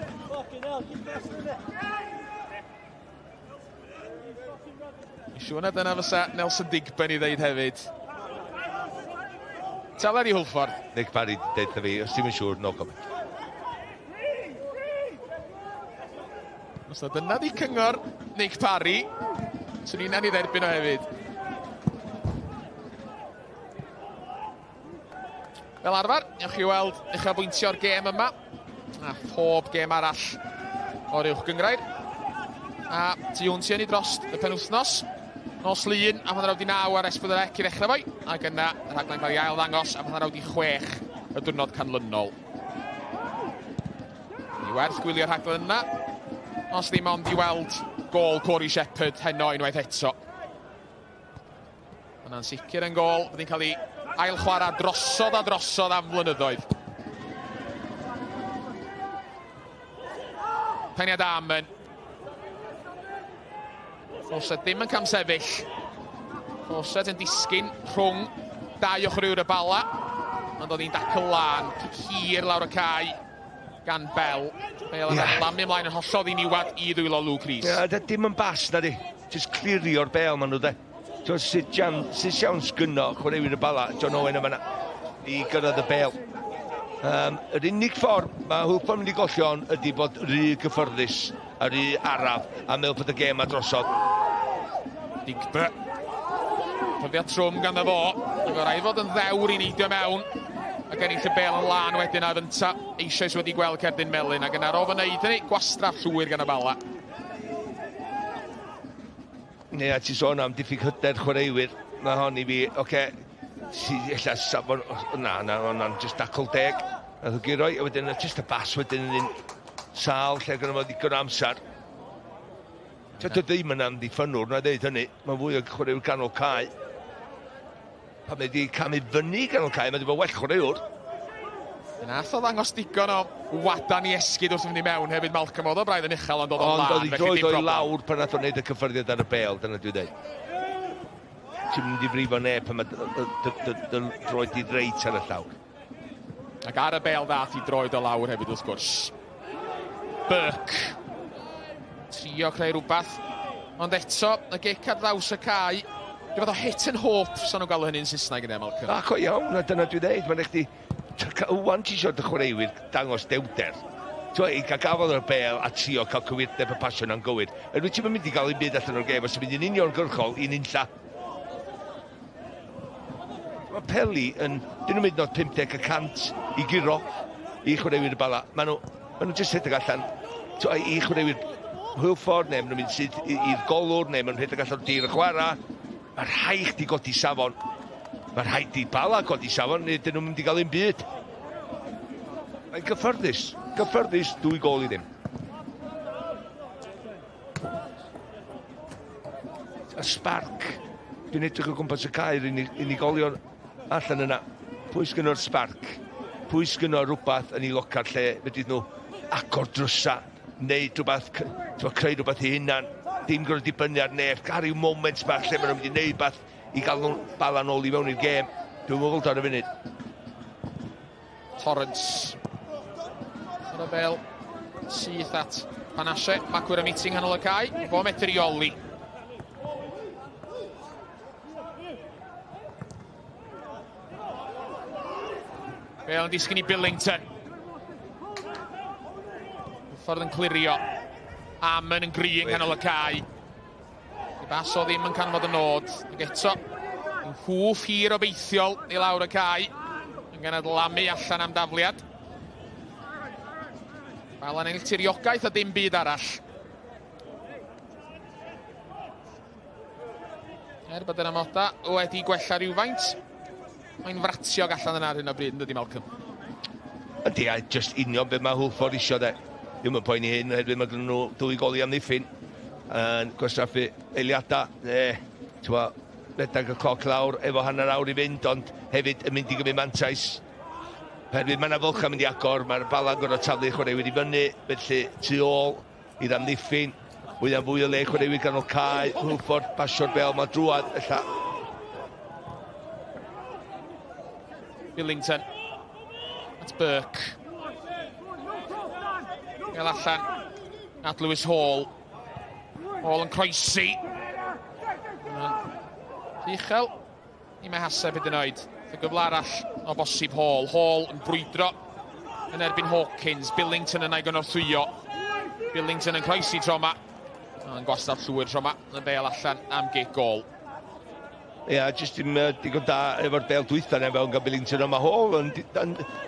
[SPEAKER 7] Siŵr na dyna fysa Nelson Digben i ddeud hefyd. Tafliad i Hwlffordd.
[SPEAKER 2] Nick Parry deud fi, os ti'n siŵr, no comment.
[SPEAKER 7] Os na dyna di cyngor Nick Parry, swn i'n i dderbyn o hefyd. Fel arfer, newch chi weld uchafbwyntio'r gêm yma, a phob gêm arall o'r uwch gynghrair. A tu hwnt i hynny dros y penwythnos, nos Lun am 8:30 ar S4C i ddechrau foi, ac yna y rhaglen cael ei ail ddangos am 5:30 y diwrnod canlynol. Mi werth gwylio'r rhaglen yna, os ddim ond i weld gôl Corey Shepherd heno unwaith eto. Yna'n sicr yn gôl, fydd hi'n cael ei ail chwarae drosodd a drosodd am flynyddoedd. Peniad Amon. Fawcett ddim yn camsefyll. Fawcett yn disgyn rhwng dau ochrwyr y Bala. Ond oedd hi'n dacl lân, hir lawr y cae gan Bell. Bell yn lamu ymlaen yn hollol ddiniwad i ddwylo Luke Rees.
[SPEAKER 2] Ie, yeah, dim yn bas na di. Just clirio'r bel maen nhw de. So, sut siawns gynno chwaraewyr y Bala, John Owen yma i gyrraedd y bel. Yr unig ffordd mae Hwlffordd mynd i golli hon ydy bod rhy gyfforddus a rhy araf a meddwl bod y gêm a drosodd.
[SPEAKER 7] Digbe. Hyrddiad trwm ganddo fo. Ac o rhaid fod yn ddewr i neidio mewn. Ac ennill y bel yn lân wedyn a fynta eisoes wedi gweld cerdyn melyn. Ac yna rof yn neud hynny, gwastraff llwyr gan y Bala.
[SPEAKER 2] Neu, a ti sôn am diffyg hyder chwaraewyr. Mae hon i fi, oce, ella safon, na, hwnna'n just dacl deg. Nath o gyroi, a wedyn, just y bas wedyn yn un sâl, lle gynno fo ddigon o amser. Dydy ddim yn amddiffynnwr, na ddeud hynny. Mae'n fwy o chwaraewr ganol cae. Pan mae wedi camu fyny ganol cae, mae wedi bod well chwaraewr.
[SPEAKER 7] Nath o ddangos digon o wadan i esgid wrth fynd i mewn hefyd, Malcolm. Oedd o braidd yn uchel, ond oedd o'n
[SPEAKER 2] Ond
[SPEAKER 7] lan,
[SPEAKER 2] oedd ei
[SPEAKER 7] felly
[SPEAKER 2] droed
[SPEAKER 7] dim
[SPEAKER 2] o'i
[SPEAKER 7] problem.
[SPEAKER 2] lawr pan nath o'n neud y cyffyrddiad ar y bêl, dyna dwi'n dweud. Ti'n mynd i frifo neb pan mae dy droed di reit ar y llawr.
[SPEAKER 7] Ac ar y bêl ddath i droed o lawr hefyd wrth gwrs. Burke. Trio creu rhywbeth. Ond eto, y gic ar draws y cae. Rhyw fath o hit and hope, sa'n nhw'n galw hynny'n Saesneg yna, Malcolm.
[SPEAKER 2] Ac o iawn, a dyna dwi'n dweud, mae'n chdi... Wan ti eisiau dy chwaraewyr dangos dewder. Ti'n i gael gafel ar y bêl a trio cael cywirdeb y pasio na'n gywir. Yr wyt ti'n mynd i gael un byd allan o'r gêm os ti'n mynd yn uniongyrchol i nunlla. Mae peli yn... Dyn nhw'n mynd nod 50% i guro i chwaraewyr y Bala. Maen nhw jyst rhedeg allan i chwaraewyr Hwlffordd, neu maen nhw'n mynd syth i'r golwr, neu maen nhw'n rhedeg allan dir y chwarae. Mae rhaid chdi godi safon. Mae rhaid i Bala godi safon, neu dyn nhw'n mynd i gael un byd. Mae'n gyffyrddus. Gyffyrddus, 2 gôl i ddim. Y sparc. Dwi'n edrych o gwmpas y cae, unigolion allan yna. Pwy sgynno'r sparc? Pwy sgynno rhywbeth yn ei locar lle fedrith nhw agor drysa, neud rhywbeth, creu rhywbeth i hunan, dim gorfod dibynnu ar neb, gael rhyw moment bach lle maen nhw'n mynd i neud beth i gael nhw'n Bala nôl i mewn i'r gêm. Dwi'n meddwl ar y funud.
[SPEAKER 7] Torrance. Ar y bêl syth at Panashe. Macwyr y meeting hanol y cae. Fo medru reoli. Bêl yn disgyn i Billington. Ffordd yn clirio. Amon yn gry yng nghanol y cae. Di Baso ddim yn canfod y nod. Ac eto, yn hwff hir obeithiol i lawr y cae. Yn ganadlamu allan am dafliad. Bala'n ennill tiriogaeth a dim byd arall. Er bod yr amoda wedi gwella rhywfaint, mae'n fratiog allan yna ar hyn o bryd, yn dydi, Malcolm?
[SPEAKER 2] Ydy, a jyst union beth mae Hwlffordd isio de. Ddim yn poeni hyn, oherwydd mae gen nhw 2 gol i amddiffyn. Yn gwastraffu eiliadau, redag y cloc lawr efo hanner awr i fynd, ond hefyd yn mynd i gymryd mantais. Oherwydd mae yna fylchau mynd i agor, mae'r Bala'n gorfod taflu chwaraewyr i fyny, felly tu ôl i'r amddiffyn, fwy a fwy o le chwaraewyr ganol cae, Hwlffordd pasio'r bêl, mae drwad, ella.
[SPEAKER 7] Billington at Burke. Gael allan at Lewis Hall. Hall yn croesi. Uchel i Mehaseb hyd yn oed. Y gyfle arall o bosib Hall. Hall yn brwydro yn erbyn Hawkins. Billington yna i gynorthwyo. Billington yn croesi tro yma. Yn gwastad llwyr tro yma. Y bêl allan am gic gôl.
[SPEAKER 2] Ia, jyst dim digon da efo'r bêl dwytha na fewn gan Billington, ond mae Hall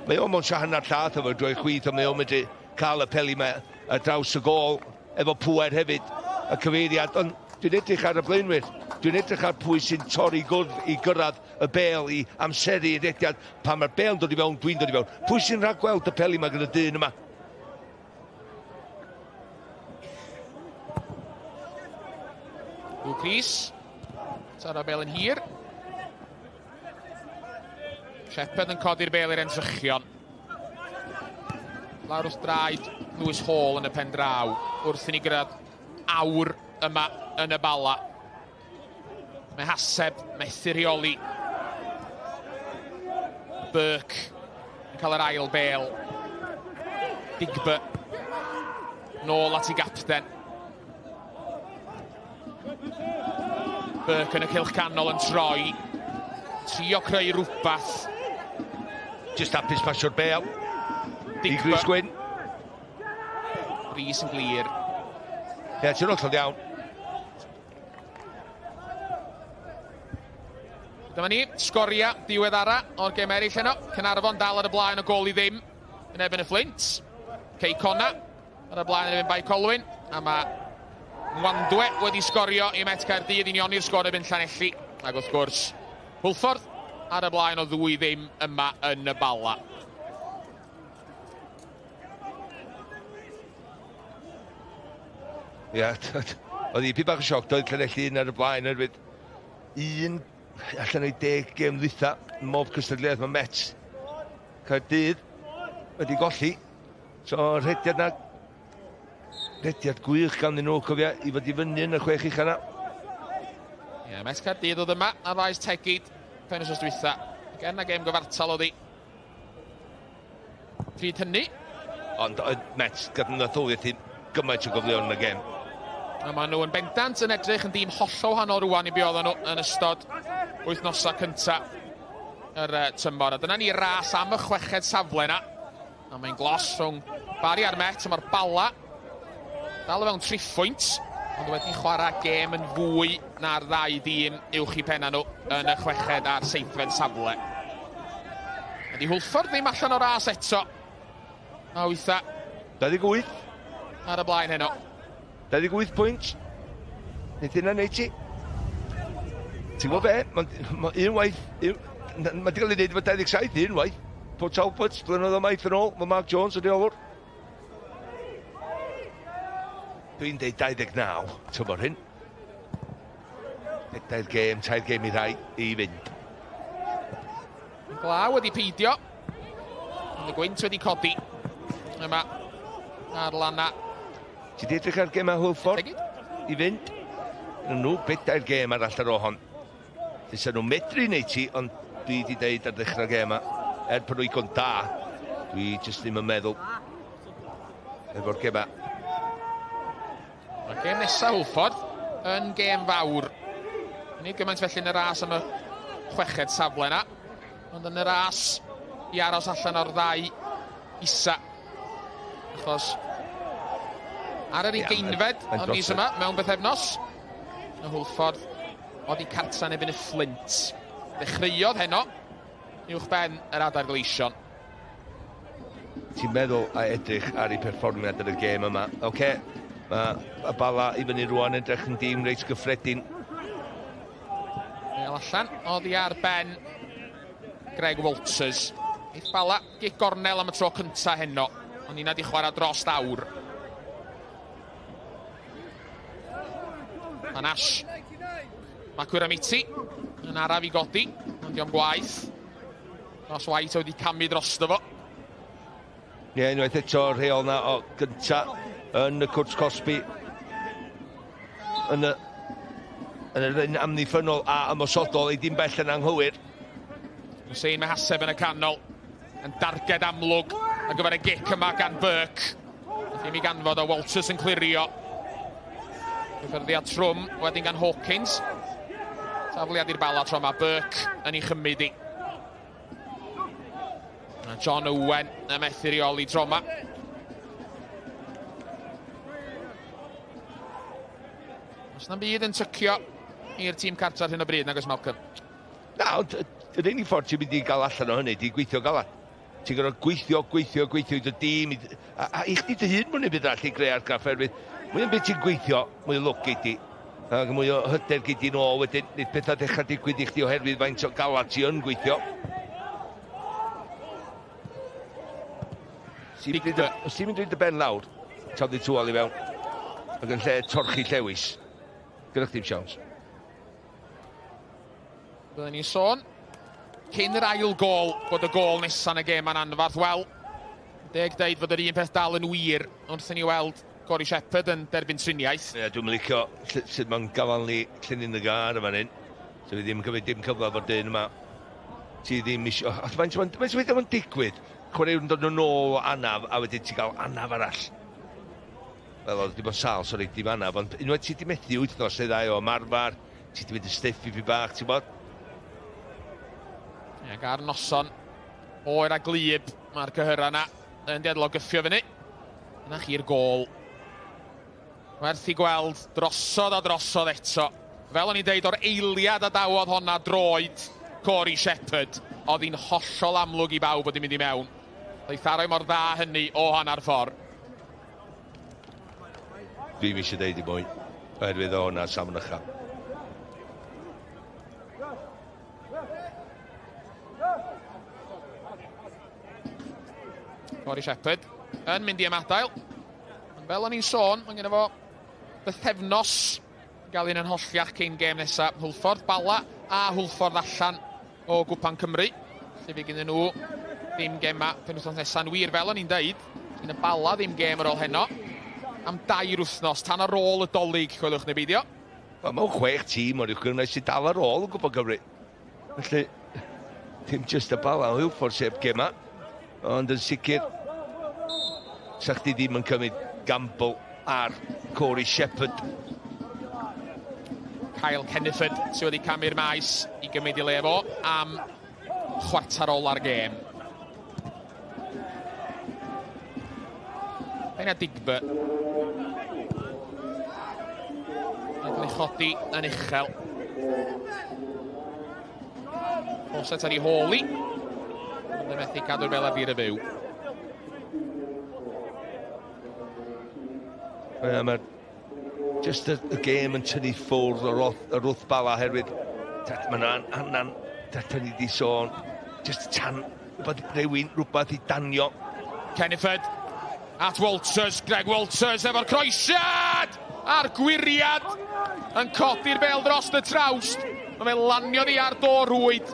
[SPEAKER 2] mae o mewn hanner llath efo'r droi chwith, ond mae o'n medru cael y peli yma ar draws y gôl efo pŵer hefyd, y cyfeiriad, ond dwi'n edrych ar y blaenwyr, dwi'n edrych ar pwy sy'n torri gwrdd i gyrraedd y bêl, i amseru i rediad, pan mae'r bêl yn dod i fewn, dwi'n dod i fewn. Pwy sy'n rhagweld y peli yma gyda dyn yma?
[SPEAKER 7] Luke Rees. Taro bêl yn hir. Shepherd yn codi'r bêl i'r entrychion. Lawr wrth draed Lewis Hall yn y pen draw. Wrth i ni gyrraedd awr yma yn y Bala. Mae Haseb methu rheoli. Burke yn cael yr ail bêl. Digby nôl at ei gapten. Burke yn y cylch canol yn troi. Trio creu rhywbeth.
[SPEAKER 2] Just hapus pasio'r bêl. I Rhys Gwyn.
[SPEAKER 7] Rhys yn glir.
[SPEAKER 2] Ie, ti'n hollol iawn.
[SPEAKER 7] Dyma ni, sgoria diweddara o'r gêm eraill heno. Caernarfon dal ar y blaen o gôl i ddim yn erbyn y Flint. Cei Connah ar y blaen yn erbyn Bae Colwyn. A mae Ngwandwe wedi sgorio i Met Caerdydd, unioni'r sgôr erbyn Llanelli. Ac wrth gwrs, Hwlffordd ar y blaen o 2-0 yma yn y Bala.
[SPEAKER 2] Ie, Oedd hi bach o sioc, doedd Llanelli un ar y blaen, oherwydd un allan o'i 10 gêm ddwytha, mob cystadleuaeth mae Met Caerdydd wedi golli. So, rhediad na, rhediad gwych ganddyn nhw, cofia, i fod i fyny yn y 6 ucha na.
[SPEAKER 7] Ie, yeah, Met Caerdydd oedd yma ar faes Tegid penwythnos dwytha. Ac er na gêm gyfartal oedd hi. Pryd hynny.
[SPEAKER 2] Ond oedd Met gyda natholiaeth i gymaint o gyfleon yn y gêm.
[SPEAKER 7] A maen nhw yn bendant yn edrych yn dîm hollol wahanol rwan i be oedden nhw yn ystod wythnosau cynta yr tymor. A dyna ni ras am y 6fed safle yna. A mae'n glos rhwng Barry a'r Met, a mae'r Bala dal o fewn 3 phwynt, ond wedi chwarae gêm yn fwy na'r ddau dîm uwch i penna nhw yn y 6fed a'r 7fed safle. Ydy Hwlffordd ddim allan o ras eto. A wytha.
[SPEAKER 2] 28.
[SPEAKER 7] Ar y blaen heno.
[SPEAKER 2] 28 pwynt. Neith hynna neud ti. Ti'n gwybod be? Mae un waith... Mae wedi cael ei wneud efo 27 un waith. Port Talbot, blynyddoedd maith yn ôl, mae Mark Jones yn rheolwr. Dwi'n deud 29, tymor hyn. 4 gêm, 3 gêm i rai i fynd.
[SPEAKER 7] Glaw wedi peidio. Ond y gwynt wedi codi. Yma ar lanna.
[SPEAKER 2] Ti di edrych ar gemau Hwlffordd i fynd? Nhw 4 gêm arall ar ôl hon. Fysa nhw medru neud ti, ond dwi wedi deud ar ddechrau'r gêm yma, er bod nhw igon da, dwi jyst ddim yn meddwl efo'r gemau.
[SPEAKER 7] Mae'r gêm nesaf Hwlffordd yn gêm fawr. Nid gymaint felly yn y ras am y 6fed safle yna, ond yn y ras i aros allan o'r ddau isa. Achos ar yr 20fed o'r mis yma, mewn bythefnos, y Hwlffordd oedd i cartra yn erbyn y Fflint. Dechreuodd heno uwch ben yr Adar Gleision.
[SPEAKER 2] Ti'n meddwl a edrych ar ei perfformiad yn y gêm yma. Oce, mae y Bala i fyny rwan edrych yn dîm reit gyffredin.
[SPEAKER 7] Bel allan, oddi ar ben Greg Walters. Eith Bala, gic gornel am y tro cynta heno. Ond nina di chwarae dros awr. Anash. Mae Cwramiti yn araf i godi, ond diolch gwaith. Ross White wedi camu drosto fo.
[SPEAKER 2] Ie, unwaith eto rheol na o gynta yn y cwrt cosbi. Yn yr un amddiffynnol a ymosodol, ei dim bell yn anghywir.
[SPEAKER 7] Hussein Mehaseb yn y canol, yn darged amlwg ar gyfer y gic yma gan Burke. Ddim i ganfod o Walters yn clirio. Cyffyrddiad trwm wedyn gan Hawkins. Tafliad i'r Bala tro yma, Burke yn ei chymryd i. A John Owen yn methu reoli tro yma. Oes na'm byd yn tycio i'r tîm cartra ar hyn o bryd, nag oes Malcolm?
[SPEAKER 2] Na, ond yr unig ffordd ti'n mynd i gael allan o hynny, di gweithio galad. Ti'n gorfod gweithio, gweithio, gweithio i dy dîm, a i chdi dy hun mwyn i byd arall i greu argraff, oherwydd mwy yn byd ti'n gweithio, mwy o lwc gei di, ac mwy o hyder gei di nôl wedyn, nid pethau dechrau digwydd i chdi oherwydd faint o galad ti yn gweithio. Os ti'n mynd i dy ben lawr, taflu tŵal i fewn, ac yn lle torchi llewis, gyda chdi'm siawns.
[SPEAKER 7] Byddwn ni'n sôn cyn yr ail gôl bod y gôl nesaf yn y gêm yn anfarth. Wel, deg deud fod yr un peth dal yn wir wrth i ni weld Corey Shepherd yn derbyn triniaeth.
[SPEAKER 2] Ie, dwi'n licio sut mae'n gafael llinyn y gar yma hyn. So fi ddim yn cymryd dim cyfle fo'r dyn yma. Ti ddim isio... Faint weithio mae'n digwydd? Chwaraewr yn dod yn ôl o anaf a wedyn ti'n cael anaf arall. Wel, oedd dim ond sâl, sori, dim anaf, ond unwaith ti di methu wythnos neu ddau o ymarfer, ti di mynd yn stiff i fi bach, ti'n bod?
[SPEAKER 7] Ie, ar noson oer a glib, mae'r cyhyra yna yn dueddol o gyffio fyny. Yna chi'r gôl. Werth i gweld drosodd a drosodd eto. Fel o'n i'n deud, o'r eiliad a dawodd honna droed Corey Shepherd, oedd hi'n hollol amlwg i bawb bod hi'n mynd i mewn. Ddaeth aroi mor dda hynny o hanner ffordd.
[SPEAKER 2] Dwi'm eisiau deud i mwy, oherwydd o hwnna safon ucha.
[SPEAKER 7] Corey Shepherd yn mynd i ymadael. Ond fel o'n i'n sôn, mae gen fo bythefnos Gael un yn holliach cyn gêm nesaf. Hwlffordd, Bala a Hwlffordd allan o Gwpan Cymru. Lle fydd gyda nhw ddim gema penwythnos nesa'n wir, fel o'n i'n deud, yn y Bala ddim gêm ar ôl heno. Am 2 wythnos, tan ar ôl y Dolig, coeliwch neu beidio.
[SPEAKER 2] Wel, mae'n 6 tîm o'r uwch sydd dal ar ôl yn Gwpan Cymru. Felly, dim jyst y Bala o Hwlffordd sef gema, ond yn sicr, sa chdi ddim yn cymryd gamble ar Corey Shepherd.
[SPEAKER 7] Kyle Kenneford sydd wedi camu'r maes i gymryd i le fo am chwarter ola'r gêm. Pena Digby. Yn cael ei chodi yn uchel. Fawcett ar ei hôl i. Ond yn methu cadw'r bel ar dir y fyw.
[SPEAKER 2] Mae just y gêm yn tynnu ffwrdd o'r wrth Bala herwydd. Mae'n annan, dyn ni wedi sôn, just tan, rhywun, rhywbeth i danio.
[SPEAKER 7] Kenneford at Walters, Greg Walters efo'r croesiad! A'r gwiriad yn codi'r bel dros y trawst. Mae fe laniodd i ar do rwyd.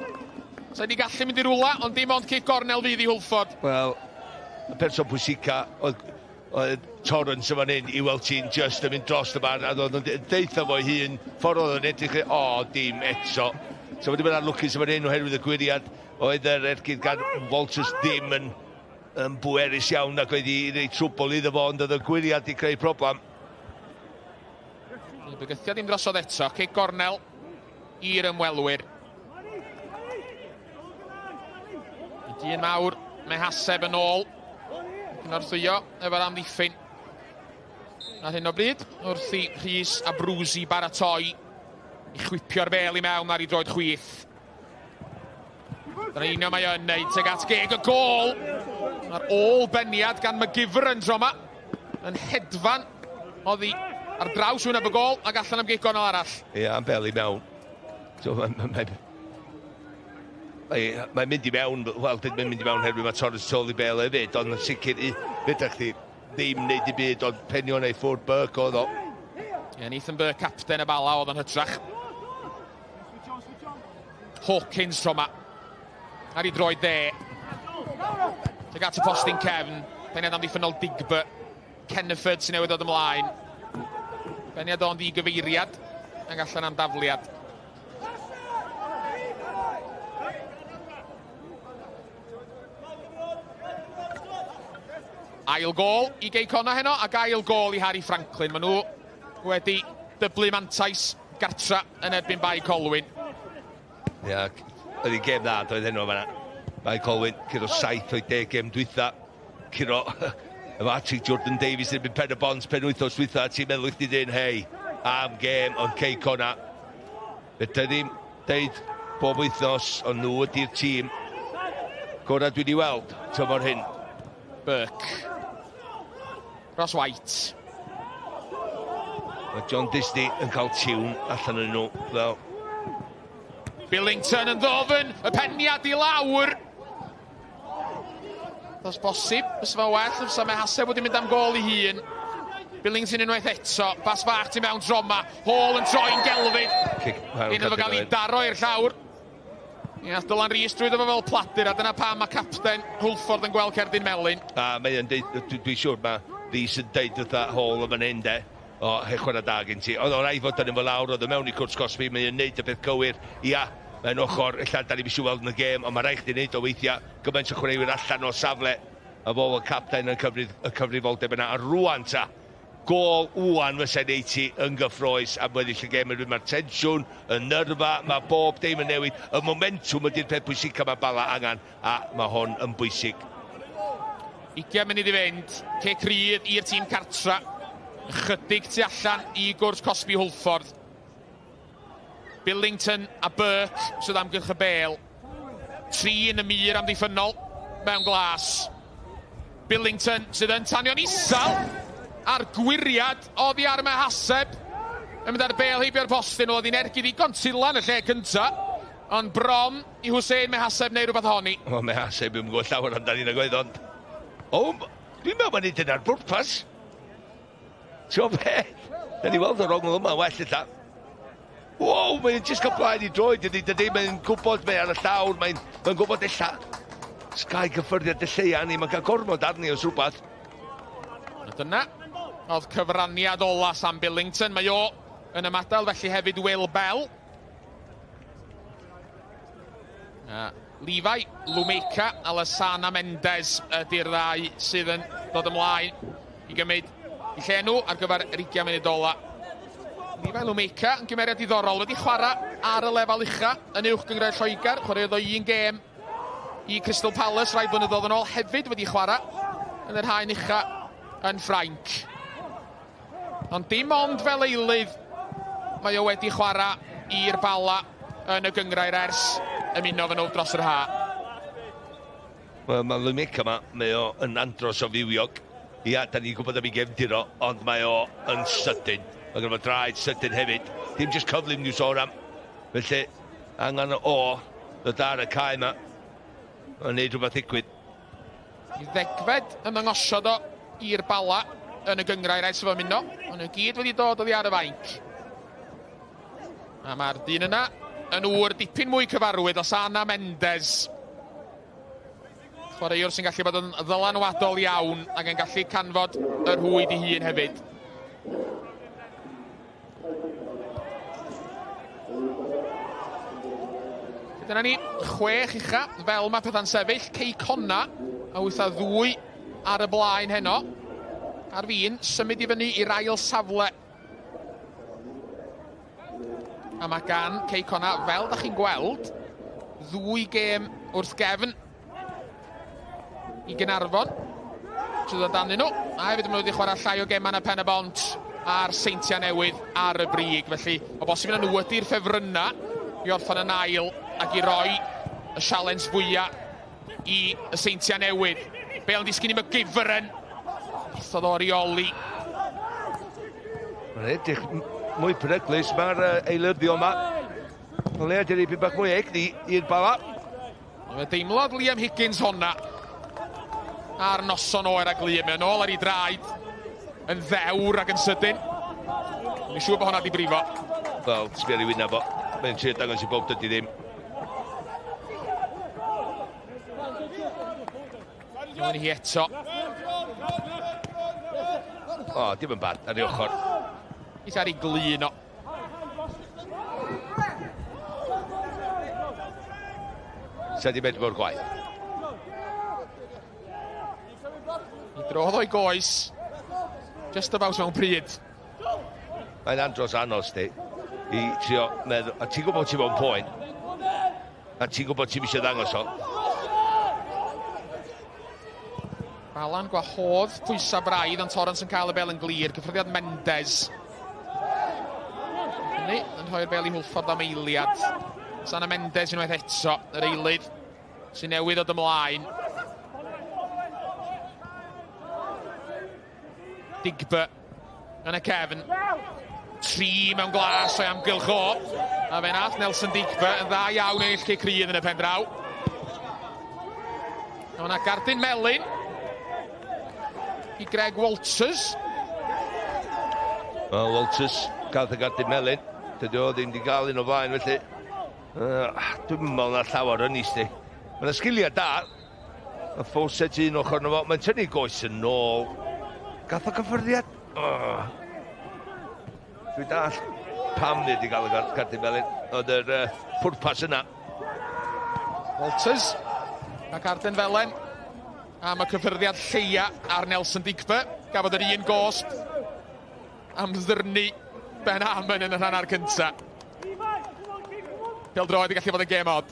[SPEAKER 7] Sa wedi gallu mynd i rwla, ond dim ond cic gornel fydd i Hwlffordd.
[SPEAKER 2] Wel, y person pwysica oedd Torrance yn fan hyn i weld ti'n just yn mynd dros y bar, a oedd o'n deitha fo'i hun, ffordd oedd o'n edrych, o, dim eto. So wedi bod yn lwcus yn fan hyn oherwydd y gwiriad, oedd yr ergyd gan Walters ddim yn bwerus iawn ac oedd i rei trwbl iddo fo, ond oedd y gwiriad i creu problem.
[SPEAKER 7] Bygythiad ddim drosodd eto, cic gornel i'r ymwelwyr. Dyn mawr, Mehaseb yn ôl. Cynorthwyo efo'r amddiffyn. Ar hyn o bryd, wrth i Rhys a Brwsi baratoi i chwipio'r bel i mewn ar ei droed chwith. Dyna union mae yn neud tuag at geg y gôl. Mae'r ôl beniad gan McGivern tro yma. Yn hedfan oddi ar draws wyneb y gôl ac allan am gic gornel arall.
[SPEAKER 2] Ie, am bel i mewn. So, mae'n mynd i mewn, wel, mae'n mynd i mewn herwydd mae Torres tu ôl i bel hefyd, ond yn sicr, fedrech chdi ddim wneud i byd, ond penio neu ffwrdd Burke oedd o.
[SPEAKER 7] Ie, Nathan Burke, capten y Bala oedd yn hytrach. Hawkins tro yma. Ar ei droed dde. Tuag at y postyn cefn. Peniad amddiffynnol Digby. Kenneford sy'n newydd dod ymlaen. Peniad o'n ddigyfeiriad. Ac allan am dafliad. Ail gôl i Gei Connah heno ac ail gôl i Harry Franklin. Maen nhw wedi dyblu mantais gartra yn erbyn Bae Colwyn.
[SPEAKER 2] Ia, oedd hi'n gêm dda doedd heno fan'na. Bae Colwyn, curo 7 o'i 10 gêm dwytha. Curo efo hat-trick Jordan Davies yn erbyn Pen y Bont penwythnos dwytha. Ti'n meddwl i chdi dyn, hei, am gêm, ond Cei Connah. Fedra i ddim deud bob wythnos, ond nhw ydy'r tîm gorau dwi wedi weld tymor hyn.
[SPEAKER 7] Burke. Ross White.
[SPEAKER 2] Mae John Disney yn cael tiwn allan yn nhw fel.
[SPEAKER 7] Billington yn ddofn, y peniad i lawr. Does bosib, fysa fo well, fysa Mehaseb wedi mynd am gôl i hun. Billington unwaith eto, bas fach tu mewn droma, Hall yn troi'n gelfydd. Un iddo fo gael ei daro i'r llawr. Ia, Dylan Rees drwyddo fo fel pladur, a dyna pam mae capten Hwlffordd yn gweld cerdyn melyn.
[SPEAKER 2] A mae o'n deud, dwi'n siŵr mae Rees yn deud wrtha Hall yn fan hyn de, o, he chwarae da gen ti. Oedd o'n rhaid fod yn efo lawr, oedd o mewn i cwrt cosbi, mae o'n neud y peth cywir. Ia, mae'n ochr, ella da ni'n eisiau weld yn y gêm, ond mae rhaid chdi neud o weithiau, gymaint o chwaraewyr allan o safle, a fo fel capten yn cyfrif, y cyfrifoldeb yna. A rwan ta, gôl wwan fysa neud ti yn gyffroes am weddill y gêm. Mae'r tensiwn, y nyrfa, mae bob dim yn newid. Y momentwm ydy'r peth pwysica mae Bala angen, a mae hwn yn bwysig.
[SPEAKER 7] 20 munud i fynd, cic rydd i'r tîm cartra. Ychydig tu allan i gwrs cosbi Hwlffordd. Billington a Burke sydd amgylch y bel. 3 yn y mur amddiffynnol mewn glas. Billington sydd yn tanio'n isel a'r gwiriad oddi ar Mehaseb. Yn mynd ar bel heibio'r postyn, oedd hi'n ergyd ddigon tila yn y lle cynta. Ond bron i Hussein Mehaseb neu rhywbeth ohoni.
[SPEAKER 2] O, Mehaseb, dwi'n gwybod llawer amdani nag oedd, ond... O, dwi'n meddwl mae'n neud hynna'r bwrpas. Ti'n gwybod be? Da ni weld yr ongl yma well ella. Wow, mae'n jyst cael blaen i droed ydy, dydy, mae'n gwybod mae ar y llawr, mae'n mae gwybod ella sgai gyffyrddiad y lleia ni, mae'n cael gormod arni os rhywbeth.
[SPEAKER 7] A dyna oedd cyfraniad ola Sam Billington, mae o yn ymadael felly hefyd Will Bell. Levi Lumeka a Lasana Mendes ydy'r ddau sydd yn dod ymlaen i gymryd i lle nhw ar gyfer yr 20 munud ola. Levi Lumeka yn gymeriad diddorol, wedi chwarae ar y lefel ucha yn uwch gynghrair Lloegr, chwaraeodd o un gêm i Crystal Palace rai blynyddoedd yn ôl, hefyd wedi chwarae yn yr haen ucha yn Ffrainc. Ond dim ond fel eilydd mae o wedi chwarae i'r Bala yn y gynghrair ers ymuno efo nhw dros yr ha.
[SPEAKER 2] Wel, mae Lumeka yma, mae o yn andros o fywiog. Ia, da ni'n gwybod am ei gefndir o, ond mae o yn sydyn. Mae gynno fo draed sydyn hefyd. Dim jyst cyflym ni'n sôn am. Felly, angen o ddod ar y cae yma. A wneud rhywbeth ddigwydd.
[SPEAKER 7] I ddegfed ymddangosiad o i'r Bala yn y gynghrair ers iddo ymuno. Maen nhw gyd wedi dod oddi ar y fainc. A mae'r dyn yna yn ŵr dipyn mwy cyfarwydd, Osana Mendes. Chwaraewr sy'n gallu bod yn ddylanwadol iawn ac yn gallu canfod y rhwyd ei hun hefyd. Dyna ni, 6 ucha, fel mae pethau'n sefyll. Cei Connah a 8-2 ar y blaen heno. Ar fin symud i fyny i'r ail safle. A mae gan Cei Connah, fel da chi'n gweld, ddwy gêm wrth gefn i Gaernarfon sydd o danyn nhw. A hefyd maen nhw wedi chwarae llai o gemau na Pen y Bont a'r Seintiau Newydd ar y brig. Felly, o bosib yna nhw ydy'r ffefrynnau i orffen yn ail ac i roi y sialens fwyaf i y Seintiau Newydd. Bale yn disgyn i McGivern. Methodd o reoli.
[SPEAKER 2] Mae'n edrych mwy peryglus, mae'r eilyddio yma. O leia, dyna i bach mwy egni i'r Bala.
[SPEAKER 7] Mae deimlodd Liam Higgins honna ar noson oer a glir. Mae yn ôl ar ei draed yn ddewr ac yn sydyn. Dwi'n siŵr bod honna di brifo.
[SPEAKER 2] Wel, sbio ar ei wyneb o. Mae'n trio dangos i bob dydy ddim.
[SPEAKER 7] Mae'n hi eto.
[SPEAKER 2] O, dim yn bad, ar ei ochr.
[SPEAKER 7] He's ar ei glun o.
[SPEAKER 2] Sa di medru bod gwaith.
[SPEAKER 7] I drodd o'i goes. Just about mewn pryd.
[SPEAKER 2] Mae'n andros anos di i trio meddwl, a ti'n gwybod ti mewn poen, a ti'n gwybod ti'n eisiau ddangos o.
[SPEAKER 7] Balan gwahodd pwysau braidd, ond Torrance yn cael y bel yn glir. Cyffyrddiad Mendes. Hynny yn rhoi'r bel i Hwlffordd am eiliad. Sana Mendes unwaith eto, yr eilydd sy'n newydd ddod ymlaen. Digba yn y cefn. 3 mewn glas o'i amgylch o. A fe nath Nelson Digba yn dda iawn ennill cic rydd yn y pen draw. A mae yna gardyn melyn i Greg Walters.
[SPEAKER 2] Wel, Walters gath y gardyn melyn. Dydy o ddim wedi gael un o flaen, felly. Dwi'n meddwl na llawer yn sti. Mae yna sgiliau da. Y Fawcett un ochr yno fo. Mae'n tynnu goes yn ôl. Gath o gyffyrddiad. Oh. Dwi'n dall pam ni wedi cael y gardyn melyn. Oedd yr pwrpas yna.
[SPEAKER 7] Walters. A carden felen am y cyffyrddiad lleia ar Nelson Digba. Gafodd yr un gosb am ddyrnu Ben Amon yn y rhan ar cynta. Pêl-droed yn gallu bod yn gêm od.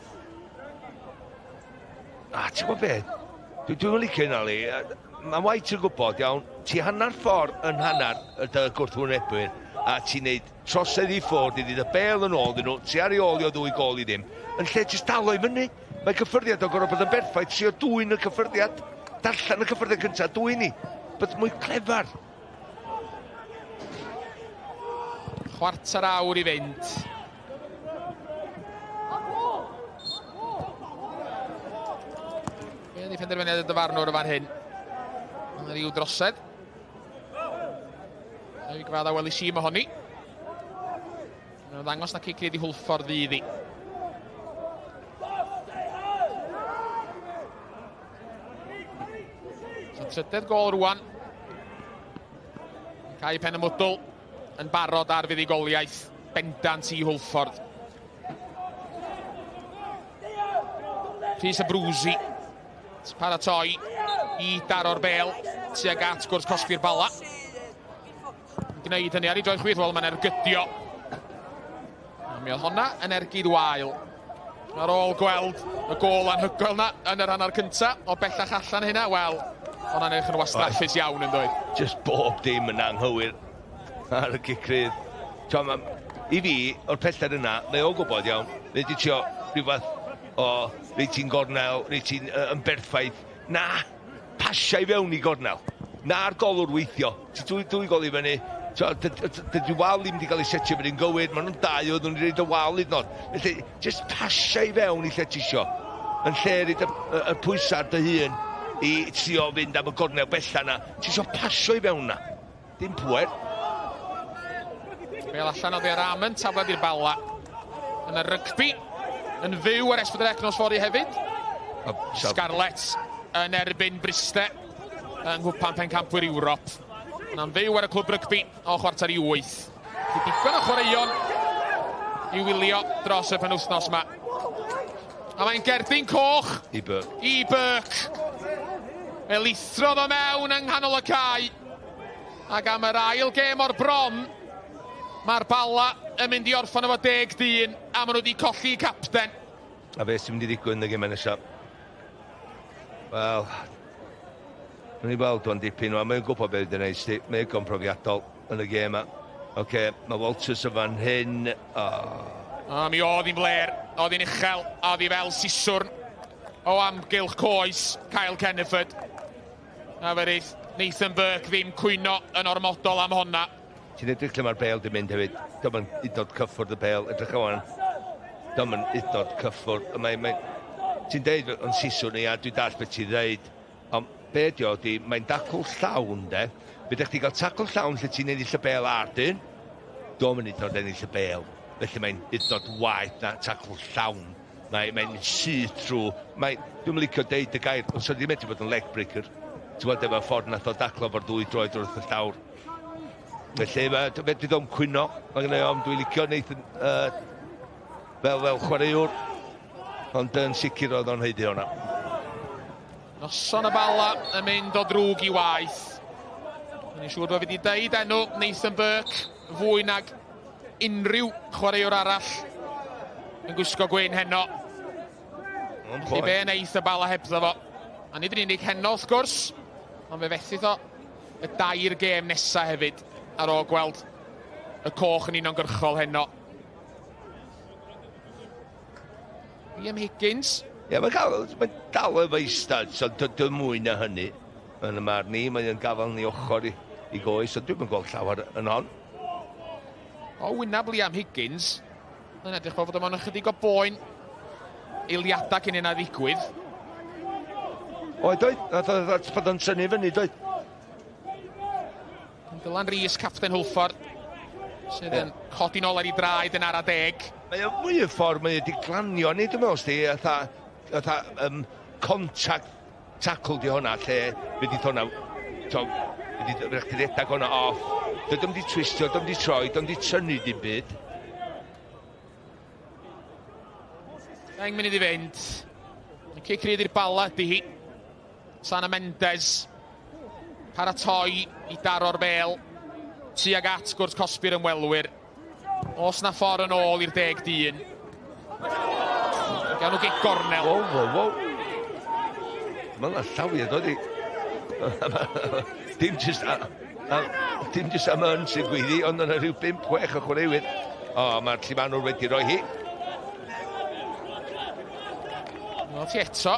[SPEAKER 2] A ti'n gwybod beth? Dwi'n licio hynna, Lee. Mae White yn gwybod, iawn, ti hanner ffordd yn hanner y dy gwrthwynebwyr, a ti'n neud trosedd i ffwrdd i ddod y bel yn ôl iddyn nhw, ti ar ei ôl i o 2 gôl i ddim, yn lle jyst dal o i fyny. Mae cyffyrddiad o'n gorfod bod yn berffaith, trio dwyn y cyffyrddiad, darllen y cyffyrddiad cyntaf, dwyn i. Bod mwy clefar.
[SPEAKER 7] 1/4 awr i fynd. Be ydi penderfyniad y dyfarnwr o fan hyn? Mae'n rhyw drosedd. Rhaid i gyfadda welis i mohoni. Mae'n ddangos na cic rydd i Hwlffordd fydd hi. So trydedd gol rwan. Cae pen y mwdwl yn barod ar fuddugoliaeth bendant i Hwlffordd. Rhys Abruzzi paratoi i daro'r bel tuag at gwrs cosbi'r Bala. Yn gwneud hynny ar ei droed chwith, wel mae'n ergydio. A mi oedd honna yn ergyd wael. Ar ôl gweld y gôl anhygoel na yn yr hanner cynta, o bellach allan hynna, wel, hwnna'n edrych yn wastraffus iawn yn dweud.
[SPEAKER 2] Just bob dim yn anghywir ar y cic rydd. T'mo, i fi, o'r pellter yna, mae o'n gwybod iawn, mae wedi trio rhywbeth o, reit ti'n gornel, reit ti'n yn berffaith. Na, pasia i fewn i gornel. Na'r golwr weithio. Ti dwy, dwy gol i fyny. Dydy wal ddim wedi cael ei setio fyny'n gywir. Maen nhw'n dau oedd nhw'n rhaid y wal hyd yn oed. Felly, just pasia i fewn i lle ti isio. Yn lle rhaid y, y, y pwysau ar dy hun i trio fynd am y gornel bella na. Ti isio pasio i fewn na. Dim pwer.
[SPEAKER 7] Bel allan oddi ar Amon, taflad i'r Bala. Yn y rygbi, yn fyw ar S4C nos fory hefyd. Scarlets yn erbyn Bryste yng Nghwpan Pencampwyr Ewrop. Yna'n fyw ar y clwb rygbi o 7:45. Felly digon o chwaraeon i wylio dros y penwythnos yma. A mae'n gerdyn coch
[SPEAKER 2] i Burke.
[SPEAKER 7] I Burke. Fe lithrodd o mewn yng nghanol y cae. Ac am yr ail gêm o'r bron, mae'r Bala yn mynd i orffan efo 10 dyn, a maen nhw wedi colli capten.
[SPEAKER 2] A beth sy'n mynd i ddigwydd yn y gemau nesaf? Wel, Nw'n i weld o'n dipyn, mae'n gwybod beth ydy'n neud, sti. Mae'n digon profiadol yn y gêm yma. Oce, okay, mae Walters o fan hyn. Oh.
[SPEAKER 7] A mi oedd hi'n fler, oedd hi'n uchel, a oedd hi fel siswrn o amgylch coes Kyle Kenneford. A fe reith Nathan Burke ddim cwyno yn ormodol am honna.
[SPEAKER 2] Ti'n edrych lle mae'r bêl di mynd hefyd. Dim yn hyd cyffwrdd y bêl. Edrych o wan. Dim yn hyd cyffwrdd. Mae, mae, ti'n deud yn siswrn i a dwi'n dall beth ti'n dweud. Ond be ydi o, di, mae'n dacl llawn, de. Fe ydych chi gael tacl llawn lle ti'n ennill y bêl ar dyn. Dim yn hyd yn oed ennill y bêl. Felly mae'n hyd yn oed waeth na tacl llawn. Mae'n mae syth trwy. Mae, dwi'n licio deud y gair, ond so ddim medru bod yn leg breaker. Ti'n gweld efo ffordd nath o daclo fo'r ddwy droed wrth y llawr. Felly, mae, fedri o'n cwyno. Mae gen i ofn, dwi'n licio Nathan fel, fel chwaraewr. Ond yn sicr oedd o'n haeddu hwnna.
[SPEAKER 7] Noson y Bala yn mynd o drwg i waith. Dwi'n siŵr bod fi wedi deud enw Nathan Burke fwy nag unrhyw chwaraewr arall yn gwisgo gwyn heno. Felly be wneith y Bala hebddo fo. A nid yn unig heno wrth gwrs, ond fe fethith o y dair gêm nesa hefyd ar ôl gweld y coch yn uniongyrchol heno. Liam Higgins.
[SPEAKER 2] Ie, yeah, mae'n mae dal efo eistedd, so dy mwy na hynny. Yn y marn i, mae'n gafel ni ochr i, i goes, so dwi'n gweld llawer yn hon.
[SPEAKER 7] O wynab Liam Higgins, yn edrych fel fod o'n ychydig o boen eiliadau cyn yna ddigwydd.
[SPEAKER 2] Oed, oed, nath o bod o'n tynnu fyny, doedd.
[SPEAKER 7] Dylan Rees, capten Hwlffordd, sydd yn codi nôl ar ei draed yn ara deg.
[SPEAKER 2] Mae o mwy y ffordd mae wedi glanio ni, dwi'n meddwl, sti, fatha, contact tackle di hwnna, lle fe di hwnna, to, fe di chdi redag hwnna off. Dydym di twistio, dydym di troi, dydym di tynnu dim byd.
[SPEAKER 7] 10 munud i fynd. Y cic rydd i'r Bala ydy hi. Sana Mendes paratoi i daro'r bel tuag at gwrs cosbi'r ymwelwyr. Os na ffordd yn ôl i'r 10 dyn. Gawn nhw gic gornel.
[SPEAKER 2] Wow, wow, wow. Mae yna llawiad oedd i. Dim just, dim just am yn sy'n gweiddi, ond yna rhyw 5-6 o chwaraewyr. O, mae'r llimanwr wedi rhoi hi.
[SPEAKER 7] Wel ti eto.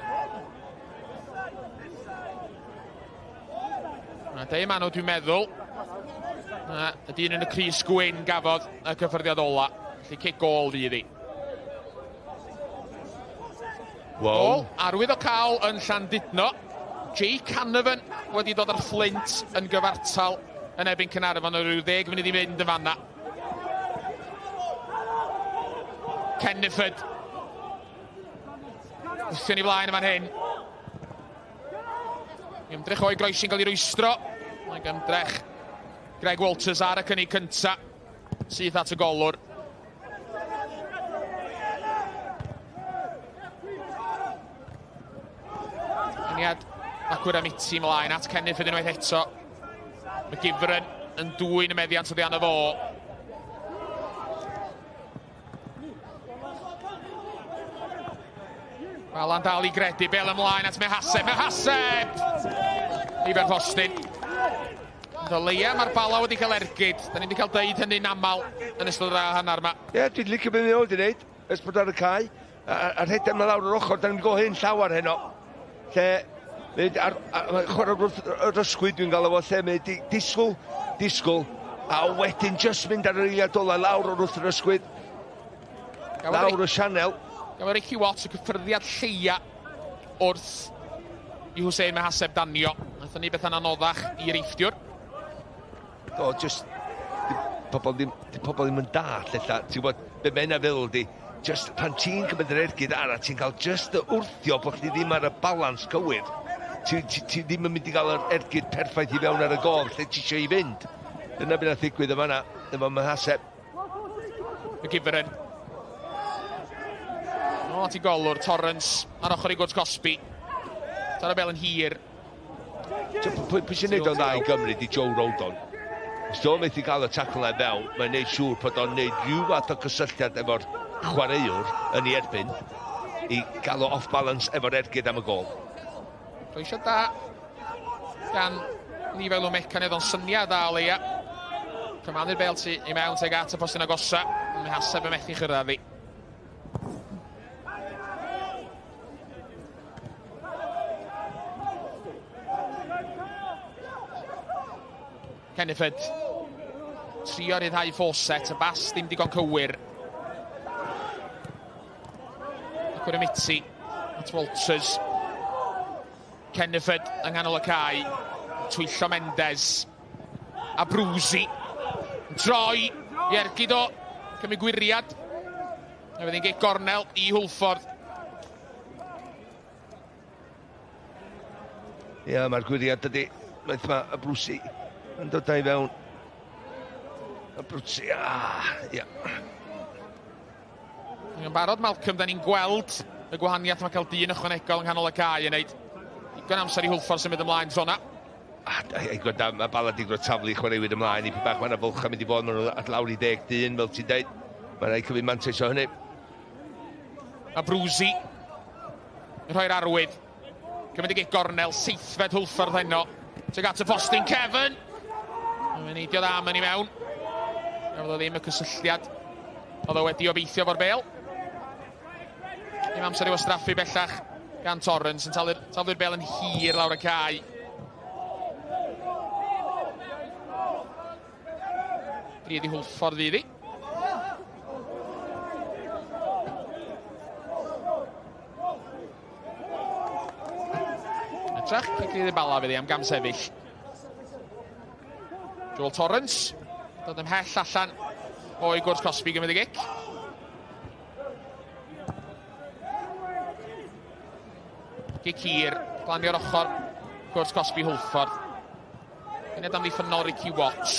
[SPEAKER 7] A deu Manw dwi'n meddwl. Na, y dyn yn y crys gwyn gafodd y cyffyrddiad ola. Felly cic gôl fydd hi.
[SPEAKER 2] Wow.
[SPEAKER 7] Gôl arwydd o cael yn Llandudno. Jake Canavan wedi dod ar Fflint yn gyfartal yn erbyn Caernarfon o ryw 10 munud i fynd yn fanna. Kenneford. Wthio'n i flaen yma'n hyn. Ymdrech o'i groesi'n cael ei rwystro. Mae'n ymdrech Greg Walters ar y cynnig cynta. Syth at y golwr. Eniad Akuramiti mlaen at Kenneth unwaith eto. McGivern yn dwyn y meddiant oddi arno fo. Bala'n dal i gredu, bel ymlaen at Mehaseb, Mehaseb! Ifer Fostyn. Ond o leia mae'r Bala wedi cael ergyd. Da ni wedi cael deud hynny'n aml yn ystod yr hanner yma.
[SPEAKER 2] Ie, yeah, dwi'n licio beth mae o wedi wneud, ers bod ar y cae. A, a rhedeg yma lawr yr ochr, da ni'n go hyn llawer heno. Lle, mae ar, ar, chwarae wrth yr ysgwyd dwi'n gael efo, lle mae di, disgwyl, disgwyl, a wedyn just mynd ar yr eiliad ola lawr o'r wrth yr ysgwyd. Lawr y sianel.
[SPEAKER 7] Gafodd Ricky Watts y cyffyrddiad lleia wrth i Hussein Mehaseb danio. Nathon ni bethau'n anoddach i'r eifftiwr.
[SPEAKER 2] Do, just... Di pobl ddim, di pobl ddim yn dall, ella. Ti'n gwybod, be mae hynna feddwl di, just pan ti'n cymryd yr ergyd arall, ti'n cael just y wrthio bod chdi ddim ar y balans cywir. Ti, ti, ti ddim yn mynd i gael yr ergyd perffaith i fewn ar y gol lle ti eisiau i fynd. Dyna beth nath ddigwydd yma na, efo Mehaseb.
[SPEAKER 7] McGivern. Nôl at i golwr, Torrance ar ochr i gwrt Cosby. Tara bel yn hir.
[SPEAKER 2] Pwy, pwy sy'n neud o'n dda i Gymru di Joe Rodon. Os di o'n methu gael y tackle na fewn, mae'n neud siŵr bod o'n neud rhyw fath o cysylltiad efo'r chwaraewr yn ei erbyn i gael o off balance efo'r ergyd am y gol.
[SPEAKER 7] Croesiad da gan Levi Lumeca, nid o'n syniad da o leia. Cymanu'r bel tu i mewn teg at y postyn agosa. Mae Haseb yn methu chyrraedd hi. Kenneford. Trio ryddhau Fawcett, y bas ddim digon cywir. Ac o'r Miti at Walters. Kenneford yng nghanol y cae. Twyllo Mendes. A Brwsi. Yn troi i ergyd o. Cymryd gwiriad. A fydd hi'n gic gornel i Hwlffordd.
[SPEAKER 2] Ia, mae'r gwiriad dydy. Waith mae y Brwsi yn dod i fewn. Y Brwsi, ia.
[SPEAKER 7] Yn barod, Malcolm, da ni'n gweld y gwahaniaeth mae cael dyn ychwanegol yng nghanol y cae yn neud. Digon amser i Hwlffordd symud ymlaen tro na.
[SPEAKER 2] A i gwrdd, mae Bala di gwrdd taflu chwaraewyr ymlaen i bach, mae yna fwlch yn mynd i fod, maen nhw at lawr i 10 dyn, fel ti'n deud. Mae'n rhaid cymryd mantais o hynny.
[SPEAKER 7] A Brwsi yn rhoi'r arwydd. Cymryd y gic gornel, seithfed Hwlffordd heno. Tuag at y postyn Kevin. Mae'n neidio dda yn i mewn. Gafodd o ddim y cysylltiad. Oedd o wedi obeithio fo'r bel. Dim amser i wastraffu bellach gan Torrens yn taflu'r taflu bel yn hir lawr y cae. Bryd i Hwlffordd fydd hi. Ytrach, cic Bala fydd hi am gam sefyll. Joel Torrance, dod ymhell allan o'i gwrs Cosby gymryd y gic. Gic hir, glanio'r ochr, gwrs Cosby Hwlffordd. Uned amddiffynnol Ricky Watts.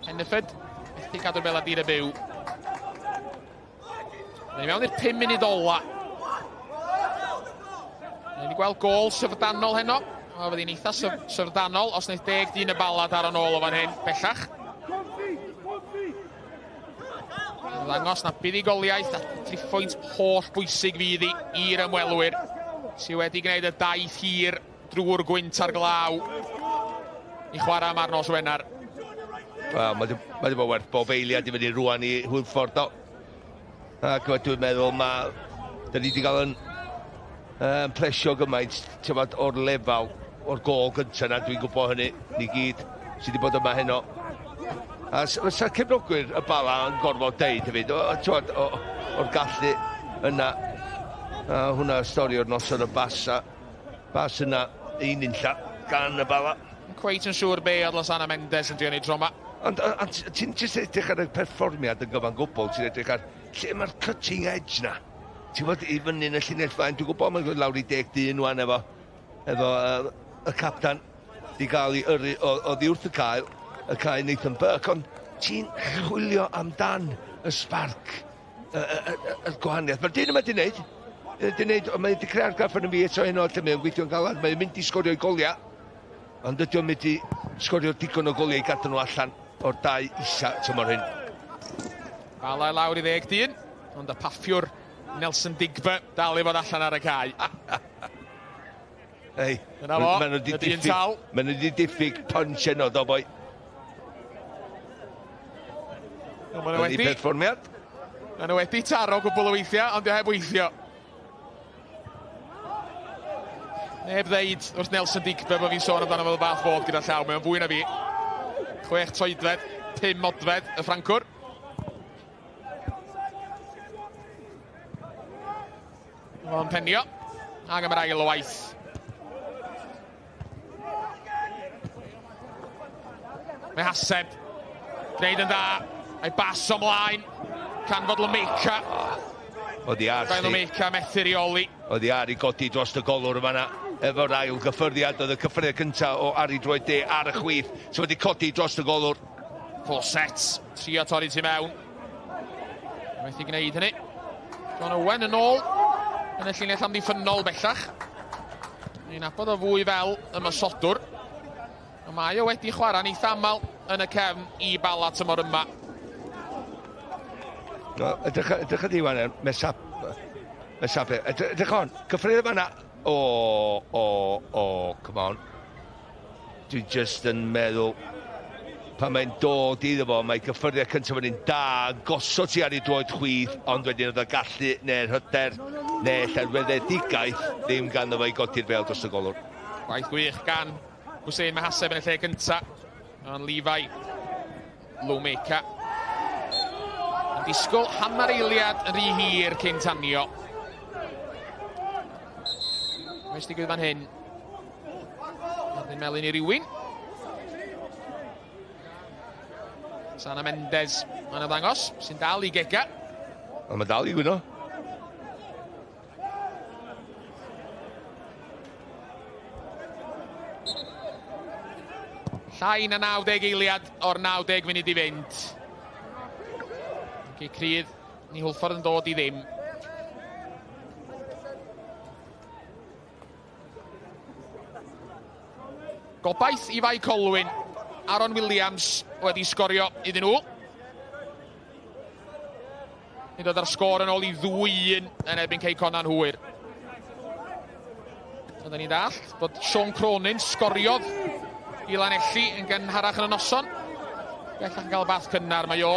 [SPEAKER 7] Henneford, methu cadw'r bel ar dir y byw. Ni mewn i'r 5 munud ola. Ni wedi gweld gol syfrdanol heno. O, fydd hi'n eitha syfrdanol os wneith 10 dyn y Bala daro nôl o fan hyn bellach. Ddangos na buddugoliaeth a triphwynt holl bwysig fydd hi i'r ymwelwyr sydd wedi gwneud y daith hir drwy'r gwynt a'r glaw i chwarae yma'r nos Wener.
[SPEAKER 2] Wel, mae wedi bod werth bob eiliad i fyny rwan i Hwlffordd do. Ac dwi'n meddwl mae... Da ni wedi cael yn plesio gymaint, ti'n bod, o'r lefel, o'r gol gyntaf na, dwi'n gwybod hynny, ni gyd sydd wedi bod yma heno. A sa'r cefnogwyr y Bala yn gorfod deud hefyd, ti'n bod, o'r gallu yna. A hwnna stori o'r noson y bas, a bas yna un unlla gan y Bala.
[SPEAKER 7] Cweit yn siŵr be oedd Losana Mendes yn drio neud tro yma.
[SPEAKER 2] Ond ond ti'n jyst edrych ar y perfformiad yn gyfan gwbl, ti'n edrych ar lle mae'r cutting edge na. Ti'n gwbod, i fyny yn y llinell flaen, dwi'n gwybod mae'n lawr i 10 dyn wan efo, efo y captan di gael ei yrru oddi wrth y cael, y cae Nathan Burke, ond ti'n chwilio amdan y spark, y, y, y, y gwahaniaeth. Mae'r dyn yma di wneud, di wneud, ond mae wedi creu argraff yn y fi eto heno, lle mae'n gweithio'n galad, mae'n mynd i sgorio i goliau, ond ydy o'n mynd i sgorio digon o goliau i gadw nhw allan o'r dau isa tymor hyn.
[SPEAKER 7] Bala i lawr i ddeg dyn, ond y paffiwr Nelson Digba dal i fod allan ar y cae.
[SPEAKER 2] Ei,
[SPEAKER 7] Dyna fo,
[SPEAKER 2] maen nhw 'di
[SPEAKER 7] y dyn
[SPEAKER 2] diffyg-
[SPEAKER 7] tal.
[SPEAKER 2] Maen nhw 'di diffyg punch heno, do boi.
[SPEAKER 7] Wel, maen nhw
[SPEAKER 2] Yn ei
[SPEAKER 7] wedi,
[SPEAKER 2] perfformiad.
[SPEAKER 7] maen nhw wedi taro gwbl o weithiau, ond dio heb weithio. Neb ddeud wrth Nelson Digba bod fi'n sôn amdano fel fath fod gyda llaw, mae'n fwy na fi. 6 troedfedd, 5 modfedd y Ffrancwr. O'n penio, ag am yr ail o waith. Mae Haseb, gwneud yn dda, a'i bas o mlaen, canfod Lomeka.
[SPEAKER 2] Oedd i ar,
[SPEAKER 7] Gael Lomeka methu reoli.
[SPEAKER 2] Oedd i ar i godi dros y golwr yma na, efo'r ail gyffyrddiad, oedd y cyffyrddiad cyntaf o ar i droed de ar y chwith, so wedi codi dros y golwr.
[SPEAKER 7] Fawcett, trio torri tu mewn. Methu gwneud hynny. John Owen yn ôl yn y llinell amddiffynnol bellach. Ni'n nabod o fwy fel ymosodwr. Ond mae o wedi chwarae'n eitha aml yn y cefn i Bala tymor yma.
[SPEAKER 2] No, edrych, edrych ydi wan, mesap, mesape, edrych on, cyffredin fanna. O, o, o, come on. Dwi just yn meddwl, pan mae'n dod iddo fo, mae cyffyrddiad cyntaf yn un da, gosod ti ar ei droed chwith, ond wedyn oedd y gallu neu'r hyder neu lle'r weddedigaeth ddim ganddo fo i godi'r bêl dros y golwr.
[SPEAKER 7] Gwaith gwych gan Hussein Mahaseb yn y lle gynta. Ond Levi Lomeka yn disgwyl hanner eiliad yn rhy hir cyn tanio. Beth digwydd fan hyn? Ardyn melyn i rywun. Sana Mendes yn ymddangos, sy'n dal i gega.
[SPEAKER 2] Ond mae dal i gwyno.
[SPEAKER 7] Llai na 90 eiliad o'r 90 munud i fynd. Cic rhydd, ni Hwlffordd yn dod i ddim. Gobaith i Fai Colwyn. Aaron Williams wedi sgorio iddyn nhw. Ni'n dod ar sgôr yn ôl i 2-1 yn erbyn Cei Connah'n hwyr. Oedden ni'n dallt bod Sean Cronin sgoriodd i Lanelli yn gynharach yn y noson. Bellach yn cael y bath cynnar, mae o,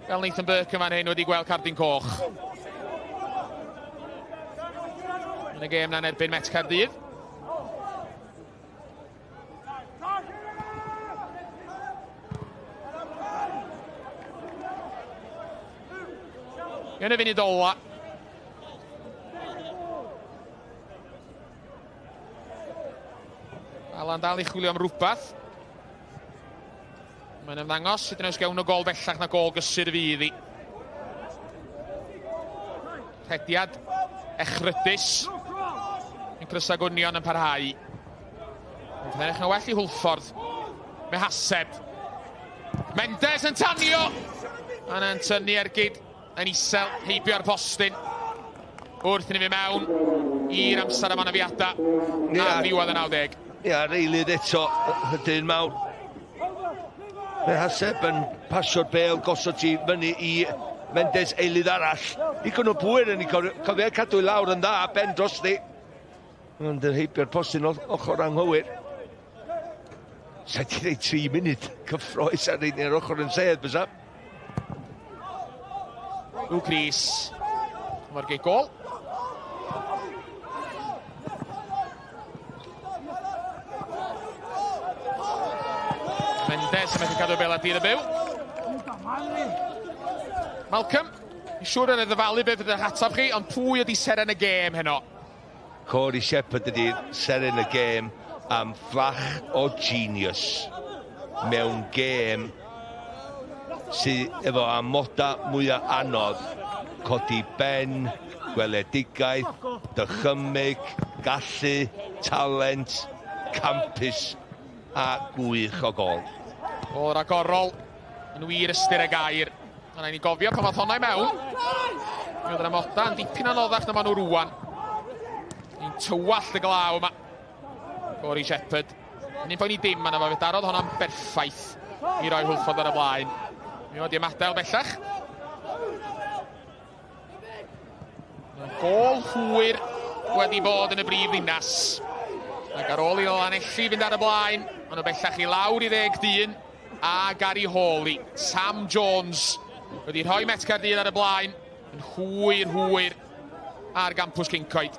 [SPEAKER 7] fel Nathan Burke yn fan hyn, wedi gweld cardyn coch. Yn y gêm na'n erbyn Met Caerdydd. Yn y funud ola. Alan dal i chwilio am rhywbeth. Mae'n ymddangos, hyd yn oes gewn o gol bellach na gol gysur fydd i. Rhediad echrydus. Yn crysau gwynion yn parhau. Ond edrych yn well i Hwlffordd. Mehaseb. Mendes yn tanio! A yna'n tynnu ergyd yn isel, heibio'r postyn. Wrth i ni fynd mewn i'r amser am anafiadau ar ddiwedd y 90.
[SPEAKER 2] Ia, reilydd eto, y dyn mawr. Mehaseb yn pasio'r bêl, gosod ti fyny i Mendes eilydd arall. Digon o bwyr yn ei cofio cadw i lawr yn dda, ben drosti. Ond yn heibio'r postyn ochr anghywir. Sa ti dweud 3 munud cyffroes ar un o'r ochr yn sedd, bysa?
[SPEAKER 7] Luke Rees. Mae'r gig gol. Mendes yn methu cadw bel ar dir y byw. Malcolm, i siŵr yn y ddyfalu beth ydych atab chi, ond pwy ydi seren y gêm heno?
[SPEAKER 2] Corey Shepherd ydi seren y gêm am fflach o genius. mewn gêm sydd efo amoda mwyaf anodd, codi ben, gweledigaeth, dychymyg, gallu, talent, campus a gwych o gol.
[SPEAKER 7] O ragorol, yn wir ystyr y gair. A na i ni gofio pan fath honna i mewn. Mi oedd yr amoda yn dipyn anoddach na maen nhw rwan. Ni'n tywallt y glaw yma. Corey Shepherd. Yn un poeni dim yna, fe darodd honna'n berffaith i roi Hwlffordd ar y blaen. Mi oedd ymadael bellach. Gôl hwyr wedi bod yn y brif ddinas. Ac ar ôl i Lanelli fynd ar y blaen, maen nhw bellach i lawr i 10 dyn a Gary Hawley. Sam Jones wedi rhoi Met Caerdydd ar y blaen yn hwyr hwyr ar gampws Cyncoed.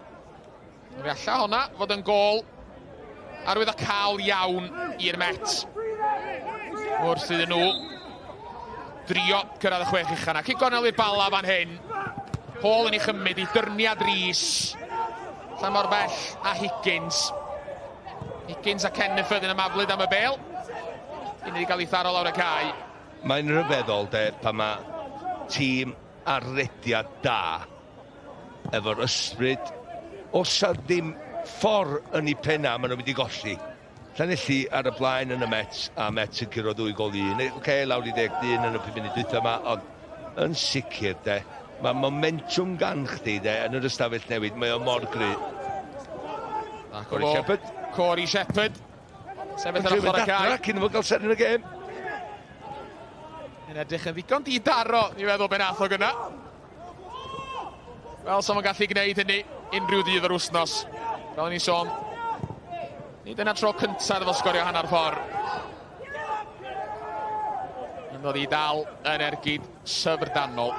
[SPEAKER 7] Fe alla honna fod yn gôl arwyddocaol iawn i'r Met. Wrth iddyn nhw drio cyrraedd y chwech uchaf. Cic gornel i'r Bala fan hyn. Hall yn ei chymryd i dyrniad Rees. Lle mor bell a Higgins. Higgins a Kenneford yn ymaflyd am y bel. Cyn iddi gael ei tharo lawr y cae.
[SPEAKER 2] Mae'n rhyfeddol de pan mae tîm ar rediad da efo'r ysbryd. Os a ddim ffordd yn ei penna, maen nhw'n mynd i golli. Llanelli ar y blaen yn y Met, a Met yn curo 2-1. Oce, lawr i 10 yn y 5 munud dwytha yma, ond yn sicr de, mae momentum gan chdi de yn yr ystafell newid, mae o mor gry. Corey Shepherd.
[SPEAKER 7] Corey Shepherd. Sefyll ar ochr y cae.
[SPEAKER 2] Cyn iddo fo gael seren y gêm.
[SPEAKER 7] Yn edrych yn ddigon di-daro, ni'n feddwl be nath o gynna. Wel, sa fo'n gallu gwneud hynny unrhyw ddydd o'r wythnos. Fel o'n i'n sôn, nid yna tro cyntaf iddo fo sgorio hanner ffordd. Yn dod i dal yn ergyd syfrdanol.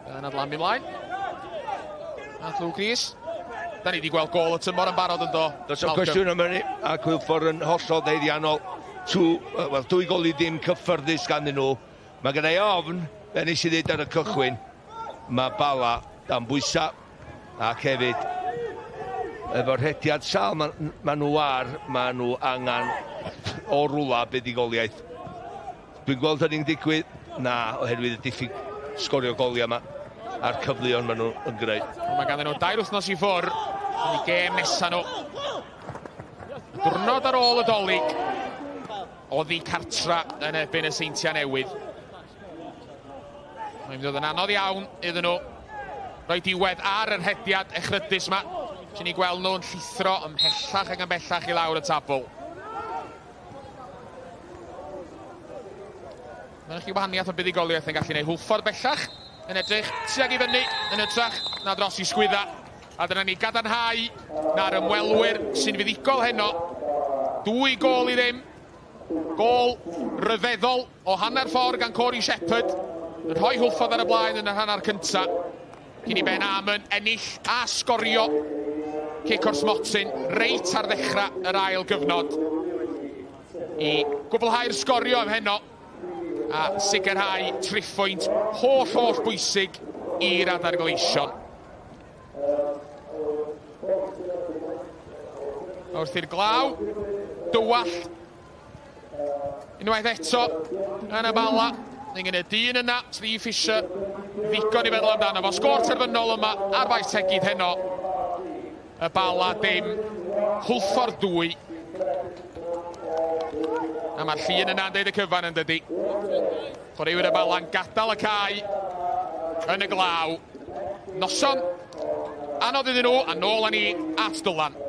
[SPEAKER 7] Bernard Lamb ymlaen. At Luke Rees. Da ni wedi gweld gôl y tymor yn barod yn do.
[SPEAKER 2] Does o'n cwestiwn am hynny, ac Hwlffordd yn hollol ddeiddiannol. Wel, 2-0 cyffyrddus ganddyn nhw. Mae gen i ofn, fe nes i ddweud ar y cychwyn, mae Bala dan bwysa ac hefyd efo'r rhediad sal ma nhw ar, ma nhw angen o rwla buddugoliaeth. Dwi'n gweld hynny'n digwydd? Na, oherwydd y diffyg sgorio goliau yma a'r cyfleon maen nhw yn greu.
[SPEAKER 7] Mae ganddyn nhw 2 wythnos i ffwrdd yn eu gêm nesaf nhw. Diwrnod ar ôl y Dolig, oddi cartra yn erbyn y Seintiau Newydd. Mae'n mynd i fod yn anodd iawn iddyn nhw roi diwedd ar yr rhediad echrydus yma. Sy'n ni gweld nhw'n llithro ymhellach ac ymhellach i lawr y tabl. Mae'n chi wahaniaeth o buddugoliaeth yn gallu gwneud. Hwlffordd bellach yn edrych tuag i fyny yn hytrach na dros i sgwydda. A dyna ni gadarnhau na'r ymwelwyr sy'n fuddugol heno. 2-0. Gôl ryfeddol o hanner ffordd gan Corey Shepherd. Yn rhoi Hwlffordd ar y blaen yn yr hanner cyntaf. Cyn i Ben Amon ennill a sgorio cic o'r smotyn reit ar ddechrau yr ail gyfnod. I gwblhau'r sgorio am heno a sicrhau triphwynt holl holl bwysig i'r Adar Gleision. Wrth i'r glaw, dywallt unwaith eto yn y Bala. Ni'n gwneud dyn yna, Steve Fisher, ddigon i feddwl amdano fo. Sgôr terfynol yma ar faes Tegid heno. Y Bala dim, Hwlffordd 2. A mae'r llun yna'n deud y cyfan yn dydi. Chwaraewyr y Bala'n gadael y cae yn y glaw. Noson anodd iddyn nhw, a nôl â ni at Dylan.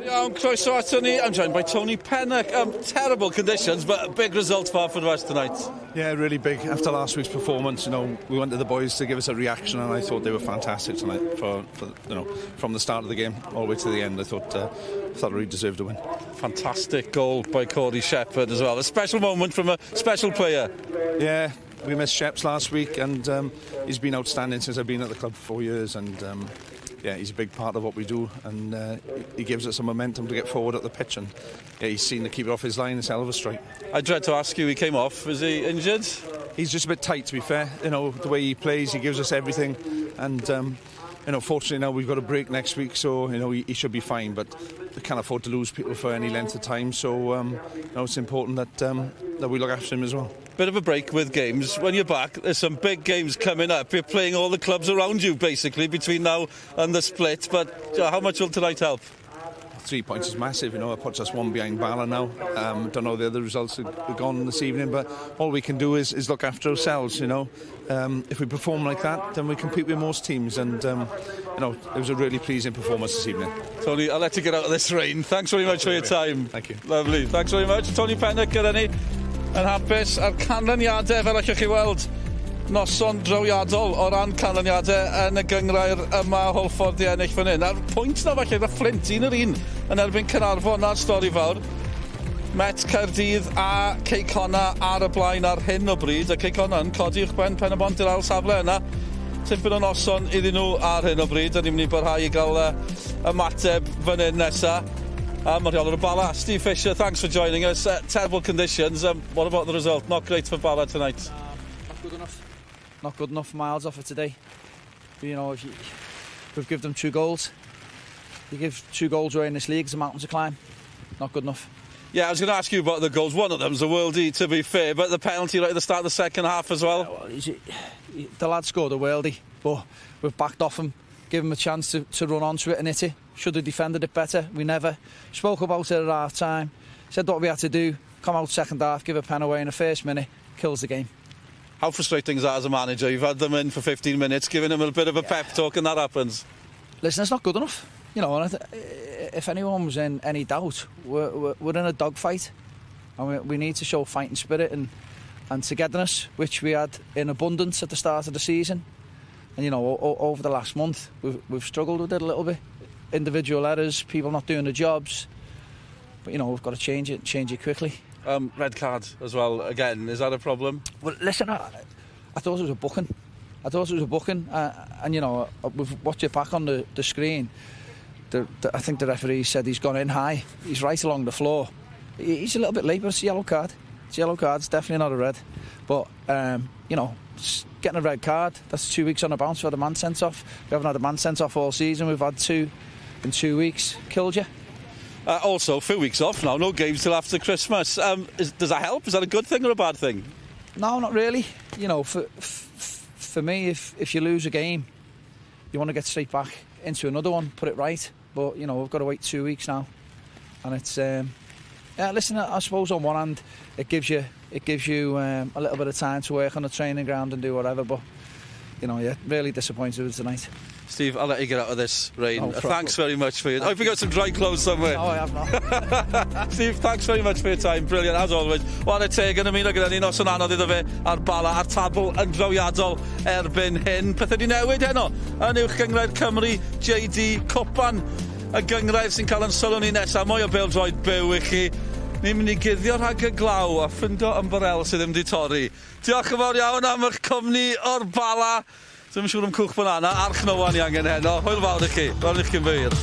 [SPEAKER 1] Iawn, croeso ato ni. I'm joined by Tony Pennock. Terrible conditions, but a big result for Haverfordwest tonight.
[SPEAKER 6] Yeah, really big. After last week's performance, you know, we wanted the boys to give us a reaction, and I thought they were fantastic tonight. For you know, from the start of the game all the way to the end, I thought really deserved a win.
[SPEAKER 1] Fantastic goal by Corey Shepherd as well. A special moment from a special player.
[SPEAKER 6] Yeah, we missed Sheps last week, and he's been outstanding since I've been at the club for 4 years, and. Yeah, he's a big part of what we do, and he gives us some momentum to get forward at the pitch, and yeah, he's seen the keeper off his line. It's a hell of a strike.
[SPEAKER 1] I dread to ask you, he came off, is he injured?
[SPEAKER 6] He's just a bit tight, to be fair. You know, the way he plays, he gives us everything, and you know, fortunately now we've got a break next week, so you know, he should be fine, but We can't afford to lose people for any length of time, so you know, it's important that that we look after him as well.
[SPEAKER 1] Bit of a break with games. When you're back, there's some big games coming up. You're playing all the clubs around you, basically, between now and the split. But how much will tonight help?
[SPEAKER 6] 3 points is massive, It puts us one behind Bala now. Don't know the other results have gone this evening, but all we can do is look after ourselves. If we perform like that, then we compete with most teams, and it was a really pleasing performance this evening.
[SPEAKER 1] Tony, I'll let you get out of this rain. Thanks very much for your time.
[SPEAKER 6] Thank you.
[SPEAKER 1] Lovely. Thanks very much. Tony Pennock gyda ni yn hapus a'r canlyniadau fel allwch chi weld noson drawiadol o ran canlyniadau yn y gynghrair yma. Hwlffordd i ennill fan hyn. A'r pwynt na falle, y Fflint 1-1 yn erbyn Caernarfon, na'r stori fawr. Met Caerdydd a Cei Connah ar y blaen ar hyn o bryd, a Cei Connah yn codi uwchben Pen y Bont i'r ail safle yna. Tipyn o noson iddyn nhw ar hyn o bryd, a ni'n mynd i barhau i gael ymateb fan hyn nesa. Mae'r rheolwr y Bala, Steve Fisher, thanks for joining us. Terrible conditions. What about the result? Not great for Bala tonight.
[SPEAKER 4] Not good enough. Not good enough. Miles off it today. If you, we've given them two goals. You give two goals away in this league, it's a mountain to climb. Not good enough.
[SPEAKER 1] Yeah, I was going to ask you about the goals. One of them's a worldie, to be fair, but the penalty right at the start of the second half as well.
[SPEAKER 4] Yeah, well, the lad scored a worldie, but we've backed off him, give him a chance to run onto it and hit it. Should have defended it better. We never spoke about it at half time. Said what we had to do. Come out second half, give a pen away in the first minute, kills the game.
[SPEAKER 1] How frustrating is that as a manager? You've had them in for 15 minutes, giving them a bit of a pep talk, and that happens.
[SPEAKER 4] Listen, it's not good enough. And if anyone was in any doubt, we're in a dogfight, and we need to show fighting spirit and togetherness, which we had in abundance at the start of the season. And over the last month, we've struggled with it a little bit. Individual errors, people not doing the jobs. But we've got to change it, change it quickly.
[SPEAKER 1] Red card as well, again, is that a problem?
[SPEAKER 4] Well, listen, I thought it was a booking. I thought it was a booking, and we've watched it back on the screen. I think the referee said he's gone in high. He's right along the floor. He's a little bit late, but it's a yellow card. It's a yellow card. It's definitely not a red. But getting a red card, that's 2 weeks on a bounce. We've had a man sent off. We haven't had a man sent off all season. We've had two in 2 weeks. Killed you.
[SPEAKER 1] Also, a few weeks off now, no games till after Christmas. Does that help? Is that a good thing or a bad thing?
[SPEAKER 4] No, not really. For me, if you lose a game, you want to get straight back into another one, put it right. But we've got to wait 2 weeks now, and it's yeah. Listen, I suppose on one hand, it gives you a little bit of time to work on the training ground and do whatever. But yeah, really disappointed with tonight.
[SPEAKER 1] Steve, I'll let you get out of this rain.
[SPEAKER 4] No
[SPEAKER 1] thanks very much for your... I hope you got some dry clothes somewhere.
[SPEAKER 4] No, I have not.
[SPEAKER 1] Steve, thanks very much for your time. Brilliant, as always. Chwarae teg yn ymuno gyda ni noson anodd iddo fe a'r Bala a'r tabl yn drawiadol erbyn hyn. Pethau di newid heno yn Uwch Gynghrair Cymru, JD Cwpan y gynghrair sy'n cael yn sylw ni nesaf. Mwy o bêl-droed byw i chi. Ni'n mynd i guddio rhag y glaw a ffindo ymbarel sydd ddim wedi torri. Diolch yn fawr iawn am eich cwmni o'r Bala. Dwi'm yn siŵr am cwch banana, arch no one i angen heno. Hwyl fawr i chi. Gwelwn i chi yn fyr.